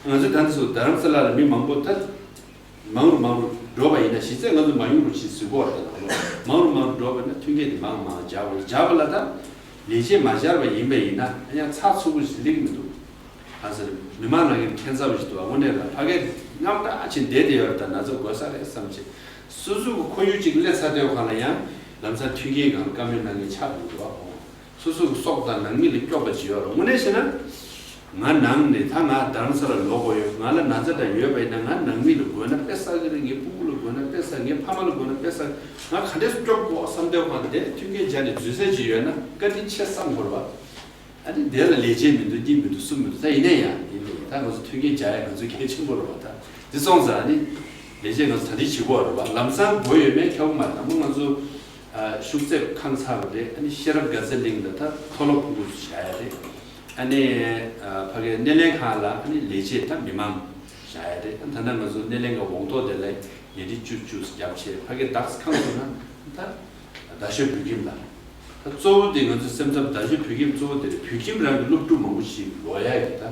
ང་ཚོ་ད་ཚོ་རྡ་རམ་ས་ལ་ལ་མི་མང་པོ་ད། མང་རུ་མང་རུ་འགྲོ་བ་ཡིན་ན་གཞི་རྩའི་ང་ཚོ་མ་ཡོང་རུ་ཕྱིན་ཟིན་གོ་བ་དང་། མང་རུ་མང་རུ་འགྲོ་བ་ན་མཐུན་རྐྱེན་དེ་མང་མང་སྦྱར་བ་སྦྱར་བ་ལ་ད་ལས་བྱེད་མ་སྦྱར་བ་ཡིན་པ་ཡིན་ན་ཡང་ཚགས་ཚུད་པོ་ཞིག་སླེབས་ཀྱི་མི་འདུག། གང་ཟེར་མི་མང་ནང་གི་ཁྱད་མཚར་བ་ཞིག་འདུག་བ། དངོས་གནས་ལ་ཕ་གིར་དངངས་སྐྲག་ཅིག་བསྡད་དེ་ཡོད་རེད། ད་ན་ཚ་འགོས་ས་རེད་བསམ་བྱས་སོ་སོ་གི་ཁོར་ཡུག་ཅིག་སླེབས་ཚར་དུས་གང་ལ་ཡང་ལམ་སང་མཐུན་རྐྱེན་གང་ལ་བཀའ་མོལ་གནང་མཁན་ཆགས་འགྲོ་གི་འདུག་བ། སོ་སོ་གི་སྲོག་དང་ནང་མི་ལ་སྐྱོབ་པ་ཅིག་ཡོད་རེད། དངོས་གནས་བཤད་ན། ང་ནང་ནས་ད་ང་རྡ་རམ་ས་ལ་ལོག་དགོས་ཡོད། ང་ལ་ན་ཚ་འདྲ་ཡོད་པ་ཡིན་ན་ང་ནང་མི་ལ་འགོས་ན་དཔེ་བསགས་ཀྱི་རེད། ངའི་སྤུ་གུ་ལ་འགོས་ན་དཔེ་བསགས། ངའི་ཕ་མ་ལ་འགོས་ན་དཔེ་བསགས། ང་ག་འདྲས་སྐྱོབ་དགོས་བསམ་དུས་གང་དེ་མཐུན་རྐྱེན་སྦྱར་ནས་འཛུལ་ས་ཅིག་ཡོད་ན་བཀའ་དྲིན་ཆེ་བསམ་དགོས་རེད་བ། ཨ་ནི་དེ་ལ་ལས་བྱེད་མི་འདུག། གཉིས་མི་འདུག། གསུམ་མི་འདུག། ད་ཡིན་ན་ཡང་ཡིན་ནའི་ད་ང་ཚོ་མཐུན་རྐྱེན་སྦྱར་ཡ་ང་ཚོ་གལ་ཆེན་པོ་རེད་བ། ད་འདི་སོང་ཙང་ཨ་ནི་ལས་བྱེད་ང་ཚོ་ད་འདི་བྱེད་དགོས་རེད་བ། ལམ་སང་དགོས་ཡོད་མེད་ཁྱབ་མ་རེད། དང་པོ་ང་ཚོ། ཨ། ཤུགས་གསེབ་ཁང་ཚར་བ་རེད། ཨ་ནི་ཤེས་རབ་དགའ་ཚལ་གླིང་ལ་ད་མཐོ་སློབ་ཕྲུ་གུ་ཚོ་བཞག་ཡ་རེད། ཨ་ནི། ཨ། ཕ་གིའི་སྣེ་ལེན་ཁང་ལ་ཨ་ནི་ལས་བྱེད་ད་མི་མང་བཞག་ཡ་རེད། ཨ། ད་ལྟ་ང་ཚོ་སྣེ་ལེན་ཁང་འོང་ཐོག་དེ་ལ་ཉལ་ཁྲི་བཅུ་བཅུ་བརྒྱབ་བྱས་ཕ་གིའི་དྭགས་ཁང་ཚོ་ན་ད་རྡ་ཤོད་བོད་ཁྱིམ་ལ། ད་གཙོ་བོ་དེ་ང་ཚོ་སེམས་འཚབ་རྡ་ཤོད་བོད་ཁྱིམ་གཙོ་བོ་དེ་རེད། བོད་ཁྱིམ་རང་གི་སློབ་ཕྲུག་མང་པོ་ཞིག་ལོག་ཡ་གི་ད།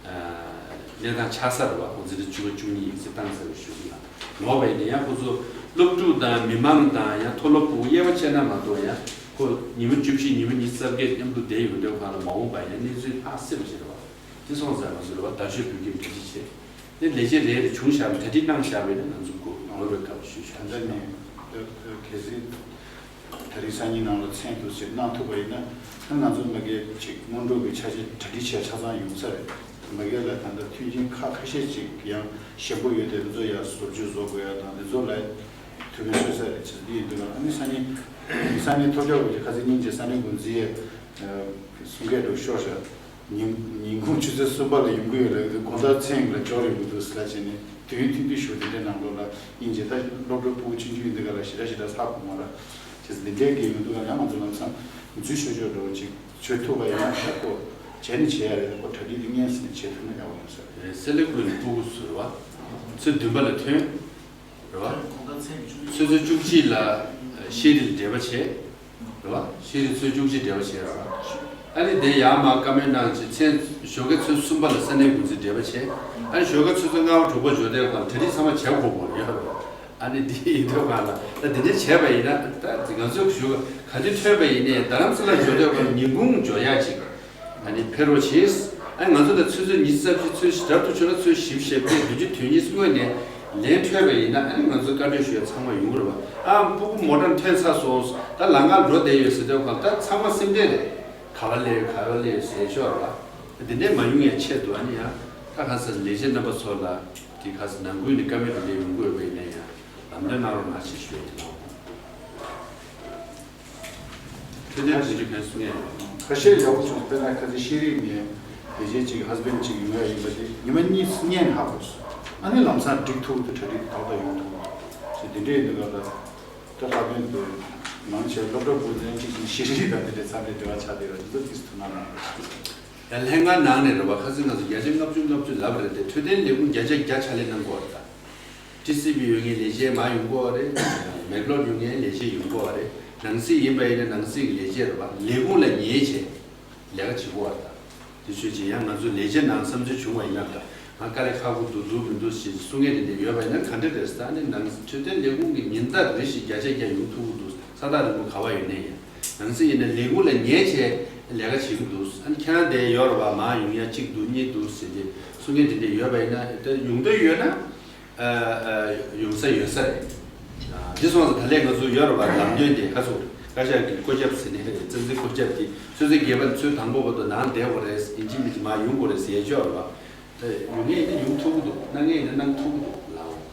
ཨ། གནས་སྟངས་ཆགས་ས་རེད་བ། ཁོང་ཚོ་དེ་བཅུ་པ་བཅུ་གཉིས་ཡིག་ཚད་བཏང་ཚར་བའི་གཞུག་ལ། ལོག་པ་ཡིན་ན་ཡང་ཁོ་ཚོ་སློབ་ཕྲུག་དང་མི་མང་དང་ཡང་མཐོ་སློབ་ཕྲུ་གུ་དབྱེ་བ་ཕྱེ་ན་མ་གཏོགས། ཡང་ཁོ་ཉི་མ་བཅུ་བཞི་ཉི་མ་ཉི་ཤུ་རྩ་བརྒྱད་མཉམ་དུ་བསྡད་ཡོང་དུས་སྒང་ལ་མ་འོངས་པ་ཡང་གནས་ཚུལ་ཧ་སེ་བ་ཞིག་རེད་བ། དེ་སོང་ཙང་ང་ཚོ་རེད་བ། རྡ་ཤོད་བོད་ཁྱིམ་གྲ་སྒྲིག་བྱས། དེ་ལས་བྱེད་རེ་རེ་བྱུང་བཞག་པ་གྲ་སྒྲིག་གནང་བཞག་པ་ཡིན་ན་ང་ཚོ་གོ་ནོར་བའི་སྐབས་ཞུས་བཞག་ད་ལྟ་ནས་གལ་སྲིད། དེ་རིང་སང་ཉིན་ནང་ལ་མཚན་དུ་ཞིག་གནང་ཐུབ་པ་ཡིན་ན། ད་ང་ཚོ་མ་གི་ཅིག་སྔོན་འགྲོ་གི་ཆ་རྐྱེན་གྲ་སྒྲིག་བྱས་ཆ་ཚང་ཡོང་ས་རེད། མ་གི་ལ་ད་ལྟ་མཐུན་རྐྱེན་ཁག་ཁ་ཤས་ཅིག་ཡང་ཞན་པོ་ཡོད་དེ། དེ་ཚོ་ཡང་བཟོ་བཅོས་བཟོ་དགོས་ཡ་དང་དེ་ཚོ་ལ་ཐུགས་ཕན་གསོས་ས་རེད། ཅེས་འདི་ཡིན་དུས་ཨ་ནི་སང་ཉིན་སང་ཉིན་ཐོབ་རྒྱག་དགོས་ཀྱི། ཁ་སང་ཉིན་གྱི་ས་གནས་འགོ་འཛིན་ཡས་གསུང་སྐད་དུ་ཤོར་ཤག་ཉིན་ཉིན་གུང་ཆུ་ཚོད་གསུམ་པ་ལ་ཡོང་གི་ཡོད་ལ། དགོང་དག་མཚན་ལ་འབྱོར་ཡོང་གི་འདུག་ཟེར་ལ་བྱས་ནས་དུས་ཡུན་ཐུང་ཐུང་ཞིག་དེ་འདྲའི་ནང་ལོགས་ལ་ཡིན་གྱི། ད་སློབ་གྲྭ་ཕྲུ་གུ་ཆུང་ཆུང་ཡིན་དུས་ག་ལ་ཞེ་དྲག་ཞེ་དྲག་ཧ་གོ་མ་རེད། བྱས་ཙང་འདི་འདྲའི་གི་ཡོང་དུས་ག་ལ་ཡང་ང་ཚོ་ལམ་སང་འཛུལ་ཆོག་ཆོག་འགྲོ་ཅིག་བྱེད་ཐུབ་པ་ཡིན་ན་ཡག་པོ། བྱས་ནས་བྱེད་ཡ་རེད། ཁོ་གྲ་སྒྲིག་འདི་སྔོན་ནས་བྱེད་ཐུབ་ན་ཡག་པོ་ཡོང་ས་རེད། གསེར་ལེ་ཀུན་ཕྲུ་གུ་ཚོ་རེད་བ། ཚོ་བདུན་པ་ལ་ཐོན། རེད་བ། ཚོད་ཚོད་བཅུ་གཅིག་ལ་ཤེས་རིག་འབྲེལ་བ་བྱས། རེད་བ། ཤེས་རིག་ཚོད་བཅུ་གཅིག་འབྲེལ་བ་བྱས་ར། ཨ་ནི་དེ་ཡར་མར་བཀའ་མོལ་གནང་བྱས། མཚན་ཞོགས་ཀའི་ཚོད་གསུམ་པ་ལ་ས་གནས་འགོ་འཛིན་འབྲེལ་བ་བྱས། ཨ་ནི་ཞོགས་ཀའི་ཚོད་ཚོད་ལྔ་པ་དྲུག་པ་འབྱོར་དུས་སྒང་ལ་གྲ་སྒྲིག་ཚང་མ་བྱས་དགོས་པ་ཡོད་རེད། ཨ་ནི་དེ་ཡིན་དུས་སྒང་ལ་ད་དེ་འདྲ་བྱས་པ་ཡིན་ན། ད་ང་ཚོས་ཞོགས་ཀ་ག་དུས་ཐོན་པ་ཡིན་ནའི་རྡ་རམ་ས་ལ་འབྱོར་དུས་སྒང་ལ་ཉིན་གུང་འབྱོར་ཡག་ཅིག་ཨ་ནི་ཕེབས་རོགས་བྱེད། ཨ་ནི་ང་ཚོ་ལ་ཆུ་ཚོད་ཉི་ཤུ་རྩ་བཞི་ཚོད་ཞིག་དྲག་ཏུ་བྱུང་ན་ཚོད་བཞི་བཅུ་ཞེ་བརྒྱད་བདུན་ཅུ་དོན་གཉིས་སྔོན་ནས་ལན་འཕྲོད་པ་ཡིན་ན། ཨ་ནི་ང་ཚོ་བཀའ་འཁྲོལ་ཞུ་ཡ་ཚང་མ་ཡོང་གི་རེད་བ། ཨ་ཕྲུ་གུ་མོ་ཊ་ཐོན་ཚར་སོང་། ད་ལམ་ཁ་འགྲོ་བསྡད་ཡོད་ཟེར་དུས་སྒང་ལ་ད་ཚང་མ་སེམས་ཁྲལ་རེད། ག་པར་སླེབས་ཡོད་ག་པར་སླེབས་ཡོད་ཟེར་ཆོག་རེད་བ། འདི་འདྲས་མ་ཡོང་ཡའི་ཆེད་དུ་ཨ་ནི་ཡང་ད་ག་ས་ལས་བྱེད་རྣམ་པ་ཚོ་ལ་དེ་ག་ས་ནང་ཁུལ་ནས་བཀའ་མོལ་དེ་འདྲས་ཡོང་གི་ཡོད་པ་ཡིན་ན་ཡང་ལམ་སྟོན་གནང་རོགས་གནང་ཞེས་ཞུ་ཡ་ཡིན། འཕྲོད་བསྟེན་ཐོན་རྒྱུ་ཕན་གསུང་ཡ་ཡོད། ཁ་ཤས་ཡག་པོ་བྱུང་། དཔེར་ན་ཁ་ཚིག་ཤེས་རིག་ནས་དེ་རྗེས་ཅིག་ཧ་སི་བེན་ཅིག་ཡོང་ཡ་ཡིན་པ་དེ་ཉི་མ་གཉིས་སྔོན་ཧ་གོ་སོང་། ཨ་ནི་ལམ་སང་འགྲིག་ཐུབ་འདུག་གྲ་སྒྲིག་ཏག་ཏག་ཡོང་ཐུབ་འདུག་ཅེས་དེ་འདྲས་ཡིན་དུས་ག་ད་ད་ཧ་སི་བེན་དུ་མང་ཆེ་སློབ་གྲྭ་བུ་ལོན་གཅིག་གི་ཤེས་རིག་དང་དེ་འདྲས་ཚང་མས་འབྲེལ་བ་ཆགས་བསྡད་པ་དེ་ཚོ་ཏིས་ཐུགས་སྣང་གནང་རོགས། ཡང་ལྷན་ཁང་ནང་ནས་རེད་བ། ཁ་སང་ང་ཚོ་བརྒྱ་ཆ་ལྔ་བཅུ་ལྔ་བཅུ་ལབ་རེད་དེ། འཕྲོད་བསྟེན་ལས་ཁུངས་བརྒྱ་ཆ་བརྒྱ་ཕྱག་ལས་གནང་དགོས་རེད་ད། ཊི་སི་བི་ཡོད་མཁན་ལས་བྱེད་མར་ཡོང་དགོས་པ་རེད། མེག་ལོར་ཡོད་མཁན་ལས་བྱེད་ཡོང་དགོས་པ་རེད། ནང་སྲིད་ཡིན་པ་ཡིན་ན་ནང་སྲིད་ཀྱི་ལས་བྱེད་རེད་བ། ལས་ཁུངས་ལ་ཉེ་བྱས་ལས་ཀ་བྱེད་དགོས་པ་རེད་ད། དེ་ཚོ་བྱས་ཡང་ང་ཚོ་ལས་བྱེད་ནང་བསམ་ཚུལ་བྱུང་བ་ཡིན་ན་ད། ང་དཀའ་ལས་ཁག་པོ་འདུག་འདུག་མི་འདུག་ཞེས་གསུང་མཁན་དེ་འདྲ་ཡོད་པ་ཡིན་ན་ག་འདྲ་རེད་ཟེར། ཨ་ནི་ནང་འཕྲོད་བསྟེན་ལས་ཁུངས་ཀྱི་ཉིན་ལྟར་རེ་བཞིན་བརྒྱ་ཆ་བརྒྱ་ཡོང་ཐུབ་ཀྱི་འདུག་ས་ཐག་རིང་པོ་ག་པར་ཡོད་ནའི་ཡང་། ནང་སྲིད་ཡིན་ན་ལས་ཁུངས་ལ་ཉེ་བྱས་ལས་ཀ་བྱེད་ཀྱི་འདུག་ཨ་ནི་ཁྱེད་རང་དེ་ཡོད་རེད་བ། མར་ཡོང་ཡ་གཅིག་འདུག་གཉིས་འདུག་ཟེར་ཏེ་གསུང་མཁན་དེ་འདྲ་ཡོད་པ་ཡིན་ན། ད་ཡོང་འདོད་ཡོད་ན་ཨ་ཨ་ཡོང་ས་ཡོད་ས་རེད། ཨ་འདི་སོང་ཙང་ད་ལས་ང་ཚོ་ཡོད་རེད་བ། ལམ་སྟོན་དེ་ཁ་སོ་བཀའ་ཤག་གི་བཀོད་ཁྱབ་ཟེར་ནས་རྩ་འཛིན་བཀོད་ཁྱབ་དེ་ཆུ་ཚོད་བརྒྱད་པ་ཚོད་དང་པོ་བར་དུ་ནང་བསྡད་དགོས་རེད། ཡིན་གཅིག་མིན་གཅིག་མར་ཡོང་དགོས་རེད་ཟེར་ཡ་ཅིག་ཡོད་རེད་བ། ད་ཡོང་མཁན་ཡིན་ན་ཡོང་ཐུབ་ཀྱི་འདུག་གནང་མཁན་ཡིན་ན་གནང་ཐུབ་ཀྱི་འདུག་ལགས།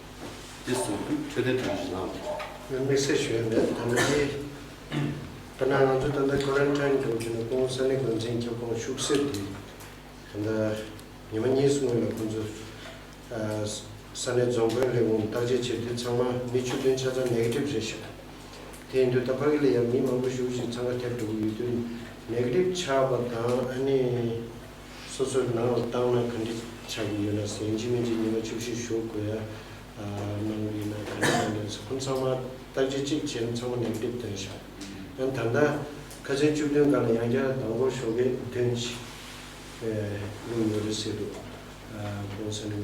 དེ་སོང་དུས་འཕྲོད་བསྟེན་དྲུང་ཆེ་ལགས། དམིགས་བསལ་ཞུ་ཡ་མེད། ད་ནི་དེ་ད་ནང་ང་ཚོ་ད་ལྟ་ཀོ་རན་ཊིན་འགྲོ་རྒྱུ་ནི་སྐུ་ངོ་ས་གནས་འགོ་འཛིན་ཁྱབ་ཁོངས་ཤུགས་གསེབ་དེ་ད་ལྟ་ཉི་མ་གཉིས་སྔོན་ལ་ཁོང་ཚོ་ས་གནས་རྫོང་དཔོན་ལས་ཁུངས་བརྟག་དཔྱད་བྱས་དུས་ཚང་མ་མི་བཅུ་བདུན་ཆ་ཚང་ནེ་གེ་ཊིབ་རེད་ཤག་དེ་ཡིན་དུས་ད་ཕ་གི་ལ་ཡང་མི་མང་པོ་ཞེ་པོ་ཅིག་འཚང་ཁ་ཐེབས་འགྲོ་གི་ཡོད་དུས། ནེ་གེ་ཊིབ་ཆགས་པ་དང་ཨ་ནི་སོ་སོའི་ནང་ལ་བཏང་ན་ག་འདྲ་ཆགས་ཀྱི་ཡོད་ན་ཟེར། ཡིན་གཅིག་མིན་གཅིག་ཉི་མ་བཅུ་བཞི་བཞུགས་དགོས་ཡ་གནང་གི་ཡིན་ན་ག་འདྲ་གནང་གི་ཡིན་ཟེར། ཁོང་ཚང་མ་བརྟག་དཔྱད་གཅིག་བྱས་ན་ཚང་མ་ནེ་གེ་ཊིབ་བཏོན་ཤག་ཡང་ད་ལྟ་ཁ་སང་བཅུ་བདུན་སྒང་ལ་ཡང་བསྐྱར་དང་པོ་ཞོགས་ཀས་བདུན་ཞིག་ཡོང་ཡོད་རེད་ཟེར་འདུག་ཁོང་ཚང་མ།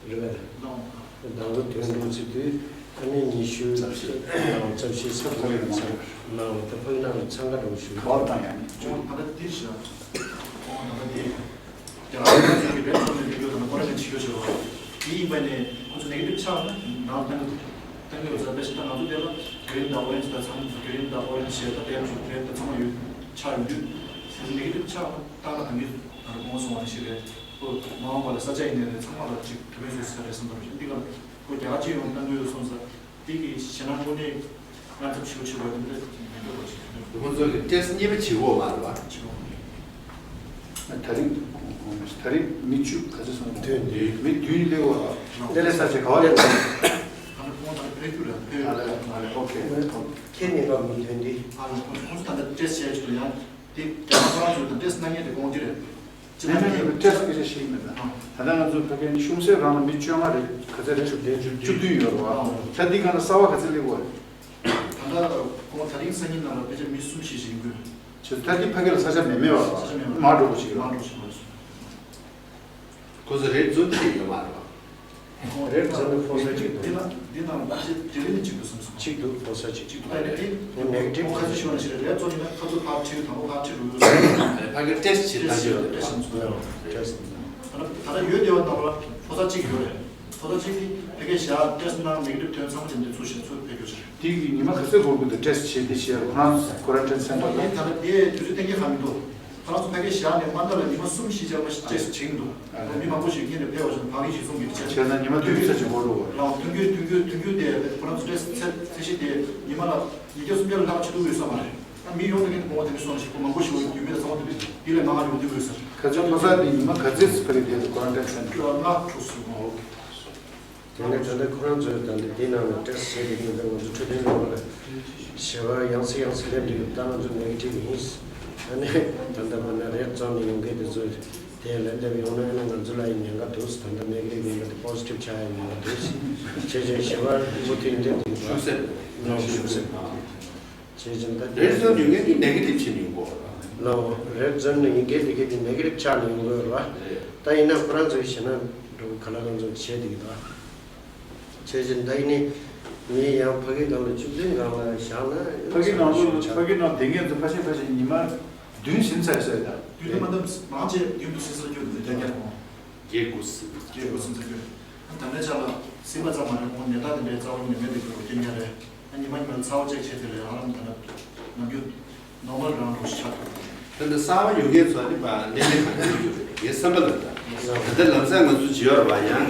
རེད་པས། ཟླ་བ་དང་པོ་དོན་འགྲོ་ཚེ་དུས་ཨ་ནི་ཉི་ཤུ་རྩ་བཞི་ནང་རྩ་བཞི་ས་ཕོ་ཡི་ཚང་ནང་ལ་ད་ཕོ་ཡི་ནང་ལ་འཚང་ཁ་འགྲོ་ཞུ། ག་བ་དང་ཡང་ཅུང་ད་ལྟ་འདི་བཞག་ད་ལྟ་འདི་རྒྱ་གར་ཚོ་གི་བེད་སྤྱོད་ནས་འདི་ཡོད་ད་ན་ཁོ་རང་གི་བྱེད་ཡོད་བྱེད་པ་འདི་ཡིན་པ་ནས་ཁོ་ཚོ་ནེ་གེ་ཊིབ་ཆགས་ན་ནང་ལ་གཏང་གི་གཏང་གི་ཡོད་ཚ། དཔེ་ཞིག་ད་ང་ཚོ་འདི་ལ་གི་རིན་དང་ཨོ་རེན་ཇི་དང་ཚང་གི་རིན་དང་ཨོ་རེན་ཇི་ཞེས་ད་དེབ་ཞིག་དེབ་ད་ཚང་མ་ཡོད་ཆགས་ཡོད་དུས་ནེ་གེ་ཊིབ་ཆགས་ན་བཏང་ན་ད་འདི་ད་རུང་མ་སོང་བ་ནི་ཞིག་རེད། ཁོ་མ་འོངས་པ་ལ་ས་ཆ་ཡིན་ནའི་རེད། ཚང་མ་ལ་ཅིག་དེ་བས་བཟོས་ས་རེད་བསམ་པ་རེད། འདི་ག་ཁོ་རྒྱ་གར་སྤྱི་ཡོངས་གཏང་གི་ཡོད་སོང་ཙང་འདི་གི་ཞེད་སྣང་དངོས་གནས་དངངས་འཚབ་ཞེ་པོ་བྱེད་དགོས་དེ་འདྲ་མི་འདུག་པ་ཞིག་རེད། ཁོང་ཚོ་གི་ཊེ་སི་ཊི་གཉིས་པ་བྱེད་དགོས་མ་རེད་བ། བྱེད་དགོས་མ་རེད། ད་རིང་ད་རིང་མི་བཅུ་ག་ཚོད་སོང་། ཐོན་ཏེ་མི་བདུན་སླེབས་པ། སླེབས་ས་ཆ་ག་བ་སླེབས་པ། ད་ནི་ཁོང་ད་ནི་ཕེབས་རྒྱུ་རེད། ཕེབས་ཡོད་རེད། ཨ་ལེ་ཨ་ལེ། ཨོ་ཁེ། ཁྱེད་གཉིས་ཀ་མི་ཐོན་ཏེ། ཨ་ནི་ཁོང་ཁོང་ཚོ་ད་ལྟ་ཊེ་སི་ཊི་བྱས་ཆོག་ཡང་། དེ་རྒྱ་ནག་ཁོ་རང་ཚོས་ད་ཊེ་སི་ཊི་གནང་མཁན་དེ་དགོངས་ཀྱི་རེད། ཅི་མ་ནས་ཊེ་སི་ཊི་སྐད་ཆ་བཤད་ཀྱི་མེད་ད། ད་ལྟ་ང་ཚོ་ཕ་གིའི་གཞུང་སྲིད་རང་ལ་མི་བཅོ་ལྔ་རེད། ག་ཚད་རེད། བཅུ་བདུན་ཡོད་རེད་བ། ད་འདི་ག་ན་གསར་བ་ག་ཚད་སླེབས་པ་རེད། ད་ལྟ་ཁོང་ད་རིང་སང་ཉིན་ནང་ལ་ཕལ་ཆེར་མི་གསུམ་བཞི་ཞིག་ཡིན་དགོས། ཅི་ད་འདི་ཕ་གི་ལ་ས་ཆ་མེད་མེད་བ། ས་ཆ་མེད་མ་འགྲོ་གི་ཞིག་རེད། མ་འགྲོ་ཞིག་མ་རེད། ཁོ་ཚོ་རེད་ཛོན་བྱས་ཡོད་མ་རེད་བ། རེད་ཛོན་ནི་ཕོ་སར་གཅིག་འདུག་འདི་ན་འདི་ནང་ལ་ཕྱི་དེ་རིང་ནས་གཅིག་འདུག་བསམ་སོང་། གཅིག་འདུག་ཕོ་སར་གཅིག་གཅིག་འདུག་ད་ནི་དེ་ཁོ་ནེ་གེ་ཊིབ་ཁ་ཤས་ཤོར་ན་ཞིག་རེད། རེད་ཛོན་ཡིན་ན་ཁ་ཚོ་ཕར་ཁྲིད་དང་པོ་ཕར་ཁྲིད་འགྲོ་ཡོད་སོང་། ཕ་གི་ཊེ་སི་ཊི་བྱེད་ད་ཡོད་རེད་བ། ཊེ་སི་ཊི་བྱས་སོང་། ད་ད་ལྟ་ཡོད་དེ་བ་ནང་ལ་ཕོ་སར་གཅིག་ཡོད་རེད། ཕོ་སར་གཅིག་གིས་ཕ་གི་བཞག་ཊེ་སི་ཊི་གནང་ནེ་གེ་ཊིབ་ཐོན་ཚང་མ་དེ་འདི་ཚུར་བཞག་ཚུར་ཕེབས་རྒྱུ་རེད། དེ་གི་ཉི་མ་ག་ཚོད་འགོར་གི་འདུག་ཊེ་སི་ཊི་བྱས་དེ་བྱས་རོགས་ཁོ་རང་ཁོ་རན་ཊིན་སེན་ཊར་ལ། ངས་ད་ལྟ་དེ་དུས་ཚོད་གཏན་འཁེལ་གང་མི་འདུག་ཁོ་རང་ཚོ་ཕ་གི་བཞག་ནས་མ་མཐའ་ལ་ཉི་མ་གསུམ་བཞི་ཅར་མ་ཞིག་ཊེ་སི་བྱེད་ཀྱི་འདུག་ཨ་ནི་མི་མང་པོ་ཞིག་སྔོན་ནས་ཕེབས་པ་བཞིན་བག་ཡིག་ཞིག་བཟུང་གི་བྱས། བྱས་ན་ཉི་མ་བདུན་ཙམ་ཞིག་འགོར་འགྲོ་གི་རེད། ལའང་ཐོན་རྒྱུ་ཐོན་རྒྱུ་ཐོན་རྒྱུ་དེ་ཁོ་རང་ཚོ་ཊེ་སི་ཚད་ཚད་གཞི་དེ་ཉི་མ་ལ་ཉིས་བརྒྱ་སུམ་བརྒྱ་ལ་ལྷག་བྱེད་ཐུབ་ཀྱི་ཡོད་ས་མ་རེད། ཨ་མི་ཡོང་དུས་ངས་གོང་བ་དེ་འདྲ་གསུངས་ཤིག་ཁོ་མང་པོ་ཞིག་ཡོད་མེད་ཚང་མ་དེ་འདྲ་དེ་ལས་མང་བ་ཡོང་དུས་ཡོད་ས་རེད། ཁ་ཚོན་ཕོ་སར་དེ་ཉི་མ་ག་ཚོད་ཕ་གི་བསྡད་འདུག་ཁོ་རང་ཊིན་སེན་ཊར་ལ། ལྔ་དྲུག་ཙམ། ཨོ་ཁེ། དེ་ནས་ད་ལྟ་ཁོ་རང་ཚོས་ད་ལྟ་དེའི་ནང་ལ་ཊེ་སི་བྱེད་ཀྱི་ཡོད་པས་ང་ཚོ་འཕྲོད་བསྟེན་ལས་ཁུངས་ལ་ཞེ་བ་ཡང་སེ་ཡང་སེ་སླེབས་འདུག་ད་ང་ཚོ་ནེ་གེ་ཊིབ་ཡིན། ཨ་ནི་ད་ལྟ་བར་ན་རེད་ཛོན་ནས་ཡོང་མཁན་དེ་ཚོ་དེ་ལ་སླེབས་ཡོང་ན་ཨ་ནི་ང་ཚོ་ལ་ཡང་ཉེན་ཁ་འདུག་ད་ལྟ་ནེ་གེ་ཊིབ་ཡིན་པ་དེ་པོ་ཟི་ཊིབ་ཆགས་ཡ་ཉེན་ཁ་འདུག་བྱས་ཙང་ཞེ་བ་མུ་མཐུད་སླེབས་འདུག་ཤུགས་གསལ་ལ་ཤུགས་གསལ། བྱས་ཙང་ད་རེད་ཛོན་ཡོད་མཁན་གྱི་ནེ་གེ་ཊིབ་ཕྱིན་ཡོང་གི་ཡོད་རེད། ལའོ་རེད་ཛོན་ནས་ཡིན་མཁན་དེ་གས་དེ་ནེ་གེ་ཊིབ་ཆགས་ནས་ཡོང་གི་ཡོད་རེད་བ། རེད། ད་ཡིན་ན་ཁོ་རང་ཚོས་བྱས་ན་འགྲོ་ག་ལ་རང་ཚོ་བྱས་འདུག་གི་ད། བྱས་ཙང་ད་ཡིན་ནི་ངས་ཡང་ཕ་གི་སྒང་ལ་བཅུ་བདུན་སྒང་ལ་བཞག་ན་ཕ་གི་ནང་ལོགས་ཕ་གི་ནང་བསྡད་མཁན་ཚོ་ཕལ་ཆེར་ཕལ་ཆེར་ཉི་མ་བདུན་ཟིན་ཚར་ཡོད་ས་རེད་ད། བདུན་ནི་མ་གཏོགས་མང་ཆེ་བདུན་དུ་ཟིན་ས་རྒྱུ་འདུག་རྒྱ་རྒྱ་ཁོང་། བརྒྱད་དགུ་ཟིན། བརྒྱད་དགུ་ཟིན་ས་རྒྱུ། ད་ལྟའི་ཆ་ལ་སྲིད་པ་ཙམ་མ་རེད། ཁོང་ནད་རྟགས་དེ་འདྲའི་རྩ་བ་ནས་མེད་པའི་རྒྱུ་རྐྱེན་ཀྱང་རེད། ཉི་མ་ཉི་མ་ཚ་བ་ཅིག་བྱས་དེ་ལས་ཨ་རམ་ད་ནམ་རྒྱུན་ནོར་མལ་རང་འགྲོ་ཞིག་ཆགས་ཐུབ། ད་ལྟ་གསར་པ་ཡོང་མཁན་ཚོ་ཨ་ནི་པ་གནས་ལེན་གང་ཡོད་རེད། ངའི་བསམ་པ་ལ་ད་ད་ལྟ་ལམ་སང་ང་ཚོ་བྱེད་ཡོད་རེད་བ། ཡང་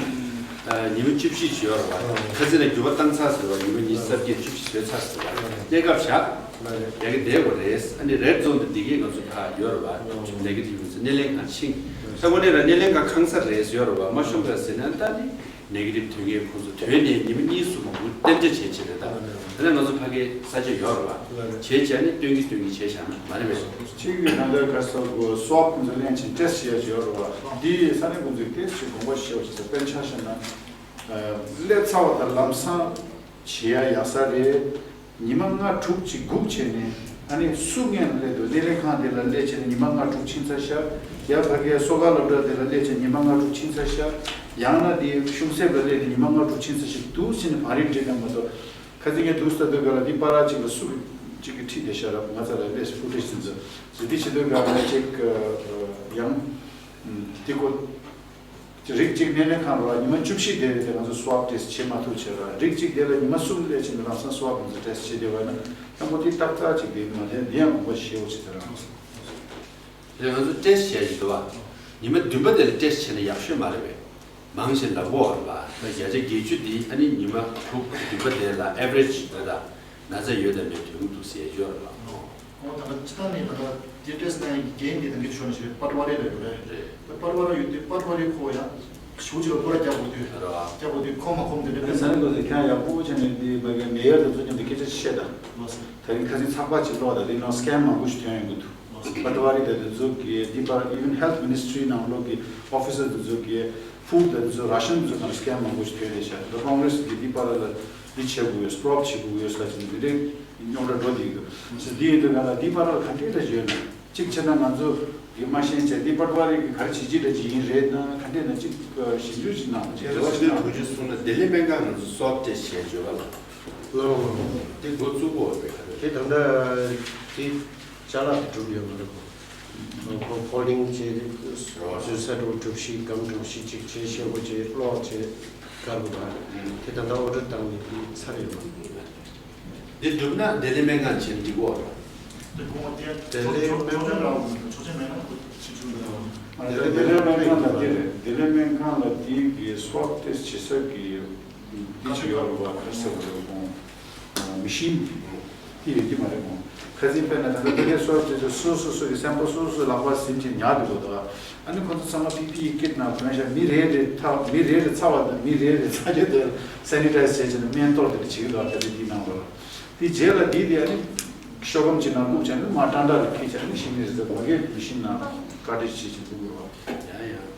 ཉི་མ་བཅུ་བཞི་བྱེད་ཡོད་རེད་བ། ཁ་སང་ནས་འགྱུར་བ་བཏང་ཚར་ཟེར་བ། ཉི་མ་ཉི་ཤུ་རྩ་བརྒྱད་བཅུ་བཞི་བྱས་ཚར་ཟེར་བ། གནས་སྐབས་བཞག་ཡ་གི་བསྡད་དགོས་རེད། ཨ་ནི་རེད་ཛོན་དུ་འདི་གས་ང་ཚོ་ཕ་ཡོད་རེད་བ། ནེ་གེ་ཊིབ་ཡིན་ཚེ་སྣེ་ལེན་ཁང་ཕྱིན་ས་གོ་ནས་ར་སྣེ་ལེན་ཁང་ཁང་གསར་རེད་ཟེར་ཡོད་རེད་བ། མ་ཤོང་ག་ཟེར་ན་ད་ནི། ནེ་གེ་ཊིབ་ཐོན་མཁན་ཁོང་ཚོ་ཐོན་ནས་ཉི་མ་གཉིས་གསུམ་མུ་གཏན་འཇགས་བྱས་བྱས་རེད་ད། དེ་ནས་ང་ཚོ་ཕ་གིའི་ས་ཆ་ཡོད་རེད་བ། བྱས་བྱས་ནས་སྟོན་གྱི་སྟོན་གྱི་བྱས་བཞག་ན་མ་རེད་པས། གཅིག་གི་ད་ལྟ་ག་ས་གོ་སུ་ཝབ་ཁོང་ཚོ་ལེན་བྱས་ཊེ་སི་ཊི་བྱས་ཡོད་རེད་བ། འདི་ས་གནས་ཁོང་ཚོས་ཏོག་ཙམ་དགོངས་པ་བཞེས་པ་ཞིག་དང་། དཔེར་ཆ་བཞག་ན་སླེབས་ཚར་བ་དང་ལམ་སང་བྱེད་ཡ་ཡག་ས་རེད། ཉི་མ་ལྔ་དྲུག་ཅིག་སྒུག་བྱས་ནས་ཨ་ནི་སུ་སྔོན་ལ་སླེབས་འདུག་སྣེ་ལེན་ཁང་དེ་ལ་སླེབས་བྱས་ནས་ཉི་མ་ལྔ་དྲུག་ཕྱིན་ཚར་ཤག་ཡ་ཕ་གིའི་གསོ་ཁང་སློབ་གྲྭ་དེ་ལ་སླེབས་བྱས་ཉི་མ་ལྔ་དྲུག་ཕྱིན་ཚར་ཤག་ཡང་ན་དེ་གཤོང་གསེབ་ལ་སླེབས་ནས་ཉི་མ་ལྔ་དྲུག་ཕྱིན་ཚར་ཞིག་འདུག་ཟེར་ནས་བང་རིམ་བསྒྲིགས་ན་མ་གཏོགས། ཁ་སང་ངས་འདུག་ས་དེ་ག་ལ་འདི་པར་ར་གཅིག་ལ་སུ་གཅིག་གིས་ཁྲིད་བསྡད་ཤག་ར། ང་ཚ་ལ་སླེབས་ཕུ་ཊེཇ་ཟིན་ཚར་ཟིན་དེ་བྱེད་དུས་ག་ལ་གཅིག་ཡང་དེ་ཁོ། རིགས་གཅིག་སྣེ་ལེན་ཁང་ར་ཉི་མ་བཅུ་བཞི་དེ་རེད་དེ་ང་ཚོ་སུ་ཝབ་ཊེ་སི་བྱེད་མ་ཐུབ་བྱས་ར། རིགས་གཅིག་དེ་ལ་ཉི་མ་གསུམ་སླེབས་ཕྱིན་ལམ་སང་སུ་ཝབ་ང་ཚོ་ཊེ་སི་བྱེད་བསྡད་པ་ན་ཡང་ཁོ་དེ་ཏག་ཏག་ཅིག་དེ་མ་དེ་འདི་ཡང་དགོངས་པ་བཞེས་འོ་ཅིག་དེ་རང་། རེད། ང་ཚོ་ཊེ་སི་བྱས་ཡོད་པ། ཉི་མ་བདུན་པ་དེ་ལ་ཊེ་སི་བྱས་ན་ཡག་ཤོས་མ་རེད་པས། མང་ཆེ་ལབ་གོ་བ་རེད་པ། ད་བརྒྱ་ཆ་བརྒྱད་ཅུ་དེ་ཨ་ནི་ཉི་མ་དྲུག་བདུན་པ་དེ་ལ་ཨེ་ཝ་རེཇ་རེད་ད། ན་ཚ་ཡོད་དང་མེད་དོན་གྱི་འདུག་ཟེར་ཡོད་རེད་པ། ཁོང་ད་ལྟ་སྤྱི་བཏང་ནས་ད་ལྟ་དེ་ཊེ་སི་ནང་རྒན་གྱི་ད་གིན་ཞུ་ནས་ཞུ་པ་ཊི་ཝ་རི་ལ་ཡོད་རེད། རེད། པ་ཊི་ཝ་རི་ཡོད་དུས་པ་ཊི་ཝ་རི་ཁོ་ཡང་ཞུ་ཅིག་ལ་སྐོར་ར་རྒྱག་དགོས་དུས། རེད་པ། རྒྱག་དགོས་དུས་ཁོ་མ་ཁོམ་དེ་འདྲ་ཨ་ནི་ས་ནས་ཁོ་ཚོས་ཁྱེད་ཡག་པོ་བྱས་ནས་འདི་མ་གི་མེ་ཡར་དེ་ཚོ་མཉམ་དུ་སྐད་ཆ་བཤད་དང་། ལགས་སོ། ད་རིང་ཁ་སང་ཚགས་པར་ཅིག་ཀློག་དང་། དེ་ནང་སི་ཀེམ་མང་པོ་ཞིག་ཐོན་ཡོང་གི་འདུག་ལགས་སོ། པ་ཊི་ཝ་རི་དེ་དེ་ཚོ་གི་འདི་པར་ཨི་ཝན་ཧེལ་ཐི་མི་ནི་སི་ཊི་རི་ནང་ལོགས་ཀྱི་ཨོ་ཕི་སར་དེ་ཚོ་གི་ཕུཌ་དེ་ཚོ་ར་ཤན་དེ་ཚོ་ནང་སི་ཀེམ་མང་པོ་ཞིག་ཐོན་བསྡད་ཤག་ད་ཀོང་གྷི་རེ་སི་གི་འདི་པར་ལ་འདི་བྱེད་དགོས་ཡོད། སི་ཊོབ་བྱེད་དགོས་ཡོད་ཟེར་ཅིག་འདི་འདྲའི་རྙོག་དྲ་འགྲོ་བསྡད་ཀྱི་འདུག་འདི་ཡིན་དུས་ང་ལ་འདི་པར་ལ་ག་འདྲས་འདྲ་ཞིག་ཡོད་ན། གཅིག་བྱས་ན་ང་ཚོ་ཡིན་མ་ཤེས་བྱས་འདི་པ་ཊི་ཝ་རི་གི་ག་རེ་བྱེད་ཀྱི་འདྲ་ཅིག་ཡིན་རེད་ན་ག་འདྲས་ན་གཅིག་ཞིབ་འཇུག་ཅིག་གནང་། ཅིག་འབྲེལ་བ་ཅིག་གནང་། དུས་ཚོད་སོང་ན་བདེ་ལེགས་སྨན་ཁང་ང་ཚོ་སི་ཝབ་ཊེ་སི་བྱས་བརྗོད་པ་ལ། ལོ། དེ་འགོ་བཙུགས་པ་རེད། དེ་ད་ལྟ་དེ་ཅ་ལག་དེ་གྲུབ་ཡོད་མ་རེད་གོ། ཁོ་ཕོལ་ཌིང་བྱས་ཏེ་ཟུར་ས་གྲུབ་གྲུབ་ཤིག་སྒམ་གྲུབ་ཤིག་ཅིག་བྱས་ཤེལ་སྒོ་བྱས་གློག་བྱས་དཀར་པོ་དང་། དེ་ད་ལྟ་ཨོ་ཌར་བཏང་ནས་དེ་ཚར་ཡོད་མ་རེད། འདི་གྲུབ་ན་བདེ་ལེགས་སྨན་ཁང་བྱས་ན་འགྲིག་གོ། དེ་ཁོང་བདེ་ལེགས་སྨན་ཁང་ཆོག་མཆན་རག་དགོས་འདུག་ཆོག་མཆན་མེད་ན་ཁོ་ཕྱིར་བཅུག་འདུག་བདེ་ལེགས་སྨན་ཁང་ལ་དེ་རེད། བདེ་ལེགས་སྨན་ཁང་ལ་དེ་གི་སི་ཝབ་ཊེ་སི་བྱེད་ས་གི་འདི་ཅིག་ཡོད་རེད་བ། ག་རེ་ཟེར་དགོས་རེད། ཁོང་མེ་ཤིན་དེ་ཡོད་ཀྱི་མ་རེད། ཁོང་ཁ་སང་དཔེར་ན་ད་ལྟ་ཕ་གིའི་སི་ཝབ་ཊེ་སི་སོ་སོ་སོ་གི་སེམ་པལ་སོ་སོ་སོའི་ལག་པར་ཟིན་བྱས་ཉར་འདུག་གོ། ད་ཨ་ནི་ཁོང་ཚོ་ཚང་མ་པི་པི་ཨི་ཀིཊ་ནང་གོན་བཞག་མི་རེ་རེ་ཐག་མི་རེ་རེ་ཚ་བ་དང་མི་རེ་རེ་ཚ་རྒྱུ་དེ་སེ་ནི་ཊའི་ཟི་བྱས་བྱས་ནས་སྨན་གཏོར་དེ་འདྲ་བྱེད་ཀྱི་འདུག་ད་ལྟ་འདི་ནང་ལོགས་ལ། དེ་རྗེས་ལ་འདི་དེ་ཨ་ནི་ཤོག་སྒམ་གཅིག་ནང་བླུགས་བྱས་ནས་མར་ཊན་ཊ་རུ་འཁྱེར་བྱས་ནས་ཤིང་ནི་རི་ཟ་བ་གའི་མེ་ཤིན་ནང་ཀར་ཊེཇ་བྱས་བྱས་འདུག་གི་རེད་བ། ཡ་ཡ།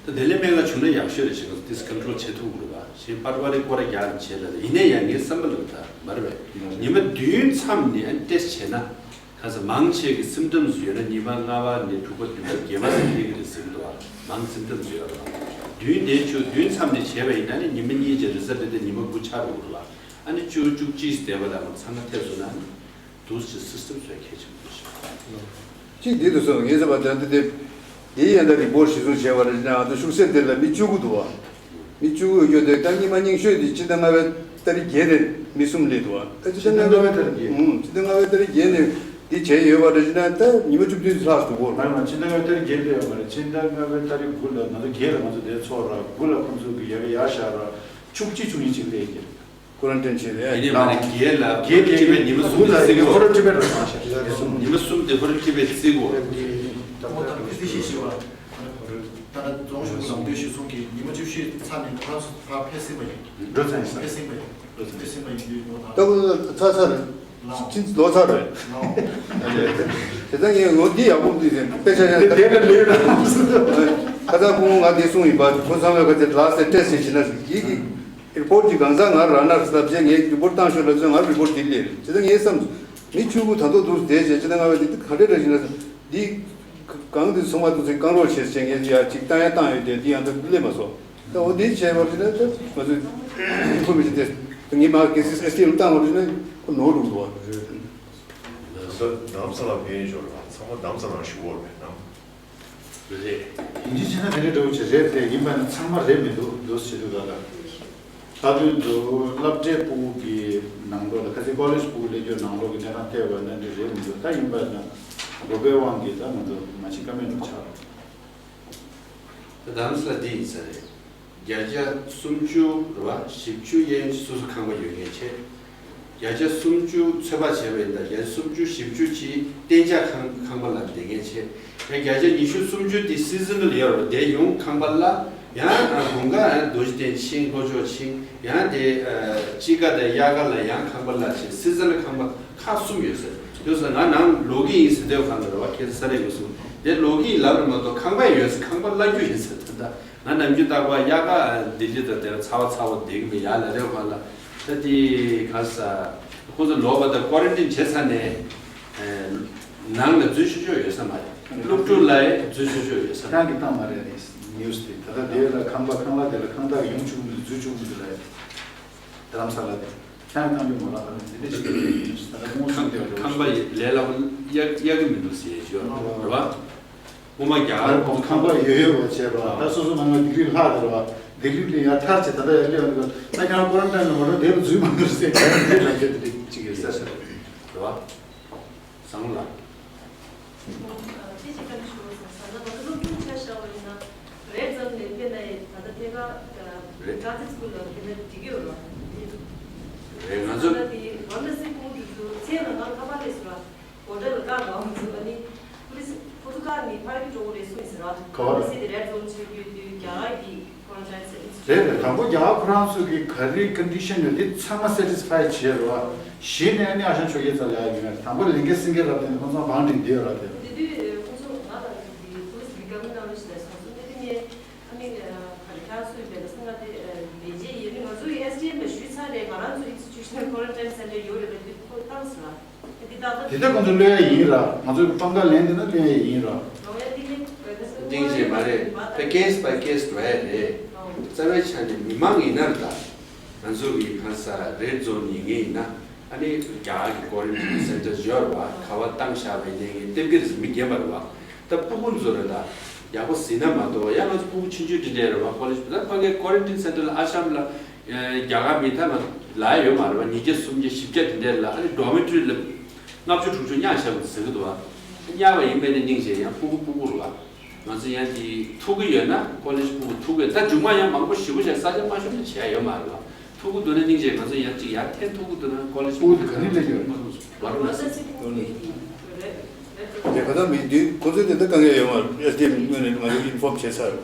ད་བདེ་ལེགས་སྨན་ཁང་བྱུང་ན་ཡག་ཤོས་རེད་ཞེས་ཏིས་ཀོན་ཊོལ་བྱེད་ཐུབ་དགོས་རེད་བ། གཞན་པ་ཊི་ཝ་རི་སྐོར་ར་རྒྱག་རེད་བྱས་ལ་རེད། ཡིན་ན་ཡང་ངའི་བསམ་པ་ལ་ད་མ་རེད་པས། ཉི་མ་བདུན་མཚམས་ནས་ཨ་ནི་ཊེ་སི་བྱས་ན། ཁ་ས་མང་ཆེ་གི་སིམ་ཊམ་སི་ཡོད་ན་ཉི་མ་ལྔ་པ་ནས་དྲུག་པ་བདུན་པ་བརྒྱད་པ་ཟེར་གྱི་རེད་ཟེར་གྱི་འདུག་ཨ། མང་སིམ་ཊམ་སི་ཡོད་རེད་བ། བདུན་དེ་ཆུ་བདུན་མཚམས་ནས་བྱས་པ་ཡིན་ན་ནི་ཉི་མ་གཉིས་ཀྱི་རི་ཛལ་ཊི་དེ་ཉི་མ་དགུ་ཆགས་འགྲོ་གི་རེད་བ། ཨ་ནི་བཅུ་བཅུ་གཅིག་བསྡད་པ་དང་ཚང་མ་ཐེབས་སོང་ན་ནི་འདུག་སེ་སིམ་ཊམ་སི་ཡོད་གལ་ཆེན་པོ་ཞིག་གཅིག་འདི་འདུག་སོང་ངས་ཟེར་བ་དང་འདི་དེ་དེའི་ཡན་ད་རི་པོར་ཊི་གཞི་བཟུང་བྱས་པ་རེད་ན་ང་ཚོ་ཤུགས་གསེབ་དེ་ལ་མི་བཅུ་དགུ་འདུག་བ། མི་བཅུ་དགུ་ཡོད་དེ་ད་སྙིང་མ་སྙིང་ཤོས་དེ་ཕྱི་ཟླ་ལྔ་པའི་ཏ་རིག་བརྒྱད་ནས་མི་གསུམ་སླེབས་འདུག་བ། ད་ཕྱི་ཟླ་ལྔ་པའི་ཏ་རིག་བརྒྱད་ནས་ཨུམ་ཕྱི་ཟླ་ལྔ་པའི་ཏ་རིག་བརྒྱད་ནས་འདི་བྱས་ཡོད་པ་རེད་ན་ད་ཉི་མ་བཅུ་བདུན་ལྷག་འདུག་གོ། མ་མ་ཕྱི་ཟླ་ལྔ་པའི་ཏ་རིག་བརྒྱད་སླེབས་ཡོད་མ་རེད། ཕྱི་ཟླ་ལྔ་པའི་ཏ་རིག་དགུ་ལ་ང་ཚོ་བརྒྱད་ལ་ང་ཚོ་དེ་ཚོགས་ར་དགུ་ལ་ཁོང་ཚོ་གི་ཡ་གི་ཡ་ཤ་ར་བཅུ་གཅིག་བཅུ་གཉིས་ཅིག་སླེབས་ཀྱི་རེད། ཁོ་རང་དྲན་བྱེད་རེད། ཡིན་ནའི་མ་རེད་བརྒྱད་ལ་བརྒྱད་དེ་ཁྲི་པའི་ཉི་མ་གསུམ་དེ་བརྩི་དགོས། ཁོ་རང་ཁྲི་པའི་རང་བཞག་ཉི་མ་གསུམ་དེ་ཁོ་རང་ཁྲི་པའི་བརྩི་དགོས། ད་ལྟ་ཕི་སི་ཤི་ཞེས་པ་ད་ལྟ་རྫོང་ཞུགས་ལམ་སྟོན་གཞིར་བཟུང་གིས་ཉི་མ་བཅུ་བཞི་ཚར་ནས་ཁོ་རང་ཚོ་ཕར་ཕེབས་ཟིན་པ་ཡིན། འགྲོ་ཚར་ཡིན་ས་ཕེབས་ཟིན་པ་ཡིན། འགྲོ་ཚར་ཕེབས་ཟིན་པ་ཡིན་དུས་ངོ་ད་ལྟ་ཁོ་ཚོ་ཚར་ཚར་རེད། ལོ་ཚར་རེད། དེ་ལྟ་ངས་ངོ་འདི་ཡག་པོ་འདུག་ཟེར་དཔེ་ཆ་ཡང་དེ་དེ་ལ་ལས་ཁ་ཚ་ཁོང་ང་འདི་གསུངས་ཡིན་པ་ཁོ་ཚང་མས་ཁ་ཚ་ལགས་སེ་ཏྲེ་སེ་བྱེད་ན་ཡིག་གི་རི་པོར་གྱི་གང་ཟག་ང་རང་ན་ཟབ་ཆེ་ངས་རི་པོར་བཏང་ཤོག་ལབ་ཚེ་ང་རི་པོར་འདི་སླེབས་དེ་ལྟ་ངས་བསམ་མི་ཆུང་ཀུ་ད་དོ་འདུག་བསྡད་བྱས་ཅི་ལྟ་ང་བས་འདི་ག་འདྲས་རེད་ཞེ་ན་འདི་གང་འདི་ཚང་མ་འདུག་ཚེ་རྐང་རོགས་བྱེད་ཅེས་ངས་ཡ་གཅིག་བཏང་ཡ་བཏང་ཡོད་དེ་འདི་ཡང་འདི་སླེབས་མ་སོང་། ད་འོ་འདི་བྱས་པར་ཞེ་ན་ད་ང་ཚོས་ཨིན་ཕོར་མེ་ཤན་དེ་ངས་མ་གལ་སྲིད་ཨེ་སི་ཊི་ཨེལ་བཏང་བར་ཞེ་ན་ཁོ་ནོར་འགྲོ་འདུག་བ། ལགས་སོ། གདམ་ས་ལ་ཕན་ཞོར་ལ་ཚང་མ་གདམ་ས་ནང་ཞུ་བར་མེད་ན། རེད། ཡིན་གཅིག་བྱས་ན་དེ་འདྲའི་འདྲ་བོ་ཅིག་རེད་དེ་ཡིན་པ་ནི་ཚང་མ་རེད་མི་འདུག་འདུག་ཟེར་དུས་ལ་ལ། ད་དུས་འདུག་སློབ་གྲྭའི་ཕྲུ་གུ་གི་ནང་ལོགས་ལ་ཁ་སང་ཀོ་ལེཇ་ཕྲུ་གུ་སླེབས་རྒྱུ་ནང་ལོགས་ཀྱི་གནས་སྟངས་བལྟས་པ་ན་འདི་རེད་མི་འདུག་ད་ཡིན་པ་ན་དགོས་པའི་དབང་གིས་ད་ང་ཚོ་མ་ཕྱིན་ཀ་མེད་འགྲོ་ཆགས་རེད། ད་གདམ་ས་འདི་ཡིན་ས་རེད། བརྒྱ་ཆ་སུམ་ཅུ་རེད་བ། བཞི་བཅུ་ཡན་ཆད་སོ་སོ་ཁང་པ་ཡོད་མཁན་བྱས། བརྒྱ་ཆ་སུམ་ཅུ་ཚོད་དཔག་བྱས་པ་ཡིན་ད་བརྒྱ་ཆ་སུམ་ཅུ་བཞི་བཅུ་ཅིག་གཏན་འཇགས་ཁང་ཁང་པ་ལ་བསྡད་མཁན་བྱས། ཡང་བརྒྱ་ཆ་ཉི་ཤུ་སུམ་ཅུ་དེ་སི་ཛི་ནལ་ཡོད་རེད་བསྡད་ཡོང་ཁང་པ་ལ་ཡང་དགུན་ཁ་ཡང་རྡོ་རྗེ་གདན་ཕྱིན་ལྷོ་ཕྱོགས་ཕྱིན་ཡང་དེ་དཔྱིད་ཀ་དང་དབྱར་ཁ་ལ་ཡང་ཁང་པ་ལ་ཕྱིན་སི་ཛི་ནལ་ཁང་པ་ཁག་གསུམ་ཡོད་ཟེར་ཡོད་ཟེར་ང་ནང་ལོག་གི་ཡིན་ཟེར་དེ་གང་ལ་རེད་བ་ཁྱེད་ས་རེད་མི་སོང་དེ་ལོག་གི་ཡིན་ལབ་རེད་མ་གཏོགས་ཁང་པ་ཡོད་ཟེར་ཁང་པ་གླ་རྒྱུ་ཡིན་ཟེར་ད་ལྟ། ང་ནམ་རྒྱུན་རྟག་པར་དབྱར་ཁ་ལྡི་ལི་དང་དེར་ཚ་བ་ཚ་བོ་བསྡད་ཀྱི་མེད་ཡར་ལ་རེ་བ་ལ་ད་དེ་ག་ས་ཁོ་ཚོ་ལོག་པ་དང་ཀོ་རན་ཊིན་བྱེད་ཚར་ནས་ནང་ལ་འཛུལ་ཆོག་ཆོག་ཡོད་ས་མ་རེད། སློབ་ཕྲུག་ལ་ཡང་འཛུལ་ཆོག་ཆོག་ཡོད་ས་མ་རེད། ཁྱེད་རང་གིས་བཏང་མ་རེད་ནིའུ་སི་དེ་ད་ལྟ་དེ་ལ་ཁང་པ་ཁང་གླ་དེ་ལ་ཁང་བདག་ཡོང་བཅུག་མི་འཛུལ་བཅུག་མི་འདུག་ལ་དེ་རམ་ས་ལ་དེ་ཁྱེད་རང་གིས་བཏང་རྒྱུ་མ་ལགས་ཨ་ནི་དེ་འདྲ་ཞིག་ཡོད་ནིའུ་སི་ད་ལྟ་ཁོང་གསུངས་དེ་ཁང་པ་ལས་སླ་པོ་གཡར་གཡར་གི་མི་འདུག་ཟེར་ཞུ་རེད་བ། སྔོན་མ་རྒྱ་གར་ཁོང་ཁང་པ་ཡོད་ཡོད་པ་བྱས་པ་ད་སོ་སོ་མ་ང་ལྡི་ལི་ལྷག་དེ་རེད་བ། ལྡི་ལི་ལ་ཡར་ཐར་བྱས་ད་ལྟ་ཡར་སླེབས་ཡོང་དུས་ད་ཁྱེད་རང་ཀོ་རན་ཊིན་ལ་མ་འགྲོ་དེ་ལ་འཛུལ་མ་འདུག་ཟེར་ག་རེ་ལབ་རྒྱུ་དེ་འདྲ་གཅིག་ཡོད་ས་རེད་བ། བཟང་ལ། ཁྱེད་ཀྱིས་བཀའ་འདྲི་ཞུ་བ་སོང་ས་ན་ང་ཚོ་སློབ་ཕྲུག་ཆ་བཞག་པ་ཡིན་ན་རེད་ཙམ་ནས་དཔེར་ན་ད་ལྟ་ཐད་ཀར་རེད། ཀྲ་ཛིཊ་སི་ཀུལ་ལ་དཔེར་ན་འགྲིག་གི་ཡོད་རེད། རེད་ང་ཚོ་ད་དེ་ཝན་ཌ་སི་ཀུལ་དེ་ཚོ་ཚེ་རང་ཁང་ཁ་པར་སླེབས་སོང་ར། ཧོ་ཊེལ་ལ་བཀག་འགྲོ་མི་ཚུགས་ཨ་ནི། པུ་ལི་སི་ཁོ་ཚོ་བཀག་ནི་ཕ་གི་འགྲོ་གི་རེད་གསུངས་ཟེར་བ། ག་བ་རེད། པུ་ལི་སི་དེ་རེད་ཛོན་ཆེད་ཡོད་དུས་རྒྱ་གར་གྱི་ཁོ་རང་ཅན་ཟེར་ཨིན་སི་རེད་རེད། དང་པོ་རྒྱ་གར་ཁོ་རང་ཚོ་གི་ག་རེ་ཀོན་ཌི་ཤན་ཡོད་དེ་ཚང་མ་སེ་ཊི་སི་ཕའི་བྱས་རེད་བ། གཞི་ནས་ཨ་ནི་ཨ་ཞང་ཆོས་རྒྱལ་རྩ་ལ་ཡག་ཡོད་མེད་དང་པོ་ལས་འགན་སེང་གེ་རབ་བརྟན་ཁོ་ཚང་བང་སྒྲིག་བསྡད་ཡོད་ར་དེ། དེ་དུས་ཁོ་ཚོ་ང་དང་གི་པུ་ལི་སི་གི་ག་མི་ནང་ལ་ཞིག་ལ་སོང་སོང་དེ་དུས་ངས་ཨ་ནི་ག་རེ་ཁྱར་སུ་ཡིན་པས་ལ་སེང་གེ་དེ་ལས་བྱེད་ཡིན་ནི་ང་ཚོ་གི་ཨེ་སི་ཌི་ཨེམ་ལ་ཞུས་ཚར་རེད་ང་རང་ཚོ་ཨིན་སི་ཊི་ཊུ་ཤ་ནལ་ཁོ་རན་ཊིན་སེན་ཊར་ཡོད་རེད་པས་དེ་ཁོ་བཏང་ཟེར་བ། དེ་ལྟར་ཁོང་ཚོ་གློད་ཡ་ཡིན་ར། ང་ཚོས་གཏོང་ཁ་ལེན་དེ་ན་གློད་ཡ་ཡིན་ར། གཏིང་ཇེ་མ་རེད། ད་ཀེ་སི་བའི་ཀེ་སི་འགྲོ་ཡ་རེད། རྩ་བའི་ཆ་ནས་མི་མང་ཡིན་ན་རེད་ད། ང་ཚོ་གི་གང་ས་རེད་ཛོན་ཡིན་ངེས་ཡིན་ན། ཨ་ནི་རྒྱ་གར་གྱི་ཀོ་རན་ཊིན་སེན་ཊར་ཡོད་རེད་བ། ག་བ་བཏང་བཞག་པའི་གནས་ངེས་ལྟེབ་ཀེ་རེད་མི་རྒན་པ་རེད་བ། ད་སྤུ་གུ་ཚོ་རེད་ད། ཡག་པོ་ཟིན་ན་མ་གཏོགས་ཡང་ང་ཚོ་སྤུ་གུ་ཆུང་ཆུང་འདྲ་འདྲ་རེད་བ། ཀོ་ལེཇ་ད་ཕ་གའི་ཀོ་རན་ཊིན་སེན་ཊར་ལ་ཨ་ཤམ་ལ། རྒྱ་གར་མི་ཐ་མ་ལ་ཡོད་མ་རེད་བ། ཉིས་བརྒྱ་སུམ་བརྒྱ་བཞི་བརྒྱ་དེ་འདྲ་ལ་ཨ་ནི་ཌོ་མི་ཊོ་རི་ལ་ལྔ་བཅུ་དྲུག་ཅུ་གཉའ་བཞག་པ་ཟེར་གི་འདུག་བ། གཉའ་བ་ཡིན་པས་ནི་སྙིང་རྗེ་ཡང་སྤུ་གུ་སྤུ་གུ་རེད་བ། ང་ཚོ་ཡང་དེ་ཐུག་གི་ཡོད་ན་ཀོ་ལེཇ་སྤུ་གུ་ཐུག་གི་ཡོད་ད་མཇུག་མ་ཡང་མང་པོ་ཞེ་པོ་ཞིག་ས་ཆ་མ་ཤོར་ན་བྱས་ཡོད་མ་རེད་བ། ཐུག་གི་འདུག་ན་སྙིང་རྗེ་ང་ཚོ་ཡང་ཅིག་ཡར་འཐེན་ཐུག་གི་འདུག་ན་ཀོ་ལེཇ་སྤུ་གུ་ག་ནས་སླེབས་ཡོད་མ་རུང་བ་རུང་ན་སྲིད། དེ་ག་ད་མི་འདི་ཁོ་ཚོས་དེ་འདྲ་དཀའ་ངལ་ཡོད་མ་རེད། ཨེ་སི་ཌི་ཨེམ་ངོས་ནས་ང་ཚོ་ཨིན་ཕོམ་བྱས་ཚར།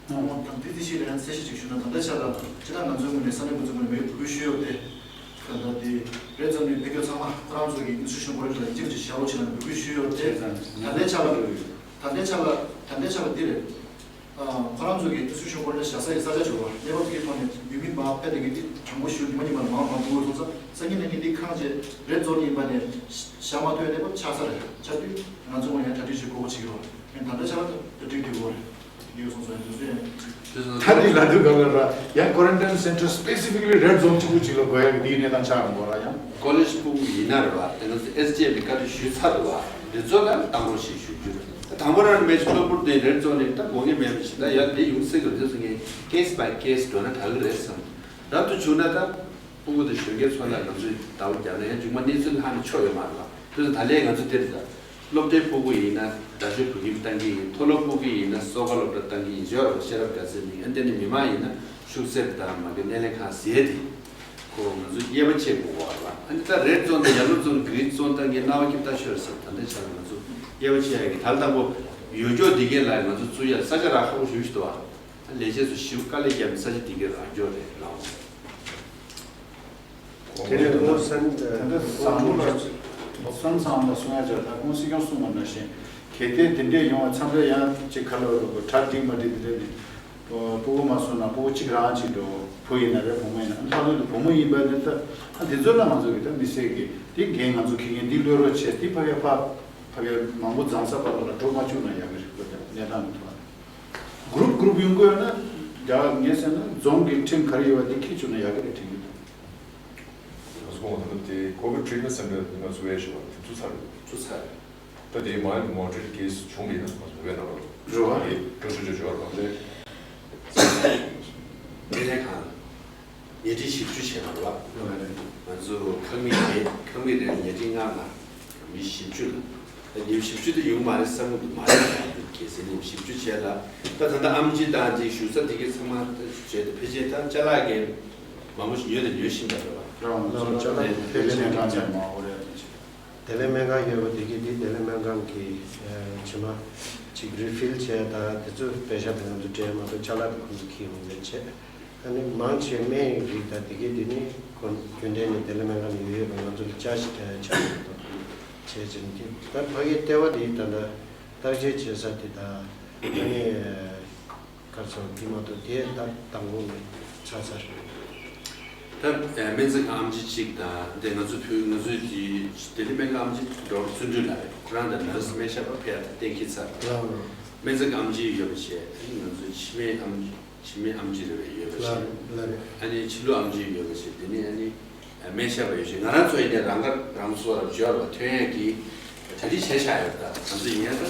ཨོ། དང་དེ་དེ་ཤེས་ལ་ཡང་གསལ་བཤད་ཅིག་ཞུ་ན་ད་ལྟའི་ཆ་ལ་སྤྱིར་བཏང་ང་ཚོའི་ངོས་ནས་ས་གནས་འགོ་འཛུགས་ངོས་ནས་ངས་འབོད་སྐུལ་ཞུས་ཡོད་དེ། ད་ལྟ་དེ་རེད་ཙམ་ནས་ཕེབས་མཁན་ཚང་མ་ཁོ་རང་ཚོ་གི་ཨིན་སི་ཊི་ཊུ་ཤན་ཁོ་རང་ཚོ་ལ་ཡིན་གཅིག་མིན་གཅིག་ཞལ་འོང་བྱེད་ན་འབོད་སྐུལ་ཞུས་ཡོད་དེ། ད་ལྟའི་ཆ་ལ་ད་ལྟའི་ཆ་ལ་ད་ལྟའི་ཆ་ལ་འདི་རེད། ཁོ་རང་ཚོ་གི་ཨིན་སི་ཊི་ཊུ་ཤན་ཁོ་རང་ཚོ་བཞག་ས་ཡི་ས་ཆ་བྱུང་བ་གནས་བབ་ཀྱི་ཐོག་ནས་ཡུལ་མི་མང་ཕེབས་བསྡད་མཁན་འདི་དྲང་པོ་ཞུ་ཉི་མ་ཉི་མ་ལ་མང་མང་འདུག་སོང་ཙང་། སང་ཉིན་གནངས་ཉིན་འདི་ཁང་བྱས་རེད་བཟོ་ནི་ཡིན་པ་ནས་བཞག་མ་ཐུབ་ཡ་དེ་པ་ཆགས་ས་རེད། ཆགས་དུས་ང་ཚོ་ངོ་ཡང་གྲ་སྒྲིག་བྱེད་དགོས་ཀྱི་ཡོད་རེད། ད་ལྟ་ཆ་ལ་གྲ་སྒྲིག་དུས་འགོར་རེད། དེ་ཡོད་སོང་ཙང་དུས་ཚོད་ཡང་། ད་འདི་ལ་འདུག་ག་ལ་ར་ཡང་quarantine center specifically red zone གཅིག་པུ་གཅིག་ལ་དགོས་ཡ་གི་འདིའི་གནས་སྟངས་ཆགས་འགྲོ་ར་ཡང་། ཀོ་ལེ་ཇི་ཕྲུ་གུ་ཡིན་ན་རེད་བ། དེ་ང་ཚོ་ཨེས་ཇི་ཨེཕ་གི་བཀའ་འདྲི་ཞུས་ཚར་འདུག་བ། འདི་ཚོ་ལ་བཏང་རོགས་ཞེས་ཞུ་རྒྱུ་རེད། དང་པོ་རང་མེད་གློ་བུར་དེ་རེད་ཙོག་ནས་ད་དགོས་ངེས་མེད་པ་ཞིག་ད་ཡ་དེ་ཡོང་སྲིད་གི་རེད་ཟེར་ངས་case by case འགྲོ་ན་དྲག་གི་རེད་བསམ། རབ་ཏུ་བྱུང་ན་ད་ཕྲུ་གུ་དང་གཞོན་སྐྱེས་ཚོ་ལ་ང་ཚོས་ཟླ་བ་བརྒྱབ་ན་ཡང་མཇུག་མ་གནས་ཚུལ་ལྷག་ནས་ཆོག་ཡོད་མ་རེད་ལ། དེ་ཚོ་ད་ལས་ང་ཚོ་དེ་རེད་ད། སློབ་གྲྭའི་ཕྲུ་གུ་ཡིན་ན་དགྲ་ཤོད་བོད་ཁྱིམ་བཏང་གི་ཡིན། མཐོ་སློབ་ཕྲུ་གུ་ཡིན་ན་གསོ་བ་སློབ་གྲྭ་བཏང་གི་ཡིན། ཤེས་རབ་དགའ་ཚལ་ནི་ཨ་འདི་ནི་མི་མང་ཡིན་ན་ཤུགས་གསེབ་དང་མ་གི་སྣེ་ལེན་ཁང་ཟེར་དེ། ཁོ་ང་ཚོ་དབྱེ་བ་ཕྱེ་དགོས་པ་རེད་བ། ཨ་ནི་ད་རེད་ཙོག་དང་ཡར་ལོ་ཙོག་གི་རིགས་ཙོག་ད་ངས་རྣ་བ་སྐྱིད་ད་ཤོར་ཟེར། ད་ལྟའི་ཆ་ལ་ང་ཚོ་དབྱེ་བ་ཕྱེ་ཡ་གི་ད་ལྟ་བོ་ཡོད་ཀྱོག་འདི་གའི་ལ་ང་ཚོ་བཙུགས་ཡ་ས་ཆ་རག་ཁག་པོ་ཞུ་ཞུ་དོ། ཨ་ལས་བྱེད་ཚོ་ཞིབ་དཀའ་ལས་བརྒྱབ་ནས་ས་ཆ་འདི་གའི་རག་ཀྱོག་རེད་ལའོ། དེ་ནས་ལོ་སན་དེ་འདྲ་བཟང་པོ་ལ་བསམ་བཟང་ལ་གསུང་ཡ་ཅག་ད་ཁོང་སྲིད་སྐྱོང་གསུང་བ་ནང་བཞིན་གལ་ཏེ་དེ་འདྲས་ཡོང་བ་མཚམས་རེ་ཡང་ཅིག་ཁ་ལོ་རོ་གྲ་སྒྲིག་མ་སྒྲིག་དེ་འདྲས་ནི། ཕྲུ་གུ་མ་སོང་ན་ཕྲུ་གུ་གཅིག་རང་གཅིག་འགྲོ། བུ་ཡིན་ན་རེད་བུ་མོ་ཡིན་ན་ལྷག་དོན་དུ་བུ་མོ་ཡིན་པ་ནི་ད་ཨ་དེ་ཚོ་ལ་ང་ཚོ་གི་ད་མི་སེར་གི་དེ་འགན་ང་ཚོ་ཁེ་ངན་འདི་གློད་རོགས་བྱས་དེ་ཕ་གི་ཕ་ཕ་གི་མང་པོ་རྫང་ས་པ་ལ་འགྲོ་མ་བཅུག་ན་ཡག་གི་རེད། གློད་ཀྱང་གནས་སྟངས་མི་ཐུབ་པ་གུ་རུབ་གུ་རུབ་ཡོང་དགོས་ན་རྒྱ་ངས་ཟེར་ན་རྫོང་གི་ཁྲིམས་ག་རེ་ཡོད་པ་དེ་ཁྱེར་བཅུག་ན་ཡག་གི་རེད་དྲན་གི་འདུག་ང་ཚོ་གོང་དུ་དེ་ཀོ་བིད་ཊི་རི་ཊི་མེན་ཊི་སེན་ཊར་ང་ཚོ་བས་ཞུ་བ་དེ་ཚོ་ཚར་ཡོད། ཚོ་ཚར་ཡོད། ད་དེ་མ་ཡིན་མོ་ཊི་རི་ཊི་ཀེ་སི་བྱུང་བ་ཡིན་ན་ང་ཚོ་བས་ནང་ལ་རོ་བ་དེ་སྐྱོ་ཤོས་ཅོ་ཅོ་བ་རེད། སྣེ་ལེན་ཁང་ལ་ཉལ་ཁྲི་བཞི་བཅུ་བྱས་པ་རེད་བ། ང་ཚོ་ཁང་མིག་རེད། ཁང་མིག་རེད་ཉལ་ཁྲི་ལྔ་ལ་མི་བཞི་བཅུ་ལ། ཉི་མ་བཞི་བཅུ་དེ་ཡོང་མ་རེད་བསམ་གི་འདུག་མ་རེད་གལ་སྲིད་ཉི་མ་བཞི་བཅུ་བྱས་ལ། ད་ད་ལྟ་ཨེམ་ཆི་དང་དེ་ཞུ་ས་དེ་གའི་ཚང་མ་ད་བྱས་ཏེ་ཕལ་ཆེར་ད་ཅ་ལག་གི་མང་པོ་ཞིག་ཉོས་དང་ཉོ་བཞིན་པ་རེད་བ། རང་ལ་ཅ་ལག་དེ་ལས་མེད་གང་ཅང་མ་འོ་རེད། དེ་ལས་སྨན་ཁང་ཡོད་པ་དེ་གའི་དེ་དེ་ལས་སྨན་ཁང་གི་ཕྱི་མ་ཅིག་རི་ཕིལ་བྱས་ད་དེ་ཚོ་པེ་ཤ་དེ་ང་ཚོ་སྤྲད་མ་གཏོགས་ཅ་ལག་དེ་ཁོང་ཚོ་ཁྱེར་ཡོང་མེད་བྱས། ཨ་ནི་མང་ཆེ་སྨན་རིགས་དང་དེ་གའི་དེ་ནི་ཁོ་རྒྱུན་ལྡན་ནས་དེ་ལས་སྨན་ཁང་ནས་ཡོད་ཡོད་པ་ང་ཚོ་ལ་ཅ་ཞིག་ཆ་ཡོད་པ་བྱས་ཙང་དེ་ད་ཕ་གིའི་ལྟེ་བ་དེ་ད་ལྟ་བརྟག་དཔྱད་བྱེད་ས་དེ་དང་ཨ་ནི་གར་སོང་དེ་མ་གཏོགས་དེ་ད་དང་པོ་ནས་ཚར་ཚར་རེད། ད་སྨན་རྩིས་ཁང་ཨེམ་ཆི་གཅིག་དང་དེ་ང་ཚོ་བོད་ང་ཚོའི་དེ་ལྡི་ལི་སྨན་ཁང་ཨེམ་ཆི་ཌོག་ཊར་བརྩོན་འགྲུས་ལགས་རེད། ཁོ་རང་དང་ནར་སི་སྨན་ཞབས་པ་ཕེ་ཡ་ད་གཏན་འཁེལ་ཚར། སྨན་རྩིས་ཁང་ཨེམ་ཆི་ཡོད་པ་བྱས་ཨ་ནི་ང་ཚོའི་འཆི་སྨན་ཨེམ། འཆི་སྨན་ཨེམ་ཆི་རེ་བས་ཡོད་པ་ཞིག་ལ་རེད། ཨ་ནི་ཕྱི་ལུགས་ཨེམ་ཆི་ཡོད་པ་ཞིག་དེ་ནི་ཨ་ནི་སྨན་ཞབས་པ་ཡོད་ཞིག་ང་རང་ཚོ་ཡིན་ནའི་རང་དགར་རང་གསོ་ར་འབྱོར་བ་ཐོན་ཡས་ཀྱི་གྲ་སྒྲིག་བྱས་བཞག་ཡོད། ད་ང་ཚོ་ཡིན་ཡ་ད་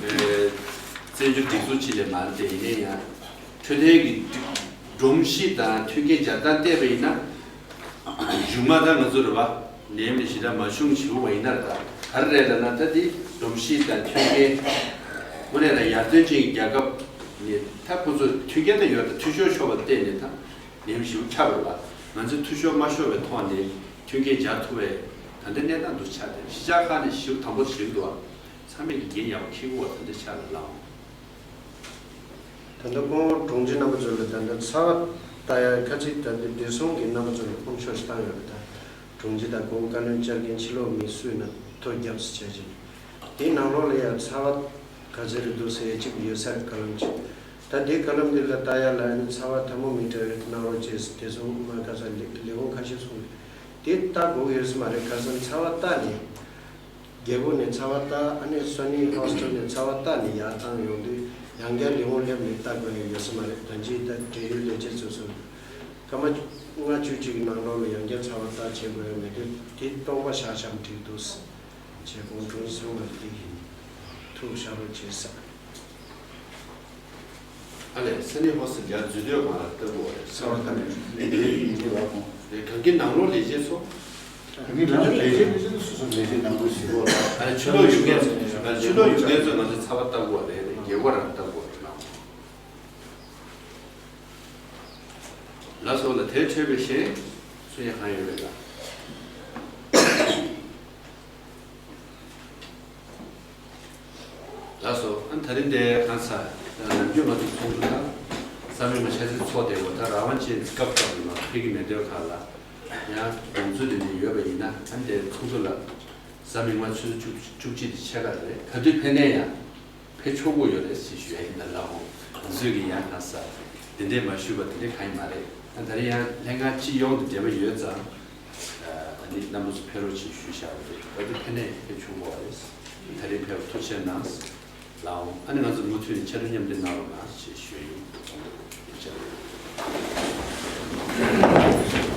བཙན་བྱོལ་སྒྲིག་འཛུགས་སྤྱི་ལས་མ་རེད་དེ་ཡིན་ནའི་ཡང་འཕྲོད་བསྟེན་གྱི་སྒྲོམ་གཞི་དང་མཐུན་རྐྱེན་སྦྱར་སྟངས་བལྟས་པ་ཡིན་ན། གཞུང་མ་ད་ང་ཚོ་རེད་བ། ནད་ཡམས་ཞེ་དྲག་མ་བྱུང་བྱུང་བ་ཡིན་ན་རེད་ད། ག་རེ་རེད་ལབ་ན་ད་འདི་སྒྲོམ་གཞི་དང་མཐུན་རྐྱེན། དངོས་གནས་ད་ཡར་ཐོན་ཅན་གྱི་རྒྱལ་ཁབ་ནས་ད་ཁོ་ཚོ་མཐུན་རྐྱེན་ད་ཡོད་ད། འཐུས་ཤོར་ཤོར་བ་བལྟས་ནས་ད་ནད་ཡམས་ཞེ་པོ་ཁྱབ་རེད་བ། ང་ཚོས་འཐུས་ཤོར་མ་ཤོར་བའི་ཐོག་ནས་མཐུན་རྐྱེན་སྦྱར་ཐུབ་པའི་ད་ལྟའི་གནས་སྟངས་འདུག་ཆགས་ཏེ་གཞིས་ཆགས་ཁག་ནས་ཞེ་པོ་དང་པོ་ཞིག་འདུག་བ། ཚང་མས་ཀྱི་འགན་ཡག་པོ་འཁྱེར་དགོས་བ་ད་ལྟའི་ཆ་ལ་ལའོ། ད་ལྟ་སྐུ་ངོ་དྲུང་ཆེ་རྣམ་པ་ཚོ་ལ་ད་ལྟ་ཚ་བ་ལྟ་ཡ་ཁ་ཚིག་ད་ལྟ་བདེ་སྲུང་གི་རྣམ་པ་ཚོ་ལ་དཀོན་མཆོག་ཞིག་བཏང་ཡོད་རེད་ད། དྲུང་ཆེ་དང་གོང་བཀའ་བློན་བཅར་མཁན་ཕྱི་ལོགས་མི་སུས་ན་ཐོ་བརྒྱབ་སུ་བྱས་ཅིང་། དེའི་ནང་ལོགས་ལ་ཡང་ཚ་བ་ག་ཚོད་རེད་འདུག་ཟེར་ཡ་གཅིག་ཡོད་ས་རེད་ཀ་ལམ་གཅིག་ད་དེ་ཀ་ལམ་འདི་ལ་ལྟ་ཡ་ལ་ནི་ཚ་བ་ཐ་མོ་མི་ཊར་གནང་རོགས་བྱས་ཟེར་བདེ་སྲུང་མ་ག་ས་ལས་ཁུངས་ཁ་ཤས་གསུངས་རེད། དེ་ལྟ་དགོས་ཡོད་ས་མ་རེད། ཁ་སང་ཚ་བ་ལྟ་ནས། རྒྱལ་སྒོ་ནས་ཚ་བ་ལྟ། ཨ་ནི་སོ་ནི་ཧོ་སི་ཊལ་ནས་ཚ་བ་ལྟ་ནས་ཡར་བཏང་ཡོང་དུས་ཡང་བསྐྱར་ལས་ཁུངས་སླེབས་ནས་ལྟ་དགོས་ཡ་ཡོད་ས་མ་རེད། ད་ཅི་ད་འབྲེལ་ཡོད་ལས་བྱེད་ཚོ་ཚོས་སྐར་མ་ལྔ་བཅུ་གཅིག་ནང་ལོགས་ལ་ཡང་བསྐྱར་ཚ་བ་ལྟ་བྱེད་དགོས་ཡ་མེད་དུས་དེ་སྟོང་པ་བཞག་བཞག་འགྲིག་འདུག་ཅེས་དགོངས་དྲོན་གསུངས་པ་དེ་ཐུགས་བཞག་རོགས་བྱེད་ས། ཨ་ལས་ས་གནས་ཧོ་སི་ཊལ་འཛུལ་དུས་གང་ལ་ལྟ་དགོས་རེད། ས་བ་ཐམས་ཅད་ལས་བྱེད་ཡིན་གྱི་རེད་ཁོང་། རེད། གང་གི་ནང་ལོགས་ལས་བྱེད་ཚོ། གང་གི་ནང་ལོགས་ལས་བྱེད་ལས་བྱེད་ཚོ་སོ་སོ་ལས་བྱེད་ནང་ཁུལ་ཞིག་དགོས་རེད། ཨ་ཕྱི་ལོགས་ཡོད་མཁན་ཚོ་ཨ་ཕྱི་ལོགས་ཡོད་མཁན་ཚོ་ང་ཚོ་ཚ་བ་ལྟ་དགོས་རེད། རྒྱལ་སྒོ་རང་ལྟ་དགོས་རེད་ལ། ལ་སོགས་ལ་དེ་འཕྲོས་པའི་གཞན་སུ་ཡང་གང་ཡོད་རེད་ལ། ལགས་སོ། ཨ་ད་རིང་འདི་གང་ས་ནམ་རྒྱུན་ང་ཚོ་ཚོགས་འདུ་དང་གཟའ་མིག་དམར་ཆ་ཚིག་ཚོགས་བསྡད་ཡོད། ད་རང་དབང་ཅན་སྐབས་སྐབས་ཡིན་ན་ཕེབས་ཀྱི་མེད་དུས་ག་ལ་ཡང་ཡོང་ཚུལ་དེ་འདྲ་ཡོད་པ་ཡིན་ན་ཨ་འདི་ཚོགས་འདུ་ལ་གཟའ་མིག་དམར་ཆུ་ཚོད་བཅུ་བཅུ་གཅིག་དེ་ཕྱེད་ཀ་རེད། ག་དུས་ཕེབས་ནའི་ཡང་ཕེབས་ཆོག་གི་ཡོད་རེད་ཞེས་ཞུ་ཡ་ཡིན་ད་ལགས། འོང་ང་ཚོས་ཀྱི་ཡང་གང་ས་དེ་འདྲས་མ་ཞུས་པ་དེ་འདྲས་གང་ཡིན་མ་རེད། ཨ་ད་རིང་ཡང་ལྷན་ཁང་སྤྱི་ཡོངས་དང་འབྲེལ་བ་ཡོད་ཙང་། ནི་རྣམ་པ་ཚོ་ཕེབས་རོགས་ཅེས་ཞུས་བཞག་པ་རེད། ཨ་ནི་ཕེབས་ནས་ཕེབས་ཆོག་གི་རེད། ད་རེས་ཕེབས་ཐུགས་རྗེ་གནང་། ལའོ། ཨ་ནི་ང་ཚོ་མུ་མཐུད་ནས་ཕྱག་ལས་མཉམ་འདེགས་གནང་རོགས་གནང་ཞེས་ཞུ་ཡིན། ཐུགས་རྗེ་གནང་།